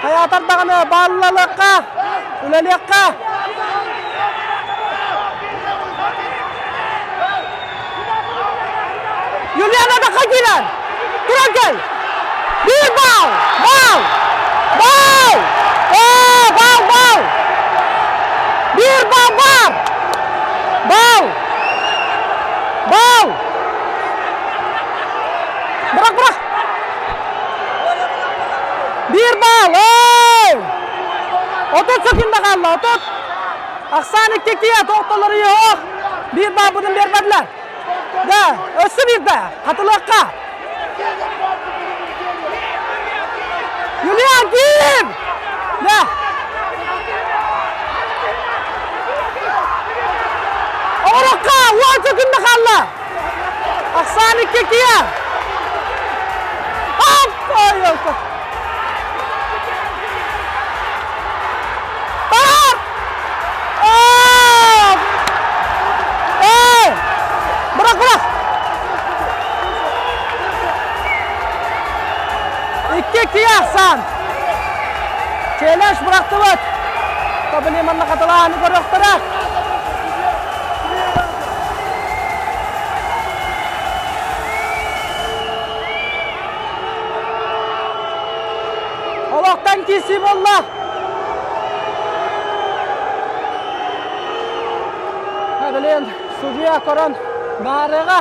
Хайаатар даҕаны бааллалыахха, үлэлиэххэ. Юлиана да киирэр! Туран кэл! Биир баал! Баал! Баал! Оо, баал, баал! Биир баал баар! Баал! Баал! Бырах, бырах! Биир баал! Ой! Отут секунда хаалла, отут! Ахсаан икки киэ, тоқтолору yok. Биир баалбытын биэрбэтилэр. Да, өссө биирдэ, хатылыахха. Юлиан, киир! Да. Оҕорокка, уон секунда хаалла. Ахсаан икки киэ. Ап! Ой, Бар! Эй! Бырах, бырах! Икки иккигэ ахсаан. Челлендж бырахтыбыт. Тобили манна хатылааны көрүөхтэрэ. Олохтон киирсии буолла. Блин, судья көрөн баарыга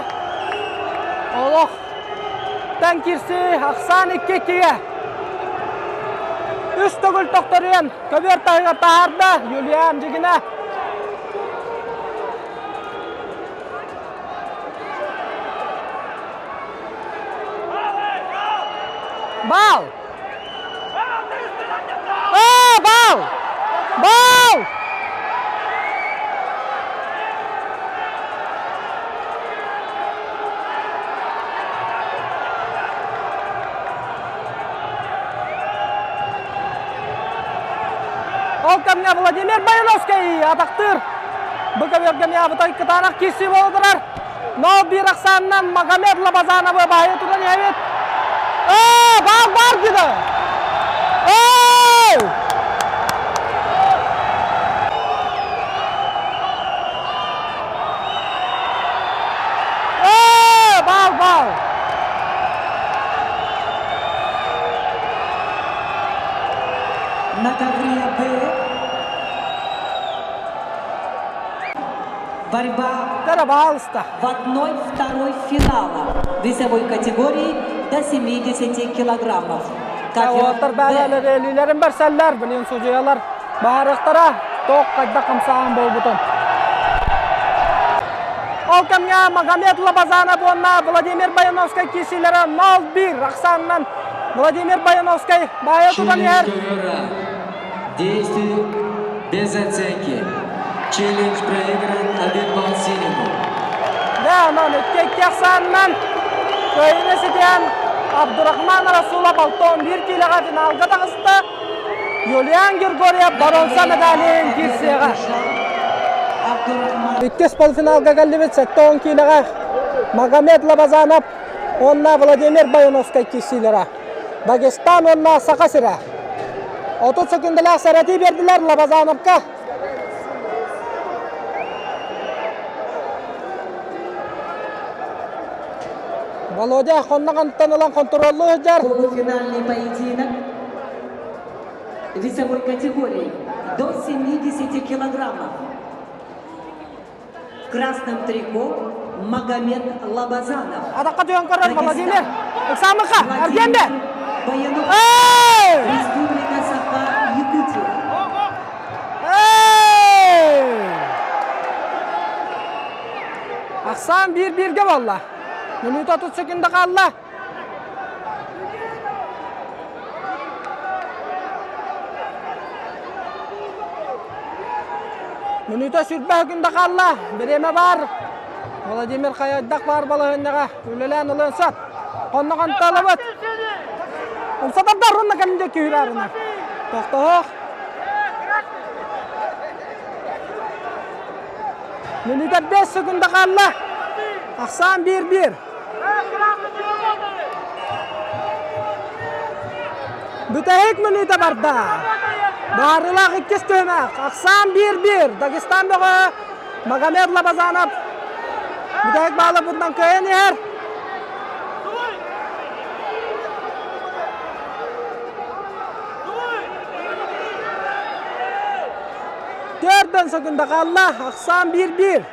олохтон киирсии ахсаан икки иккигэ. Үс төгүл тохторуйан көбүөр таһыгар таһаарда Юлиан Дьигинэ. Бал! Оо, бал! Бал! Ол кэмҥэ Владимир Баяновский атахтыыр. Бу көбүөргэ Миабытай кытаанах киирсии буола турар. Нол биир ахсаанынан Магомед Лабазановы баайы тутан иһэбит. Оо, баар баар диде. Оо! Оо, баал баал. На ковре Б борьба Пожалуйста. в одной-второй финала весовой категории до 70 килограммов. Ковер Уолаттар Б. бээлэрин бэрсэллэр, билин судьуйалар баарыктара тоқ хайда хамсаан буолбутун. Ол кэмҥэ Магомед Лабазанов уонна Владимир Баяновскай киирсиилэрэ 0-1 ахсаанынан Владимир Баяновскай баайа тутан иһэр. Действие без оценки. Челлендж проигран один балл синему. Да, онон икки ахсаанынан кыайыыны ситиһэн Абдурахман Расулов 61 киилэҕэ финалга таҕыста. Юлиан Григорьев боруонса медалин киирсиэҕэ. Иккис полуфиналга кэллибит 70 киилэҕэ Магомед Лабазанов уонна Владимир Баяновскай киирсиилэрэ. Дагестан уонна Саха сирэ. 30 секундалаах сэрэтии биэрдилэр Лабазановка. Володя хонноҕонтон ылан хонтуруоллуу сылдьар. Полуфинальный поединок весовой категории до 70 килограммов. В красном трико Магомед Лабазанов. Атаққа түйен көрөр Владимир. Ыксамықа, Аргенде. Баянов. Республика Саха, Якутия. Ахсаан биир-бииргэ буолла. Минута 30 секунда хаалла. Мүнүүтэ сүрбэ күндэ хаалла. Бириэмэ баар. Владимир Хайайдах баар балаһыанньаҕа үлэлээн ылыан сөп. Хонно ханталабыт. Умсатардар уонна кэмдэ күүрээринэ. Тохтоһох. Мүнүүтэ 5 секунда хаалла. Ахсаан 1-1. Бүтэһик мүнүүтэ барда. Баарылаах иккис түһүмэх. Ахсаан 1-1. Дагестан бөҕө Магомед Лабазанов бүтэһик баалы бутунан кыайан иһэр. Төрдөн секунда хаалла. Ахсаан 1-1.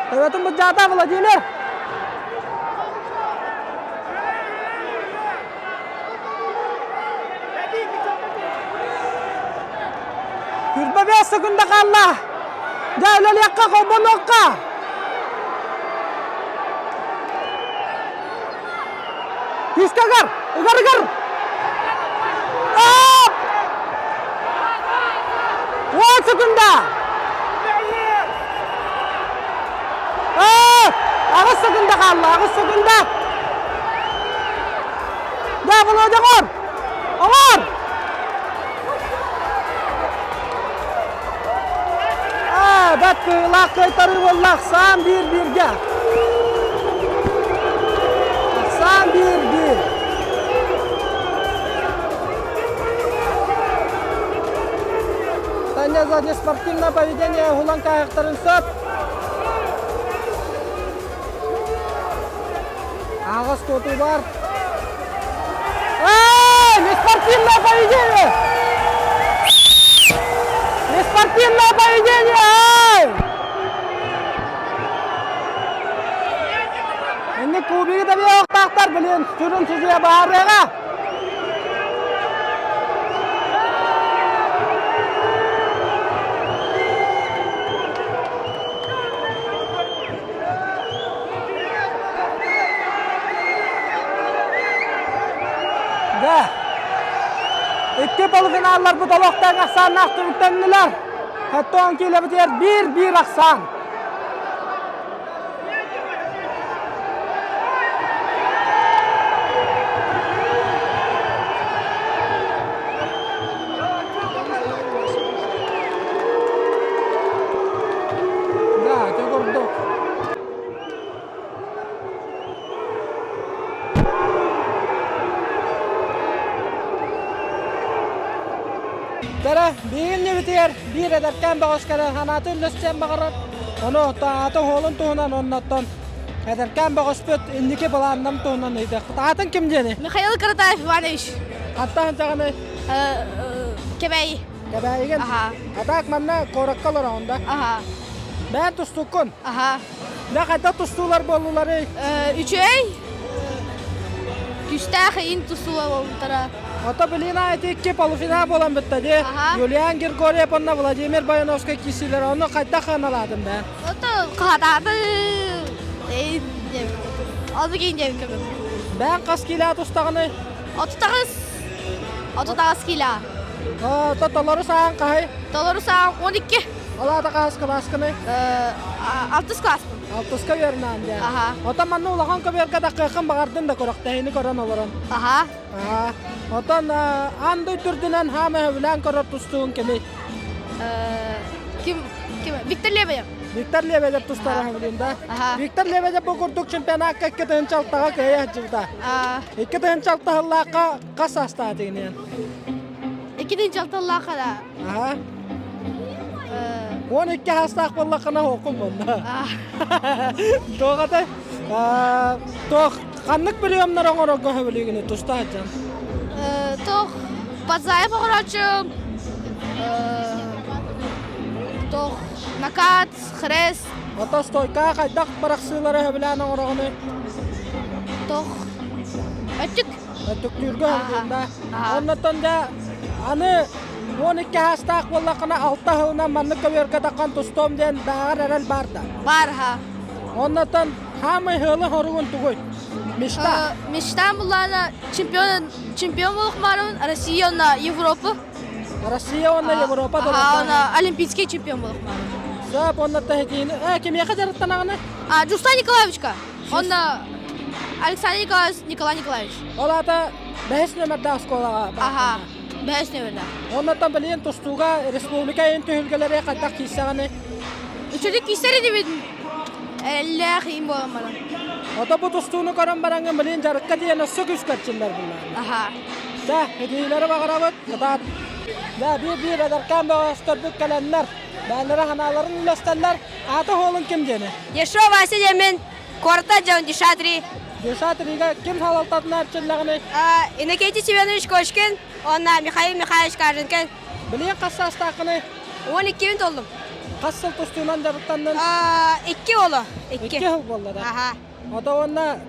Төбөтүн былдьаата Владимир. Күрбэ бэс секунда хаалла. Дьэ үлэлиэххэ, холбонуохха. Күүскэ ыгар! Ыгар, ыгар! Оп! Уон секунда! Аҕыс секунда хаалла, аҕыс секунда! Да, Володя, оҥор! Оҥор! Бэт кыылаах кыайтарыы буолла, ахсаан биир-бииргэ. Ахсаан биир-биир. Таня за неспортивное поведение уһулан каайахтарын сөп. Аҕыс куотуу бар. Эй, неспортивное поведение! Неспортивное поведение! Эй! Инник кубигы да биохтаахтар, блин, сүрүн судьуйа баарыаҕа. Дьэ, икки полуфиналларбыт олохтоох ахсааннаах түмүктэннилэр. Хэттон киилэбитигэр биир-биир ахсаан. Да, ити курдук. Дара, биһигин биир эдэркээн бөҕөс кэлэн ханааты үллэстиэн баҕарар. Ону аата уолун туһунан оннуттан эдэркээн бөҕөспүт инники былааннарын туһунан ыйытыахпыт. Аатын ким диэни? Михаил Каратаев Иванович. Хантан даҕаны? Кэбээйи. Кэбээйигин? Аха. А так манна куоракка олороҕун да? Аха. Бэйэн тустуккун? Аха. Дьэ хайдах тустуулар буоллуларый? Үчүгэй. Күүстээх иин тустуулар буолбуттара. Ото билин ити икки полуфинал буолан бүттэ дии. Юлиан Григорьев уонна Владимир Баяновскай киирсиилэр ону хайдах сыаналаатым бэйэн? Ото хаатааты Озу кейин диэбин көмөм. Бэйэн хас киилэ тустаҕыный? 38 38 киилэ. Ото толору саан хаһый? Толору саан 12. Ол аата хаһыс кылааскыный? Алтыс класспын. Алтыска үөрэнээн диэн. Аха. Отон манна улахан көбүөргэ таххыаххын баҕардын да көрөхтөһүнү көрөн олорон. Аха. Аа. Отон аан дойду үрдүнэн хаама сөбүлээн көрөр тустуун кимий? Ким ким Виктор Лебедев. Виктор Лебедев тустара сөбүлүүн да? Аха. Виктор Лебедев бу курдук чемпионакка 2 тыһыынча алтаҕа кыайа сылдьыбыта. 2 тыһыынча алта сыллаахха хас саастаах этигиниэн? 2 тыһыынча алта сыллаахха да. Аха. 12 саастаах буоллаххына хоокум буолла. Туох туох ханнык приемнар оҥорорго сөбүлүүгүнүй туста сылдьан? Туох Пазаев оҥорооччу туох накат, хрест. Ото стойка хайдах барахсыылары сөбүлээн оҥороҕунуй? Туох өттүк. Өттүктүүргэ сөбүлүүн да. Оннуттан да аны 12 саастаах буоллаххына алта сылынан маннык көбүөргэ таххан тустуом диэн бааҕар эрэл баар да. Баар ха. Оннуттан хаамай сыалы хоругун тугуй? Мечта. Мечта буллаана чемпион чемпион буолуохмаарыбын Россия уонна Европа. Россия уонна Европа Аха, уонна олимпийский чемпион буолуохмаарыбын. Сөп, онно тэһитиини. Э, кимиэхэ дьарыктанаҕыный? А, Джустан Николаевичка. Онно Александр Николаевич, Николай Николаевич. Ол аата бэһис нөмердээх оскуолаҕа Аха, бэһис нөмердээх. Оннуттан билигин тустууга республика иһин түһүлгэлэри хайдах киирсэҕиний? Үчүгэй киирсэр инибин. Эллээх иин буолан баран. Ото бу тустууну көрөн бараҥҥын билигин дьарыкка тиийэн өссө күүскэ эрчиллэр буллаҕына. Аха. Дьэ, итиилэри баҕарабыт, кытаат. Дьэ, биир-биир эдэркээн бөҕөстөрбүт кэлэннэр, бэйэлэрэ санааларын үллэстэллэр. Аата уолун ким диэни? Ешо Вася диэммин, куората дьон Дюша-3. Дюша-3-га ким салалтатынан эрчиллэҕиний? Иннокентий Семенович Кошкин уонна Михаил Михайлович Каженкин. Билигин хас саастааххыный? 12-бин толлум. Хас сыл тустуунан дьарыктаннын? Икки уолу. Икки. Икки сыл буолла да? Аха. Ото уонна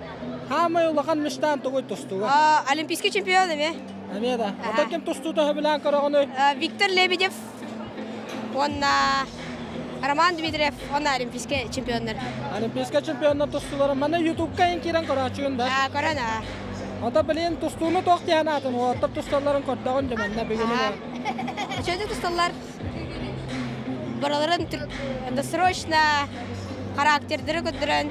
хаамай улахан мечтаан тугуй тустууга? Олимпийский чемпион эмиэ. Эмиэ да. Ото ким тустуута сөбүлээн көрөҕүнүй? Виктор Лебедев уонна Роман Дмитриев уонна олимпийскай чемпионнар. Олимпийскай чемпионнар тустуулара маны ютубка ин киирэн көрөөччүгүн да? Көрөн аа. Ото билин тустууну туох диэн аатын уолаттар тусталларын көрдөҕүн да манна бүгүнү. Үчүгэй тусталлар барыларын досрочно характердары көрдөрөн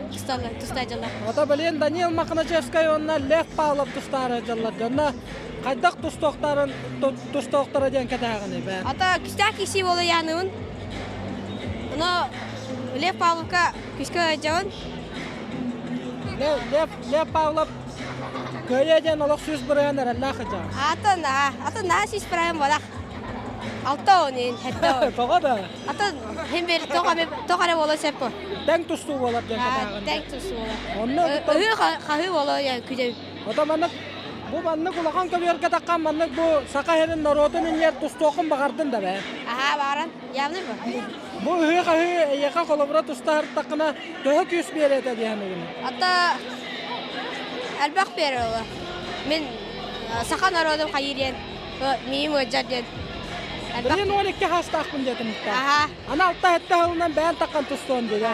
тустаачылар. Ото билин Даниил Махначевскай уонна Лев Павлов тустаары дьаллар дьонно хайдах тустуохтарын тустуохтара диэн кэтээҕиний бээ? Ата күстээх киси буола яаныбын. Оно Лев Павловка күскэ дьабын. Лев, Лев, Лев Павлов кыайа диэн олох 100% эрэллээх дьаҕа. Атын, атын наһаа 100% буолах. Алта он ин, хэтте он. Тоҕо да? Атын хим бер тоҕо эрэ буола сөп бу. Тэҥ тустуу буолар диэн кэтээҕин. Тэҥ тустуу буолар. Онно Ыһыы хаһыы буола күдэ. Ото маннык бу маннык улахан көбүөргэ таххан маннык бу саха сирин норуотун иннигэр тустуоххун баҕардын да бээ. Аһаа баҕаран явный бу. Бу ыһыы хаһыы эйиэхэ холобура тустаһыртаххына төһө күүс биэрэтэ диэн Ата элбэх биэрэр ола. Мин саха народум хайыр диэн миим ыалдьар диэн. Билин 12 хаастаахпын диэтим Аха. Аны алта сэттэ сылынан бэйэн таххан тустуон дигэ.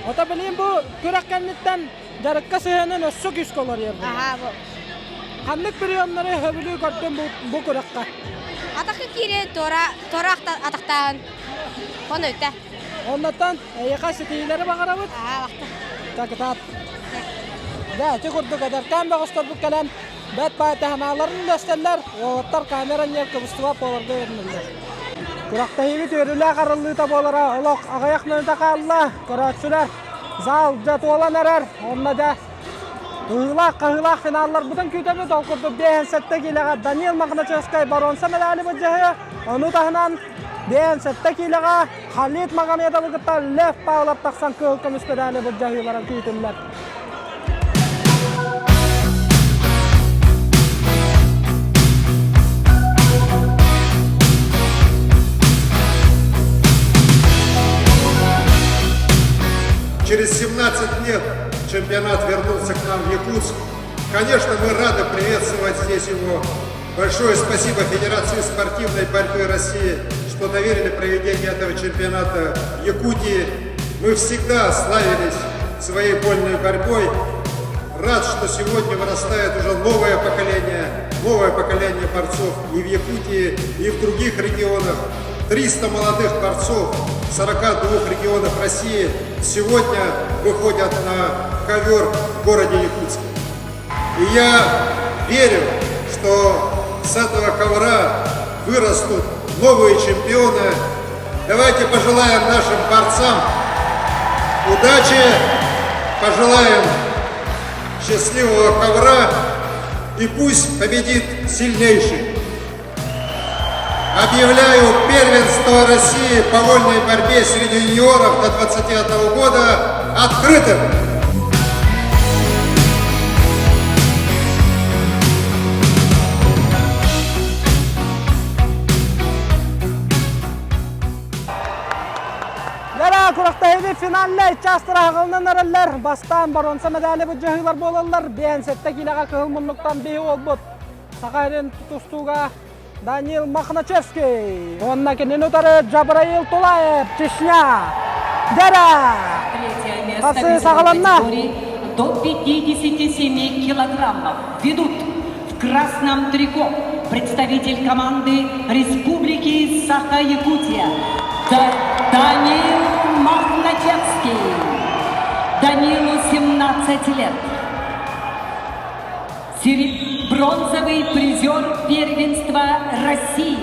Ото билин бу күрэх кэнниттэн дьарыкка сыһыанын өссө күүскэ олоруйар. Аха бу. Ханнык приемнары сөбүлүү көрдүн бу күрэххэ? Атахха киирэн туора туора атахтаан оны өтө. Оннуттан эйиэхэ ситиһиилэри баҕарабыт. Аа, бахта. Такытаат. Дэ, ити курдук эдэркээн бөҕөстөрбүт кэлэн бэт баайтаһанааларын үллэстэллэр, уолаттар камера ньиэр кыбыстыбат буоларга үөрэнэллэр. Күрэхтэһиибит үөрүүлээх арыллыыта буолара олох аҕыйах мүнүүтэ хаалла. Көрөөччүлэр зал дьэ туолан эрэр. Онно дьэ Ыһыылаах-хаһыылаах финалларбытын күүтэбит. Ол курдук 57 киилэҕэ Данил Мохначевскай боруонса медали былдьаһыа. Ону таһынан 57 киилэҕэ Халид Магомедовы кытта Лев Павлов тахсан кыһыл көмүс медали былдьаһыылара күүтүллэр. Через 17 лет чемпионат вернулся к нам в Якутск. Конечно, мы рады приветствовать здесь его. Большое спасибо Федерации спортивной борьбы России, что доверили проведение этого чемпионата в Якутии. Мы всегда славились своей вольной борьбой. Рад, что сегодня вырастает уже новое поколение, новое поколение борцов и в Якутии, и в других регионах. 300 молодых борцов 42 регионов России сегодня выходят на ковер в городе Якутске. И я верю, что с этого ковра вырастут новые чемпионы. Давайте пожелаем нашим борцам удачи, пожелаем счастливого ковра и пусть победит сильнейший. Объявляю первенство России по вольной борьбе среди юниоров до 21 года открытым. Лера күрэхтэһиини финаллай чаастара аҕалынан эрэллэр. Бастаан боруонса медали былдьаһыылар буолаллар. Биэн сэттэ киилэҕэ кыһыл муннуктан биһи уолбут Саха сирин тустууга Данил Мохначевский. Уонна кинини утары Джабраил Тулаев, Чечня. Дера! Третье место Хасы весовой саҕаланна. категории до 57 килограммов ведут в красном трико представитель команды Республики Саха-Якутия Данил Мохначевский. Данилу 17 лет. Бронзовый призер первенства России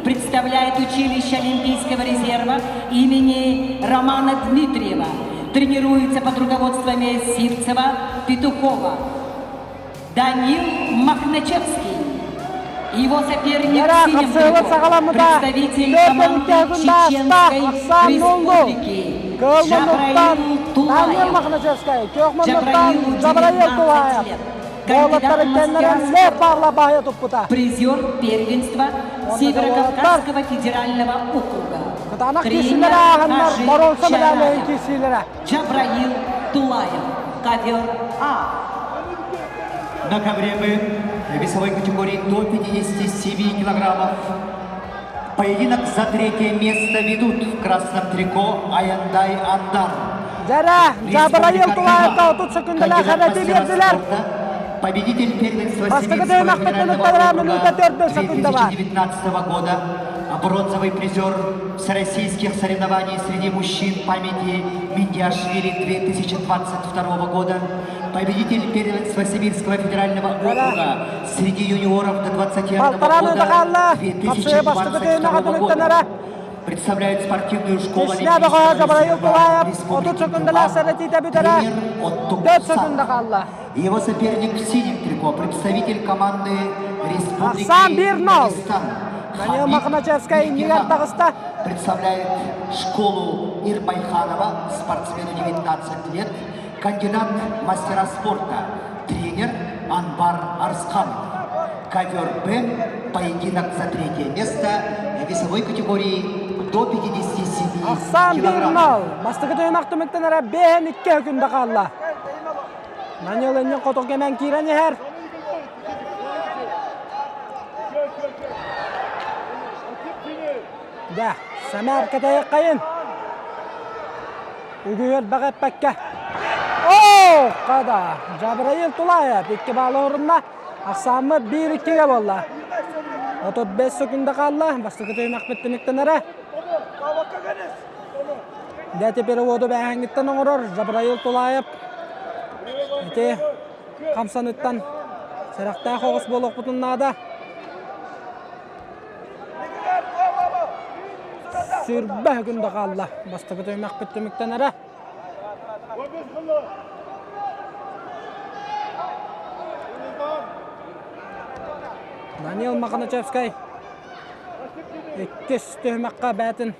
представляет училище Олимпийского резерва имени Романа Дмитриева. Тренируется под руководством Сивцева Петухова. Данил Махначевский. Его соперник в синем трико, представитель команды Чеченской Республики Джабраил Тулаев. Джабраилу 19 лет. Кандидат мастера спорта. Призер первенства Северокавказского федерального округа. Тренер Хажи Чараев. Джабраил Тулаев. Ковер А. На ковре Б весовой категории до 57 килограммов. Поединок за третье место ведут в красном трико Аяндай Андар. Дьэрэ, Джабраил Тулаевка 30 секундалаах эрэти биэрдилэр. Победитель первенства Бастакы Сибирского түһүмэхпит федерального түмүктэрэ мүнүүтэ округа төрдүс секунда бар. 2019 года, а бронзовый призер всероссийских соревнований среди мужчин памяти Миндиашвили 2022 года, победитель первенства Сибирского федерального округа среди юниоров до 21 Балтараа года мүнүүтэ хаалла. Хапсыйа бастакы түһүмэҕэ 2022 түмүктэнэрэ. года. Представляет спортивную школу Чечня бөҕөһө Олимпийского Джабраил резерва Тулаев 30 Республики секундалаах Тува, сэрэтиитэ бүтэрэ. тренер Отто 4 секунда Кусанов. хаалла. Его соперник в синем трико, представитель команды Республики Ахсан 1-0. Дагестан Данил Хабиб Мохначевскай иннигэр Мехтиханов таҕыста. представляет школу Ирбайханова, спортсмену 19 лет, кандидат мастера спорта, тренер Анбар Арсканов. Ковер Б, поединок за третье место весовой категории до 57 Ахсан килограммов. 1-0. Бастакы түһүмэх түмүктэнэрэ биэһин икки өкүндэ хаалла. Данил иннин хоту кэмэн киирэн иһэр. Дьэ, сэмээр кэтэйэххэйин. Үгүһүөр бэҕэ эппэккэ. Оо, хада! Жабраил Тулаев икки баалы орунна. Ахсааммыт 1-2-гэ буолла. 35 секунда хаалла. Бастакы түһүмэхпит түмүктэнэрэ. Дьэ переводу бээһэҥҥиттэн оҥорор Жабраил Тулаев. Ити хамсаныттан сэрэхтээх оҕус буолуохпутун наада. Сүрбэ күндэ хаалла. Бастакы түһүмэхпит түмүктэнэрэ. Данил Маханачевскай иккис түһүмэххэ бээтин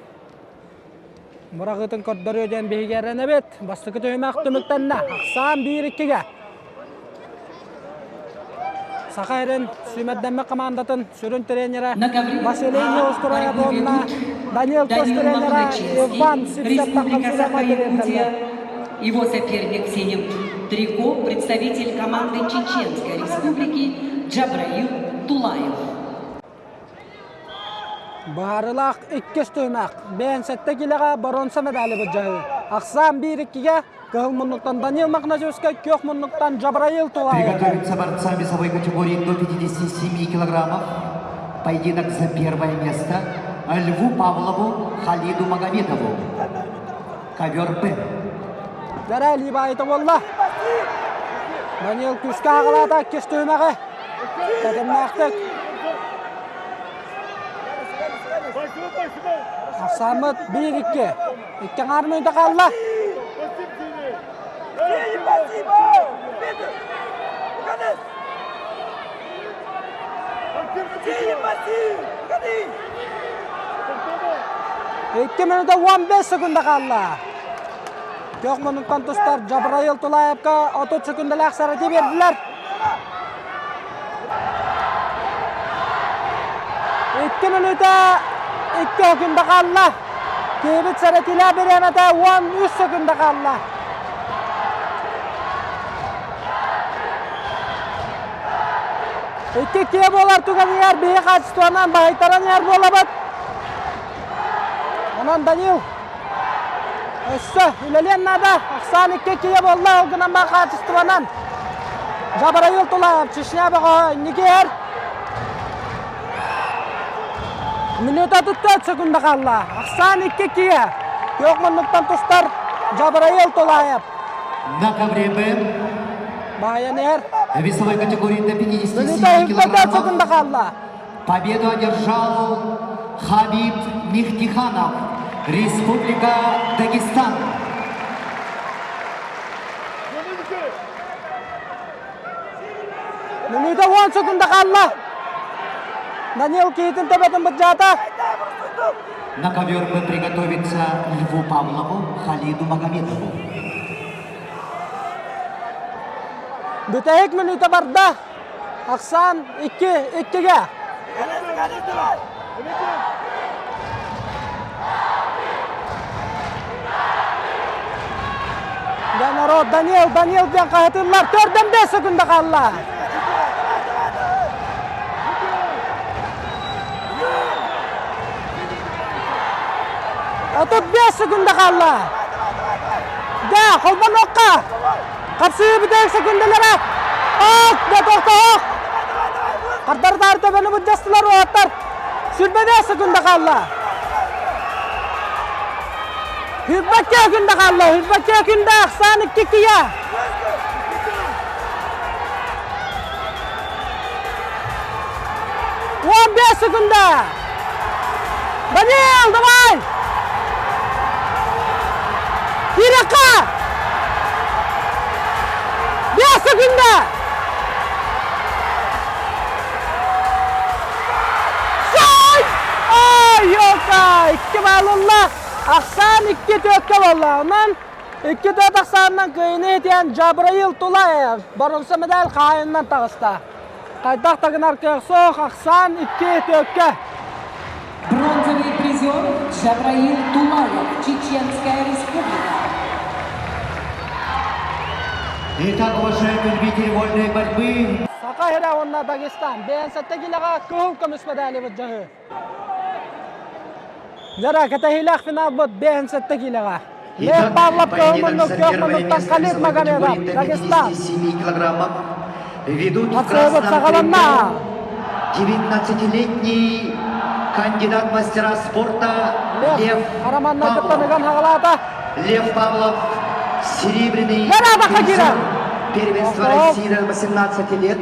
быраҕыытын көрдөрүө диэн биһиги эрэнэбит. Бастакы түһүмэх түмүктэннэ. Ахсаан 1-2-гэ. Саха эрин сүүмэрдэммит командатын сүрүн тренерэ Василий Неустроев уонна Данил тус тренерэ Иван Республика Саха-Якутия. Его соперник в синем трико представитель команды Чеченской Республики Джабраил Тулаев. Баарылаах иккис түһүмэх. Бээн сэттэ килэҕэ боруонса медали былдьаһыы. Ахсаан биир-иккигэ кыһыл муннуктан Данил Мохначевскай, күөх муннуктан Джабраил Тулаев. Приготовиться борцам весовой категории до 57 килограммов. Поединок за первое место Льву Павлову, Халиду Магомедову. Ковер Б. Дәрә Либайта буолла. Данил күүскэ аҕалаата иккис түһүмэҕи. Тэтимнээхтик. Ахсааммыт 1-2. Икки аҥаар мүнүүтэ хаалла. Икки мүнүүтэ 15 секунда хаалла. Күөх муннуктан тустар Джабраил Тулаевка 30 секундалаах сарати биэрдилэр. Икки мүнүүтэ икки секунда хаалла. Киһибит сэрэтиилээх бириэмэтэ 13 секунда хаалла. Икки киэ буолар түгэнигэр биһи хаачыстыбанан баһыйтаран иһэр буолабыт. Онон Данил өссө үлэлиэн наада. Ахсаан икки киэ буолла, ол гынан баар хаачыстыбанан. Жабраил Тулаев, Чечня бөҕөһө инники иһэр. Минута 34 секунда хаалла. Ахсаан икки киэ. Күөх муннуктан тустар Жабраил Тулаев. На ковре Б Баайан иһэр. Весовой категории до 57 Минута килограммов секунда хаалла. Победу одержал Хабиб Мехтиханов, Республика Дагестан. Минута 10 секунда хаалла. Данил киһитин төбөтүн быдьаата. На ковер Б приготовиться Льву Павлову, Халиду Магомедову. Бүтэһик мүнүүтэ барда. Ахсаан икки иккигэ. Дьэ народ Данил, Данил диэн хаһытыыллар. Төрдөн 5 секунда хаалла. 35 секунда хаалла. Да, холбонуохха. Хапсыы бүтэһик секундалара. Ок, да тохтоох. Хардардар төбөнү былдьастылар уолаттар. 25 секунда хаалла. Хүрбэккэ күндэ хаалла. Хүрбэккэ күндэ ахсаан икки кия. 15 секунда. Данил, давай! Кириэххэ! 5 секунда! Сай! Ай, ёлка! Икки балылла. Ахсаан икки төрткө болла. Онон икки төрт ахсаанынан кыайыны этиэн Жабраил Тулаев боруонса медаль хаһаайынынан таҕыста. Хайдах да гынар кыах суох, ахсаан икки төркө. Бронзовый призер Джабраил Тулаев, Чеченская Республика. Итак, уважаемые любители вольной борьбы, Саха сирэ уонна Дагестан бэйэн килэҕэ кыһыл көмүс медали былдьаһыы. Дьара кэтэһиилээх финалбыт 57 килэҕэ. Лев Итак, Павлов поединок кыһыл за күөх первое муннуктан место Халид весовой Магомедов, категории до Дагестан. 57 килограммов. Ведут в Хапсыһыбыт красном саҕаланна. трико 19-летний кандидат мастера спорта Лев Лев Араманна Павлов. кыттаныган хаҕалаата. Лев Павлов серебряный Лера призер первенства Охо. России до 18 лет,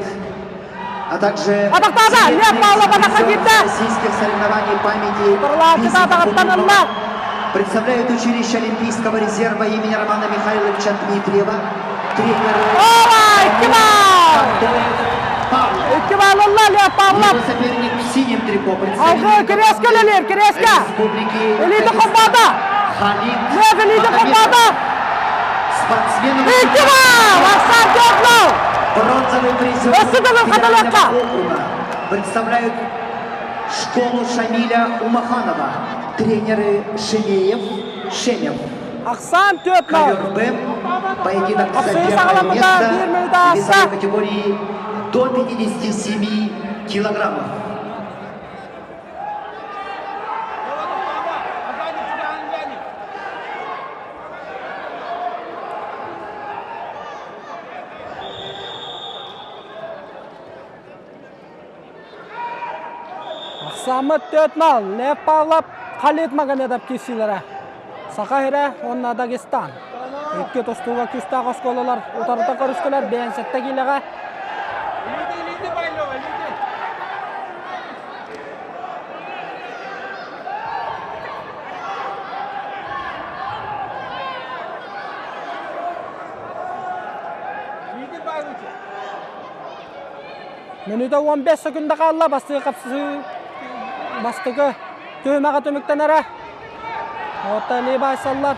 а также Атахтаата! Лев серебряный Павлов атахха призер киирдэ! российских соревнований памяти Турлааччыта Писем атаҕыттан ылла. Представляет училище Олимпийского резерва имени Романа Михайловича Дмитриева, тренер Ой, Икки Павлов. Икки баал ылла Лев Павлов. Его соперник в синем трико Алгы представитель кириэскэ үлэлиир, кириэскэ! Республики Илиитэ Дагестан холбоото! Халид Лев илиитэ Магомедов. холбоото! Спортсмен Икки баал! Ахсаан Теплов! Бронзовый призер Өссө төгүл федерального хатылыахха! округа представляют школу Шамиля Умаханова, тренеры Шемеев, Шемев. Ахсаан Теплов! Ковер Б. Поединок за Ахсыы первое саҕаламмыта место биир мүнүүтэ в ааста. весовой категории до 57 килограммов. Ахсааммыт 4-0. Лев Павлов, Халид Магомедов киирсиилэрэ. Саха сирэ уонна Дагестан. Икки тустууга күүстээх оскуолалар утарыта көрүстүлэр 57 киилэҕэ. Мүнүүтэ 15 секунда хаалла бастакы хапсыһыы бастакы түһүмэҕэ түмүктэнэрэ. Оттон баайсаллар.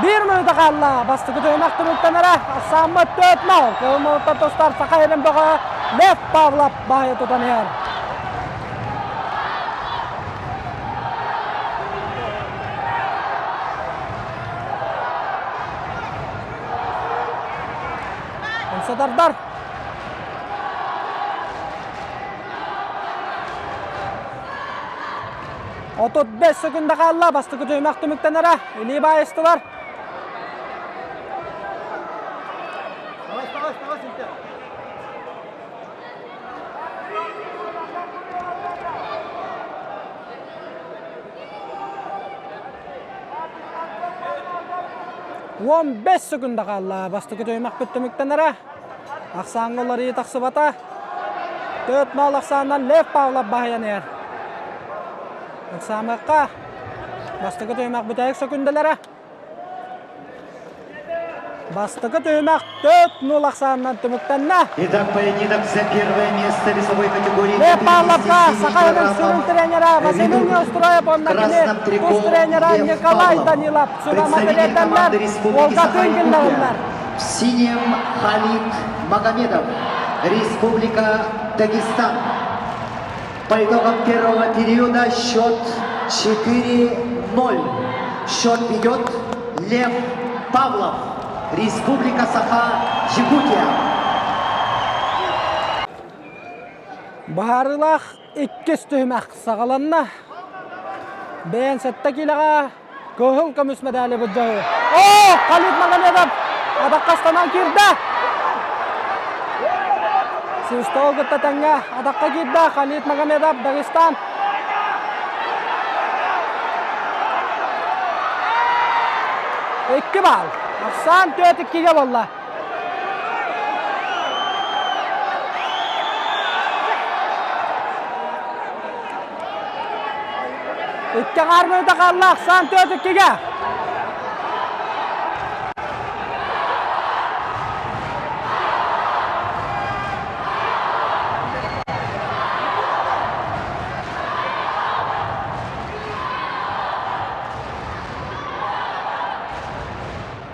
Биир мүнүүтэ хаалла бастакы түһүмэх түмүктэнэрэ. Ахсааммыт 4-0. Кыһыл муҥуттан тустар Саха сирин бөҕө Лев Павлов баайы тутан иһэр. Умсатардар. 35 секунда хаалла бастакы түһүмэх түмүктэнэрэ. Илии баайыстылар. 15 секунда хаалла. Бастакы түһүмэхпит түмүктэнэрэ. Ахсааҥҥа уларыйыы тахсыбата. 4-0 ахсаанынан Лев Павлов баһыйан иһэр. Ыксаамыахха. Бастакы түһүмэх бүтэһик сөкүндэлэрэ. Бастакы түһүмэх 4-0 ахсаанынан түмүктэннэ. Итак, поединок за первое место весовой категории Лев Павловка 57 Саха сирин сүрүн килограммов тренера Василий ведут Неустроев в уонна кини красном трико тус тренера Лев Николай Павлов, Данилов представитель команды сүбэ-матырыйаталлар Республики Волга Саха-Якутия. киллэрэллэр. В синем Халид Магомедов, Республика Дагестан. По итогам первого периода счет 4-0. Счет ведет Лев Павлов, Республика Саха-Якутия. Баһаарылаах иккис түһүмэх саҕаланна. Бэйэн сэттэ киилэҕэ кыһыл көмүс мэдээли былдьаһыы. Оо, Халид Магомедов атахха ыстанан киирдэ. Свистогу кытта тэҥҥэ атахха киирдэ Халид Магомедов, Дагестан. Икки баал. Ахсаан түөрт иккигэ буолла. Икки аҥаар мүнүүтэ хаалла, ахсаан түөрт иккигэ.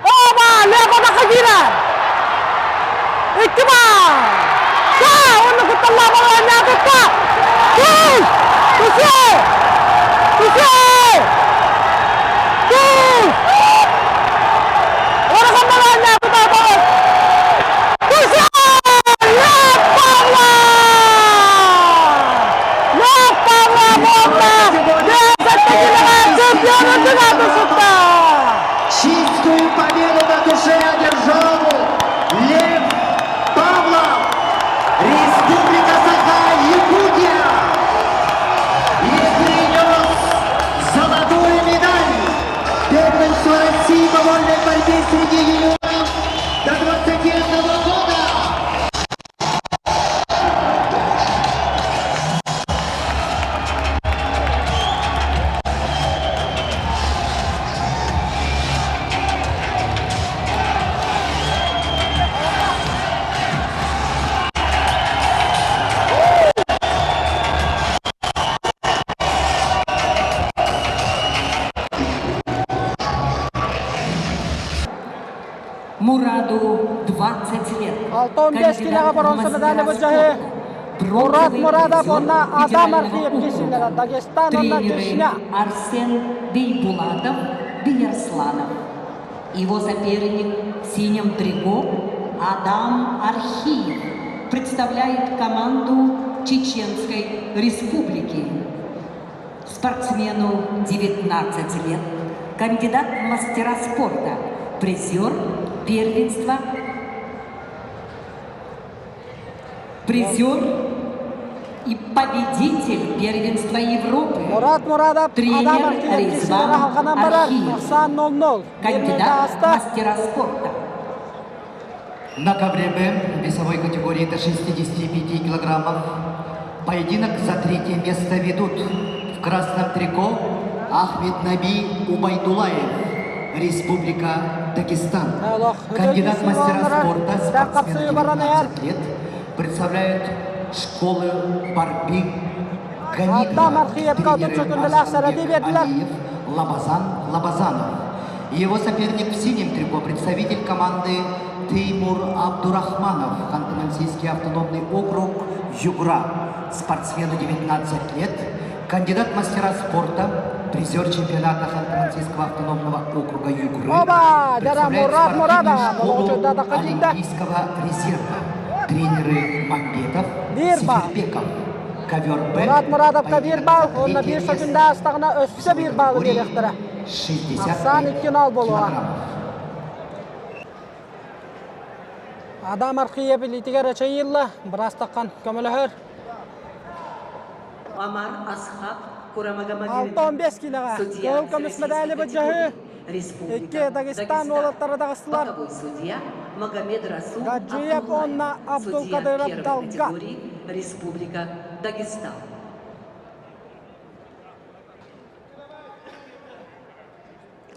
Оба! Лев атахха киирэр! Икки баал! Ша! Онно кутталлаах оонньоотукка! Күүс! Түсү! Түсү! Күүс! Улахан оонньоотута Түсү! Лев Павлов! Лев Павлов уонна Лев Чемпионы дыгаты сытта! Чистую победу! 20 лет. 65 килоҕа Кандидат в боруонса медали мастера былдьаһыы. спорта. Мурат Бронзовый Мурадов призер уонна Адам федерального Архиев округа. киирсиилэрэ Дагестан уонна Тренеры Чечня. Арсен Бейбулатов, Беярсланов. Его соперник в синем трико Адам Архиев представляет команду Чеченской Республики. Спортсмену 19 лет, кандидат в мастера спорта, призер первенства, призер и победитель первенства Европы. Мурат Мурадов Тренер Адам Архиев Резван киирсиилэрэ халҕанан барар. Архиев. Ахсаан 0-0. Кандидат в мастера спорта. На ковре Б весовой категории до 65 килограммов поединок за третье место ведут в красном трико Ахмед Наби Убайдулаев, Республика Дагестан. Кандидат в мастера спорта, спортсмен 19 лет, представляет школы борьбы Адам Ганигова, Архиевка тренеры отут сэрэтии Асланбек биэрдилэр. Алиев, Лабазан Лабазанов. Его соперник в синем трико, представитель команды Теймур Абдурахманов, Ханты-Мансийский автономный округ, Югра. Спортсмену 19 лет, кандидат в мастера спорта, призер чемпионата Ханты-Мансийского автономного округа Югры, Оба! Дьэ представляет Мурат спортивную Мурадов школу болуочуйда киирдэ. Олимпийского резерва. Тренеры Мамбетов, Биир балл. Сефербеков. Ковер Б. Мурат Мурадовка биир Поединок балл, за уонна третье биир место. сөкүндэ аастаҕына өссө биир баллы Категории биэриэхтэрэ. Ахсаан 65 2-0 буолуоҕа. килограммов. Адам Архиев илиитигэр эчэйиилла, быраастаххан көмөлөһөр. Омар Асхаб Курамагомедович, 65 киилэҕэ судья кыһыл көмүс российской мэдээли былдьаһыы. категории, Республика Икки Дагестан Дагестан. уолаттара таҕыстылар. Боковой судья Магомед Расул Гаджиев Абдуллаев, уонна судья Абдулкадыров первой Далгат. категории, Республика Дагестан.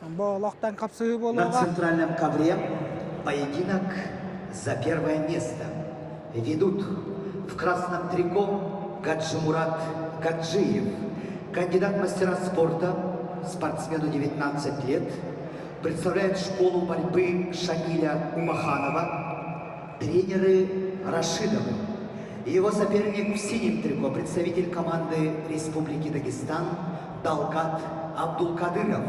Бу олохтон хапсыһыы На буолуоҕа. центральном ковре поединок за первое место ведут в красном трико Гаджимурат Гаджиев, кандидат в мастера спорта, спортсмену 19 лет, представляет школу борьбы Шамиля Умаханова, тренеры Рашидовы. Его соперник в синем трико, представитель команды Республики Дагестан Далгат Абдулкадыров.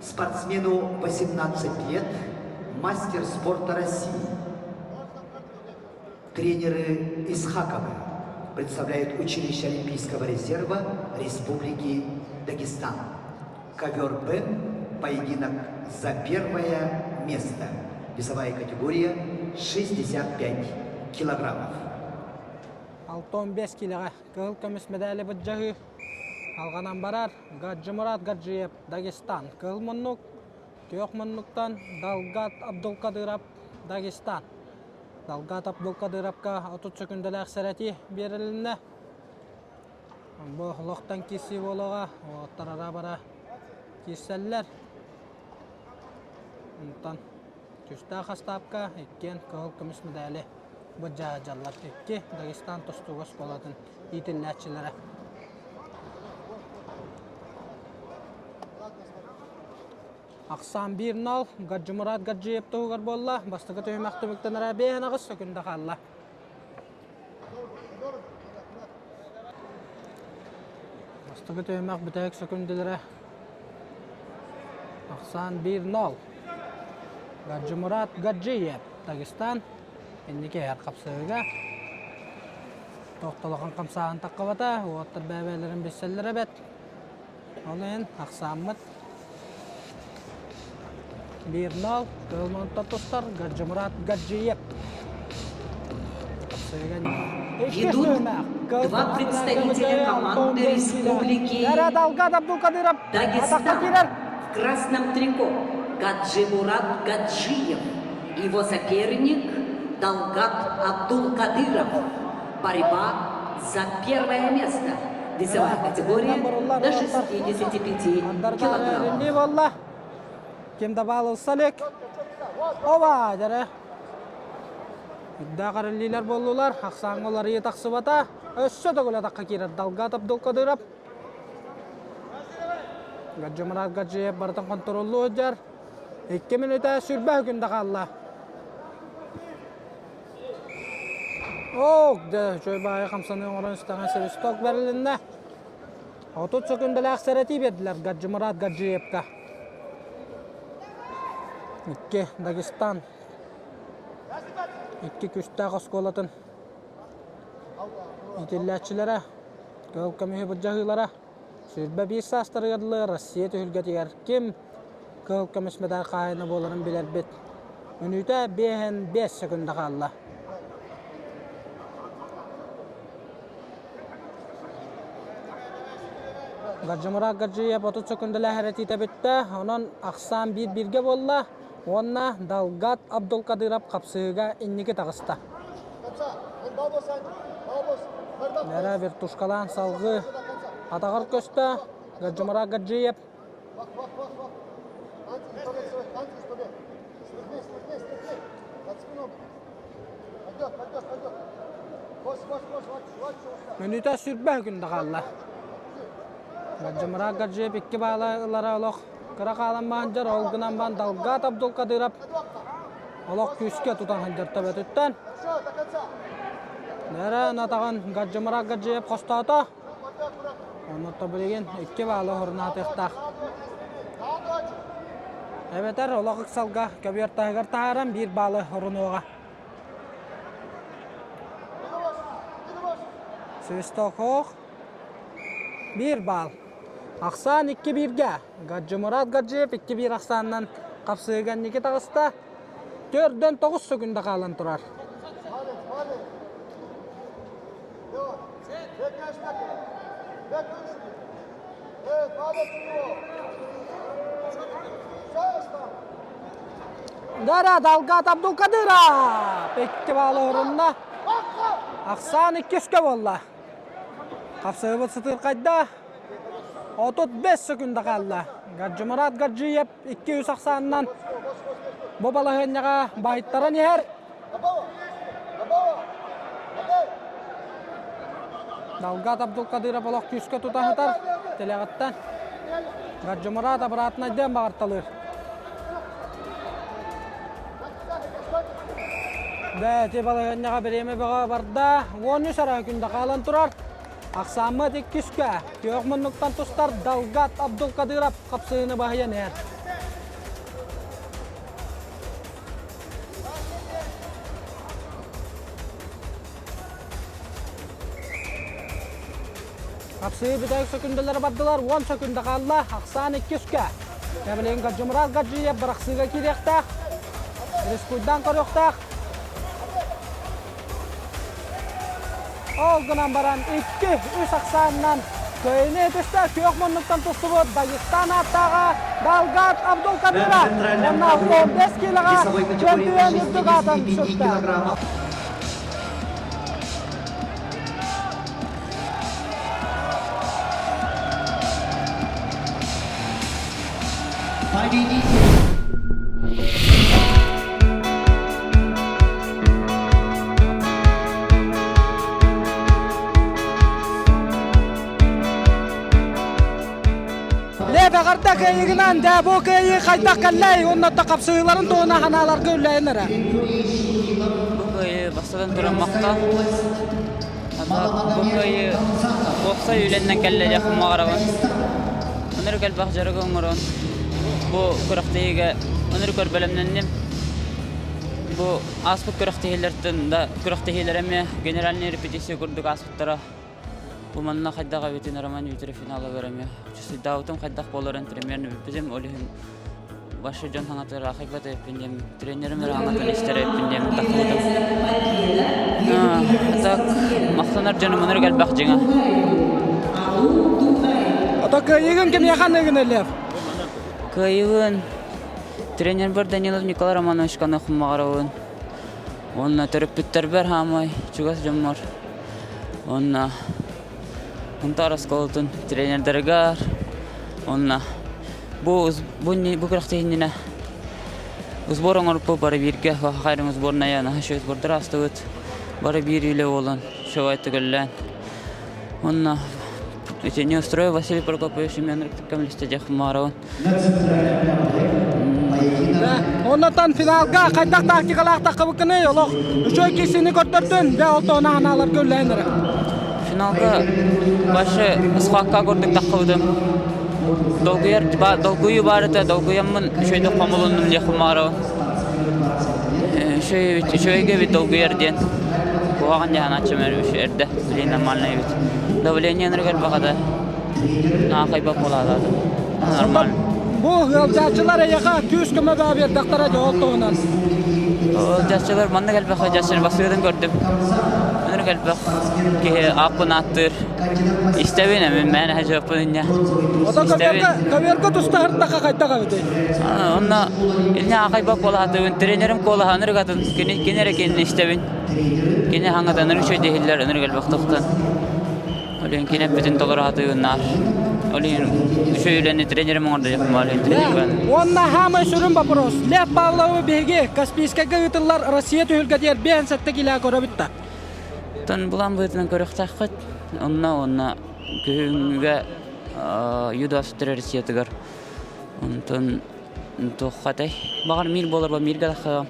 Спортсмену 18 лет, мастер спорта России. Тренеры Исхаковы представляют училище Олимпийского резерва Республики Дагестан. Ковер Б. Поединок за первое место. Весовая категория 65 килограммов. 65 киилэҕэ кыһыл көмүс мэдээли былдьаһыы алҕанан барар Гаджимурат Гаджиев Дагестан кыһыл муннук күөх муннуктан Далгат Абдулкадыров Дагестан Далгат Абдулкадыровка 30 сөкүндэлээх сэрэтии биэрилиннэ бу олохтон киирсии буолуоҕа уолаттар ара-бара киирсэллэр онтон Күүстээх астаапка иккиэн кыһыл көмүс мэдээли былдьаһаллар. Икки Дагестан тустууга оскуолатын иитиллээччилэрэ. Ахсаан 1-0 Гаджимурат Гаджиев туһугар буолла. Бастакы түһүмэх түмүктэнэрэ 5 сөкүндэ хаалла. Бастакы түһүмэх бүтэһик сөкүндэлэрэ Ахсаан 1-0. Гаджимурат Гаджиев, Дагестан инники иһэр хапсыһыыга тохтолохон хамсааһын таххыбата, уолаттар бэйэ-бэйэлэрин билсэллэр эбит. Ол иһин ахсааммыт 1-0 кыһыл муннуктан тустар Гаджимурат Гаджиев. Ведут два представителя команды Республики Дагестан в красном трико Гаджимурат Гаджиев, его соперник Далгат Абдулкадыров. Борьба за первое место. Весовая категория до 65 килограммов. Ким да баалылса Оба, дьэ. Үрдээх эрэллиилэр буоллулар, ахсааҥҥа уларыйыы тахсыбата, өссө төгүл атахха киирэр Далгат Абдулкадыров. Гаджимурат Гаджиев барытын хонтуруоллуу сылдьар. Икки мүнүүтэ сүүрбэ күндэ хаалла. Ок, дьэ, үчүгэй баайы хамсаныы оҥорон истэҕин свисток бэрилиннэ. 30 сөкүндэлээх сэрэтии биэрдилэр Гаджимурат Гаджиевка. Икки Дагестан икки күүстээх оскуолатын иитиллээччилэрэ кыһыл көмүһү былдьаһыылара 21 саастарыгар дылы Россия түһүлгэтигэр ким кыһыл көмүс медаль хаһаайына буоларын билэрбит. Мүнүүтэ 5 секунда хаалла. Гаджимурат Гаджиев 30 сөкүндэлээх эрэтиитэ бүттэ. Онон ахсаан биир-бииргэ буолла уонна Далгат Абдулкадыров хапсыһыыга инники таҕыста. Нэрэ вертушкалаан салгыы атаҕар көстө. Гаджимурат Гаджиев Мүнүүтэ сүрбэ күндэ хаалла. Гаджимурат Гаджиев икки баала ылара олох кыра хаалан баанжар, ол гынан баан Далгат Абдулкадыров олох күүскэ тутан сылдьар төбөтүттэн. Нэрэ атаҕын Гаджимурат Гаджиев хостоото. Онно билигин икки баалы орнаатыахтаах. Эбэтэр олох ыксалга көбүөр таһыгар таһааран биир баалы орунуоҕа. Свистокох биир баал. Ахсаан икки бииргэ. Гаджимурат Гаджиев икки биир ахсаанынан хапсыыга инники таҕыста. Төрдөн тоҕус сөкүндэ хаалан турар. Дара Далгат Абдулкадыров икки баалы орунна. Ахсаан иккискэ буолла. Хапсыһыбыт сытыырхайда. 35 секунда хаалла. Гаджимурат Гаджиев 2-3 ахсаанынан бу балаһыанньаҕа баһыйтаран иһэр. Далгат Абдулкадыров олох күүскэ тута сытар тилэҕиттэн. Гаджимурат обратнайдыан баҕарталыыр. Бэти балаһыанньаҕа бириэмэ бөҕө барда. 13 араа күндэ хаалан турар. Ахсааммыт иккискэ күөх муннуктан тустар Далгат Абдулкадыров хапсыһыыны баһыйан иһэр. Хапсыы бүтэһик сөкүндэлэри бардылар, 10 сөкүндэ хаалла, ахсаан иккискэ. Кэбилин Гаджимурат Гаджиев бырахсыыга киириэхтээх, рискуйдаан көрүөхтээх. Ол гынан баран икки, үс ахсаанынан кыайыыны этистэ күөх муннуктан тустубут Дагестан ааттааҕа Далгат Абдулкадыров уонна 15 киилэҕэ чөмпүйүөн үрдүк аатын сүктэ. Победитель! Лев эҕэрдэ кыайыгынан дэ бу кыайыы хайдах кэллэй уонна хапсыһыыларын туһуна ханааларга үллэйэн эрэ. Бу кыайыы бастатан туран махтал. Бу кыайыы уопсай үлэннэн кэллэ диэх баҕарабын. Өнөр элбэх дьарыгы оҥорон бу күрэхтэһиигэ өнөр бэлэмнэнним. Бу ааспыт күрэхтэһиилэртэн да күрэхтэһиилэр эмиэ генеральный репетиция курдук ааспыттара. Бу манна хайдах эбитин Роман Дмитриев финалыгар эмиэ чувствуйдаабытым хайдах буоларын примерно билбитим. Ол иһин вообще дьон саҥатыгар аахайбат эбиппин диэн тренерим эрэ саҥатын истэр эбиппин диэн тахсыбытым. Так махтанар дьонум онор элбэх дьиҥэ. Ото кыайыыгын кимиэхэ аныыгын Лев? Кыайыыбын Тренербэр Данилов Николай Романовичка хуммаҕарабын. Уонна төрөппүттэрбэр хаамай чугас дьоммор. Уонна Сунтаар оскуолатын тренердэригэр уонна бу бу бу күрэхтэһиинньинэ сбор оҥорбуппут бары бииргэ хайрым сборная наһаа сбордары аастыбыт. Бары биир үлэ буолан шовай төгөллөөн. Уонна итини устроил Василий Прокопьевич Семенович көмөлөстө диэх маарабын. Оннотон финалга хайдах тактикалаах таххыбыккыный олох үчүгэй киһини көрдөрдүн дьэ ол туһунан анааларга үллэһин эрэ. Финалга башы схватка курдук таххыбытым. Долгуйар долгуйуу баар этэ, долгуйаммын үчүгэйдик хомулуннум диэхпин баҕарабын. Үчүгэйгэ эбит долгуйар диэн. Куһаҕан дьаһанааччым эрдэ, блин нормально эбит. Давление нырыгар баҕата. Наахайбат буолаатаатым. Нормально. Бу ыалдьааччылар эйиэхэ күүс-көмө баа биэрдэхтэрэ дьэ ол туһунан. Ыалдьааччылар маннык элбэх ыалдьааччылар бастыырын көрдүм. Өнүрүк элбэх киһи ааппын ааттыыр. Истэбин эмин мээнэ хадьыаппын инньэ. Оттон көбүөргэ көбүөргэ туста сырыттахха хайдах эбитий? Онно инньэ аахайбат буолаатыбын. Тренерим куолаһа ынырык атын. Кини кини эрэ кинини истэбин. Кини хаҥата ынырык үчүгэй диэһиллэр ынырык элбэх тохтон. Ол иһин кини эппитин толоро сатыыбын Ол иһин үчүгэй үлэни тренерим оҥордо диэхпин тренер Уонна хаамай сүрүн вопрос. Лев Павловы биһиги Каспийскайга ыытыллар Россия түһүлгэтигэр 57 килэ көрөбүт да. Тон булан быһыытынан көрүөхтээххит. Онно уонна күһүҥҥүгэ Ю-23 Россиятыгар онтон туоххатай баҕар мир буолар миргэ таххаҕам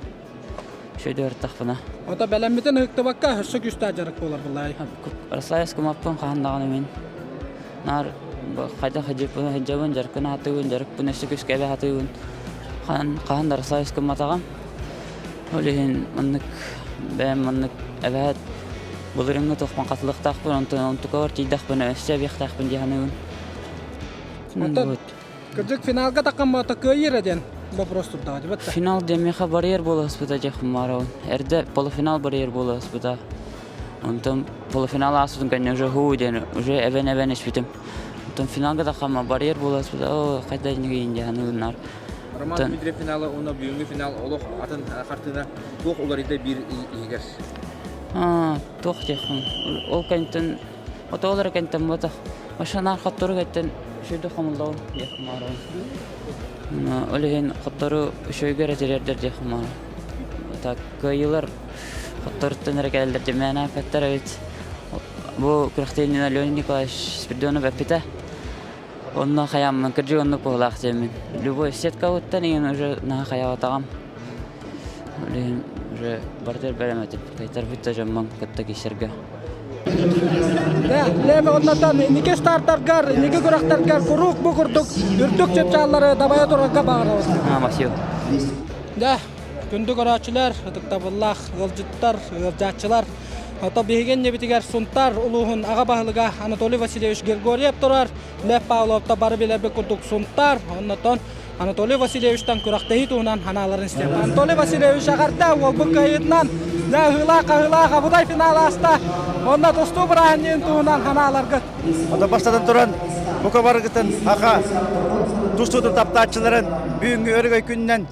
Шөйдөөр тахпына. Ото бэлэммитин ыһыктыбакка өссө күүстээх дьарык буолар былай. Расслабляюсь кумаппын хаһан даҕаны мин. Наар хайдах сылдьыппын сылдьабын, дьарыкпын аһатыыбын, дьарыкпын өссө күүскэ эбэ аһатыыбын. Хаһан хаһан да расслабляюсь гымматаҕым. Ол иһин маннык бэйэм маннык эбээт былырыыҥҥы туохпун хатылыахтаахпын, онтон онтукабар тиийдэхпинэ өссө эбиэхтээхпин дии саныыбын. Оттон Кырдьык финалга таххаммата кыайыыра диэн вопрос турдаҕа дибэт да. Финал диэн миэхэ барьер буоласпыта диэхпин баарабын. Эрдэ полуфинал барьер буоласпыта. Онтон полуфинал ааспытын кэннэ уже хуу диэн уже эбэн-эбэн испитим. Онтон финалга таххамма барьер буоласпыта оо хайда иннигин дии саныыбыннар. Роман Дмитриев финала уонна бүгүҥҥү финал олох атын хартыына туох уларыйда биир иһигэр? Туох диэхпин ол кэнниттэн Отоолор кэнтэн ботох. Ошонаар хоттору кэттен үчүгэй хомуллабын диэххим баҕарабын. Ол иһин хоттору үчүгэйгэ эрэ тириэрдэр диэххим баҕарабын. Так кыайыылар хотторуттан эрэ кэлэллэр диэн мээнэ эппэттэр эбит. Бу күрэхтэһиинэн Леонид Николаевич Спиридонов эппитэ. Онно хайааммын кырдьык оннук быһыылаах диэммин. Любой сеткабыттан иҥин уже наһаа хайаабатаҕым. Ол иһин уже барытыгар бэлэм этим. Кайтарбыт да дьоммун кытта киирсэргэ. Леме оннотон инники стартаргар, инники күрэхтэргэр куруук бу курдук үрдүк чыпчааллары дабайа турарга баҕарабын. Спасибо. Да, күндү көрөөччүлэр, ытыктабыллаах ыалдьыттар, ыалдьааччылар. Ото биһиги иннибитигэр Сунтаар улууһун аҕа баһылыга Анатолий Васильевич Григорьев турар. Лев Павлов та бары билэрбит курдук Сунтаар. Оннотон Анатолий Васильевичтан күрэхтэһии туһунан санааларын истиэм. Анатолий Васильевич эҕэрдэ уолбут кыайыытынан дьэ ыһыылаах-хаһыылаах абыдай финал ааста. Онно тустуу бырааһынньыгын туһунан санааларгыт. Онон бастатан туран бука барыгытын аха тустуутун таптааччыларын бүгүҥҥү өрөгөй күнүнэн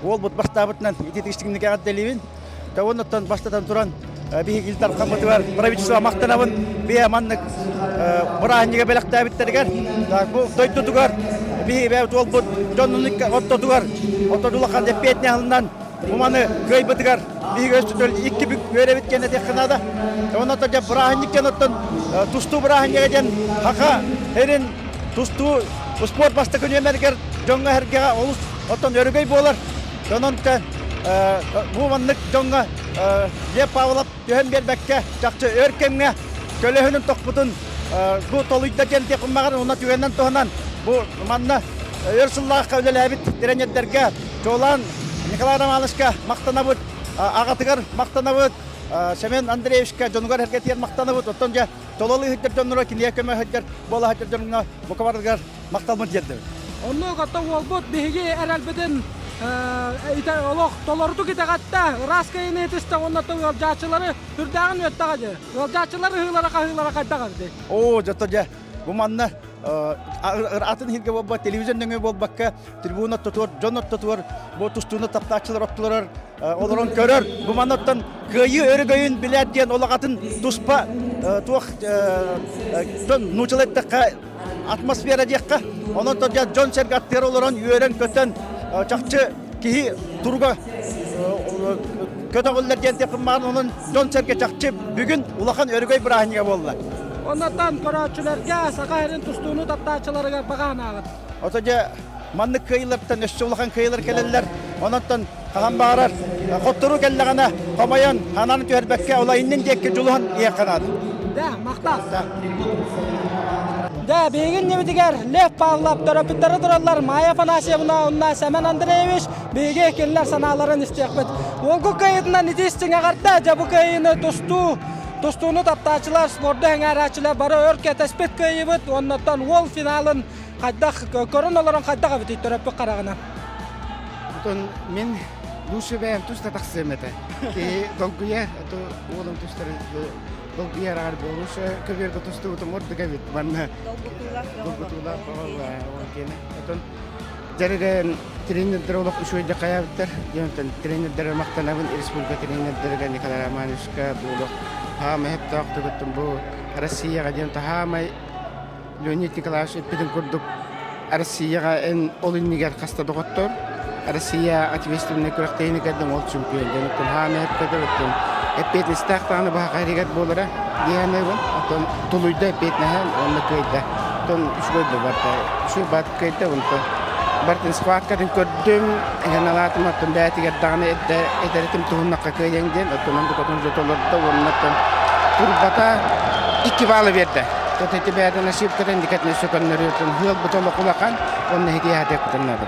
уолбут бастаабытынан ититик истиҥник эҕэрдэлиибин. Оннуттан бастатан туран биһиги Ил Дархаммытыгар правительство махтанабын бие маннык бырааһынньыга бэлэхтээбиттэригэр бу дойдутугар биһиги бэйэбит уолбут дьоннун ортотугар ортоту улахан эппиэтинэһи ылынан бу маны кыайбытыгар биһиги өстөтөл икки бүк үөрэбит диэн этиэххэ наада. Онон дьэ бырааһынньык диэн оттон тустуу бырааһынньыга диэн хаха эрин тустуу спорт бастакы нүөмэригэр дьоҥҥо-сэргэҕэ олус оттон өрөгөй буолар. Онон бу маннык дьоҥҥо Лев Павлов түһэн биэрбэккэ чахчы өр кэмҥэ көлөһүнүн тохпутун бу толуйда диэн диэхпин баҕаран уонна түгэнинэн туһанан бу манна өр сыллаахха үлэлээбит тренердэргэ чуолаан Николай Романовичка махтанабыт, аҕатыгар махтанабыт, Семен Андреевичка дьонугар эргэтигэр махтанабыт. Оттон дьэ тололуу иһиттэр дьонноро кинигэ көмө иһиттэр буола сылдьар дьоҥҥо бука барытыгар махталбын тиэрдэбин. Оннук оттон уолбут биһиги эрэлбитин олох толорутук итэҕэттэ, ыраас кыайыыны итистэ уонна ыалдьааччылары үрдээҕин үөттэҕэ дьэ. Ыалдьааччылар ыһыылара-хаһыылара хайдах эбитий? Оо, дьэ дьэ, бу манна атын иһиргэ буолбат, телевизор нөҥүө буолбакка, трибуна ортотугар, дьон ортотугар бу тустууну таптааччылар ортолорор олорон көрөр. Бу манна кыайыы өрөгөйүн билээт диэн олох атын туспа туох дьон нуучалыы эттэххэ атмосфера диэххэ. Онон дьон-сэргэ аттыгар олорон үөрэн-көтөн чахчы киһи туруга көтөҕүллэр диэн диэхпин баҕар онон дьон-сэргэ чахчы бүгүн улахан өрөгөй бырааһынньыга буолла. Оннуттан көрөөччүлэргэ саха сирин тустууну таптааччыларыгар баҕа санааҕыт? Ото дьэ. Маннык кыайыылартан өссө улахан кыайыылар кэлэллэр. Онон хаһан баҕарар хотторуу кэллэҕинэ хомойон, санааны түһэрбэккэ, ола иннин диэки дьулуһан иһиэххэ наада. Да, махтал. Да, биһигин ньибитигэр Лев Павлов төрөппүттэрэ тураллар Майя Афанасьевна уонна Семен Андреевич биһиги кинилэр санааларын истиэхпит. Уолгу кыайыытынан ити истиҥ эҕэрдэ, дьэ бу кыайыыны тустуу тустууну таптааччылар, спорду сэҥээрээччилэр бары өр кэтэспит кыайыыбыт уоннаттан уол финалын хайдах көрөн олорон хайдах эбитий төрөппүт хараҕынан? Отон мин лучше бэйэм туста тахсыам этэ. Киһи долгуйар, это уолум тустары долгуйар аҕар лучше көбүөргэ тустубутум ордук эбит манна. Долгутуулаах ол киэнэ. Отон дьарыгын тренердэр олох үчүгэйдик хайаабыттар. Диэн тренердэр махтанабын республика тренердэргэ Николай Романовичка бу олох хаамай хэптаах түгүттүм бу Россияҕа диэн таһаамай Леонид Николаевич эппитин курдук, Россияҕа эн ол иннигэр хаста доҕоттор, Россия ответственнай күрэхтэһиини кэрдэн ол чемпион диэн оттон хаана эппэтэ эппиэтинэстээх даҕаны баһаҕа буолара диэхэнэбин оттон тулуйда эппиэтинэһэн уонна кыайда оттон үчүгэй да барда үчүгэй баат кыайда онтон бартын схваткатын көрдүм эһэналаатым оттон бэйэтигэр даҕаны эрдэ этэритим туһуннахха кыайаҥ диэн оттон онтукатын уже толордо уонна оттон турбата икки баалы биэрдэ Ити бэйэтин ошибкатын дикэтин өссө көннөрүөтүн ыалбыт олох улахан уонна итиэхэтиэхпитин наада.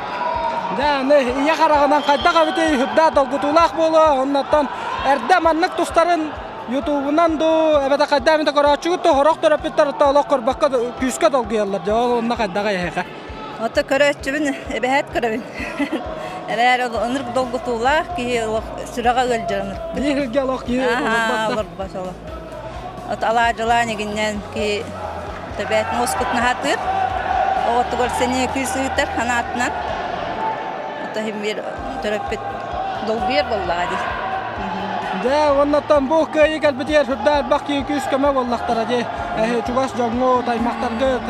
Дьэ, аны ийэ хараҕынан хайдах эбитий үрдээх долгутуулаах буолуо, оннуттан эрдэ маннык тустарын ютубунан дуу, эбэтэр хайдах эмитэ көрөөччүгүт дуу, сорох төрөппүттэр олох көрбөккө күүскэ долгуйаллар дьэ, ол онно хайдаҕай эһиэхэ? Ото көрөөччүбүн эбэһээт көрөбүн. Эрээр оннук долгутуулаах киһи олох сүрэҕэ ыалдьар оннук. Биир олох киһи олорбот олох. От алаадьылаан игиннэн киһи төбөөт муоскут наһатыыр. Оҕотугар сэниэ күүс ыытар ханаатынан. Ото иһин биир төрөппүт долгуйар буоллаҕа дии. Дьэ, уоннаттан бу кыайыы кэлбитигэр сүрдээх элбэх киһи күүс-көмө буоллахтара дии. Чугас дьоҥҥут, аймахтаргыт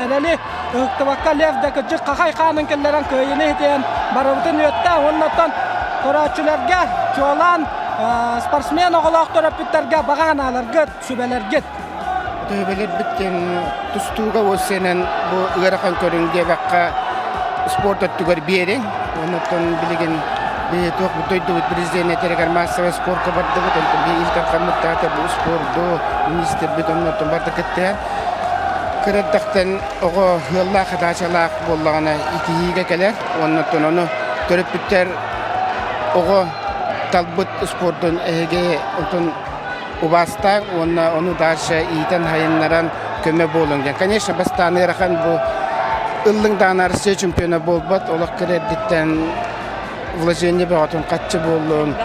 эрэли ыһыктыбакка Лев да кырдьык хахай хаанын киллэрэн кыайыыны иһитиэн барыбытын үөттэ уоннаттан көрөөччүлэргэ чуолаан спортсмен оҕолоох төрөппүттэргэ баҕа санааларгыт, сүбэлэргит. Төһөбөлөрбүт диэн тустууга уоссайынан бу ыарахан көрүҥ диэбэххэ спорт өттүгэр биэриҥ. Оннуттан билигин биһи туох дойдубут президенэ этэригэр массовай спорка бардыбыт, онтон биһи Ил Дархаммыт бу спорду министрбит оннуттан барда кыттыһан кыра эрдэхтэн оҕо ыаллаах даачалаах буоллаҕына итиһиигэ кэлэр. Оннуттан ону төрөппүттэр оҕо талбыт спордун эһиги онтон убаастаан уонна ону дальше иитэн хайыннаран көмө буолуҥ диэн. Конечно, бастаан ыарахан бу ыллыҥ даҕаны Россия чемпиона буолбат, олох кыра эрдиттэн вложение бөҕөтүн хаччы буоллун,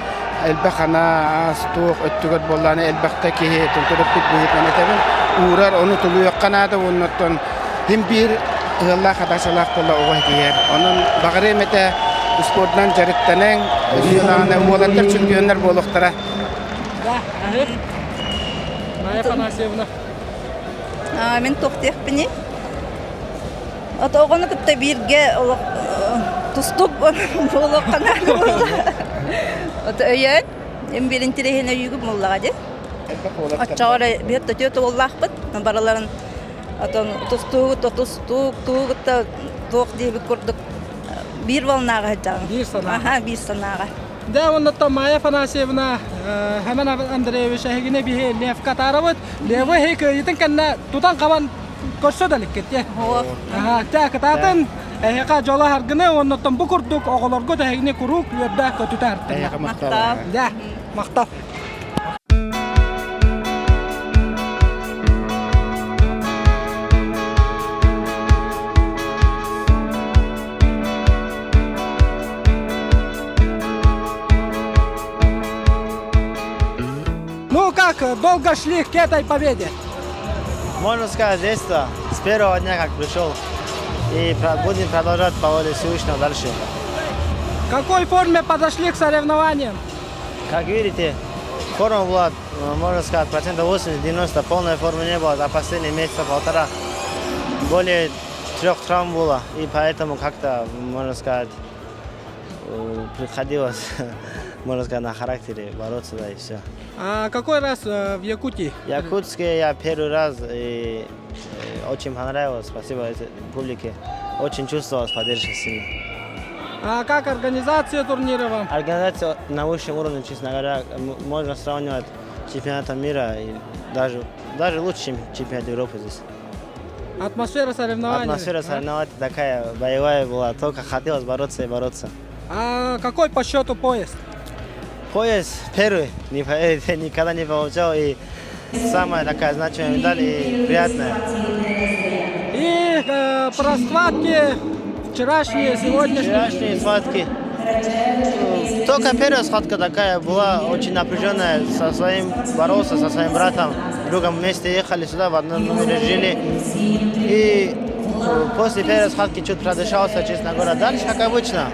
элбэх анаа аас туох өттүгэр буоллаҕына элбэхтэ киһи төрөппүт быһыытынан этэбин уурар, ону тулуйуохха наада уонна оттон син биир ыаллаах хатаачалаах буолла оҕо иһитийэр. Онон баҕарыам этэ спордунан дьарыктаныҥ, өссө даҕаны уолаттар чемпионнар буолуохтара. Да, аһы. Майя Афанасьевна. Мин туох диэхпиний? Ото оҕону кытта бииргэ олох тустук буолуохха наада буолла. Ото өйөөн, эм биир интэриэһинэй өйүүгүм буоллаҕа дии. Оччоҕо эрэ биир төтүө туоллаахпыт. Барыларын отон тустуугут, тустуук, туугут туох диэбит курдук биир волнаҕа сылдьаҕын. Биир санааҕа. Аха, биир санааҕа. Дьэ, оннуттан Майя Афанасьевна, Хэмэн Андреевич эһигини биһи Левка атаарабыт. Левы эһи кыайыытын кэннэ тутан-хабан көрсө да иликкит дии. Чэ, кытаатын, эһиэхэ дьоло харгыны, оннуттан бу курдук оҕолоргут эһигини куруук үөрдэ көтүтэ артыҥҥа. Махтал. Дьэ, махтал. Ну как, долго шли к этой победе? Можно сказать, с детства, с первого дня, как пришел. И будем продолжать по воле Всевышнего дальше. В какой форме подошли к соревнованиям? Как видите, форма была, можно сказать, процентов 80-90, полной формы не было за последние месяца полтора. Более трех травм было, и поэтому как-то, можно сказать, приходилось можно сказать, на характере бороться, да, и все. А какой раз в Якутии? Якутске я первый раз, и очень понравилось, спасибо этой публике. Очень чувствовалась поддержка сильно. А как организация турнира вам? Организация на высшем уровне, честно говоря, можно сравнивать с чемпионатом мира и даже, даже лучше, чем чемпионат Европы здесь. Атмосфера соревнований? Атмосфера соревнований такая боевая была, только хотелось бороться и бороться. А какой по счету пояс? Пояс первый, не поверите, никогда не получал. И самая такая значимая медаль и приятная. И про схватки вчерашние, сегодняшние. Вчерашние схватки. Только первая схватка такая была очень напряженная. Со своим боролся, со своим братом, другом вместе ехали сюда, в одном номере жили. И после первой схватки чуть продышался, честно говоря. Дальше, как обычно,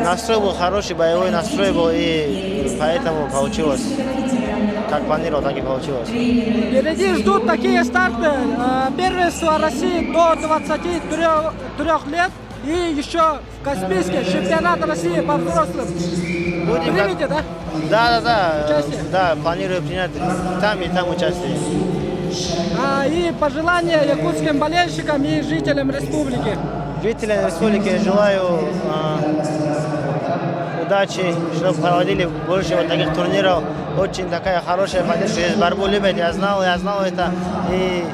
настрой был хороший, боевой настрой был, и поэтому получилось. Как планировал, так и получилось. Впереди ждут такие старты. Первенство России до 23 лет и еще в Каспийске чемпионат России по взрослым. Будем Примете, да? Да, да, да. Участие? Да, планирую принять там и там участие. И пожелания якутским болельщикам и жителям республики. Жителям республики желаю удачи, чтобы проводили больше вот таких турниров. Очень такая хорошая поддержка. Здесь борьбу любят, я знал, я знал это. И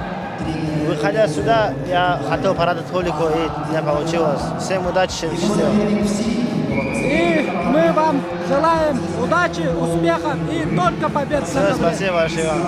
выходя сюда, я хотел порадовать публику, и у меня получилось. Всем удачи, всем счастливо. И мы вам желаем удачи, успехов и только побед. Все, спасибо большое вам.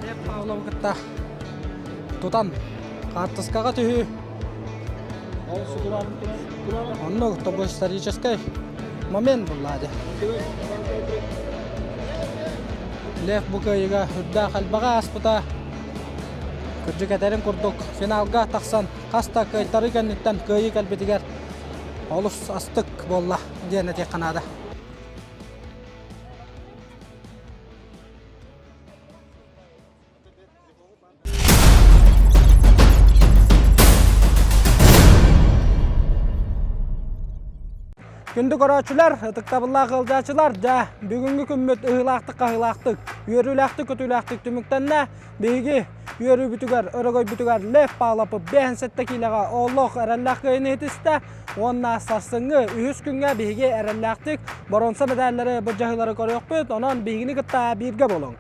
Лев Павлов кытта тутан хаартыскаҕа түһүү. Онно тобу историческай момент булла дии. Лев бу кыайыыга үрдээх элбэҕи ааспыта. Кырдьык этэрин курдук финалга тахсан хас да кыайтарыы кэнниттэн кыайыы кэлбитигэр олус астык буолла диэн этиэххэ наада. Күндү көрөөччүлэр, ытыктабыллаах ыалдьааччылар, дьэ, бүгүҥҥү күммүт ыһыылаахтык-хаһыылаахтык, үөрүүлээхтик-көтүүлээхтик түмүктэннэ. Биһиги үөрүүбүтүгэр, өрөгөйбүтүгэр Лев Павлов 57 киилэҕэ олох эрэллээх кыайыыны ситистэ уонна сарсыҥҥы үһүс күҥҥэ биһиги эрэллээхтик боруонса мэдээллэри былдьаһыылары көрүөхпүт. Онон биһигини кытта бииргэ буолуҥ.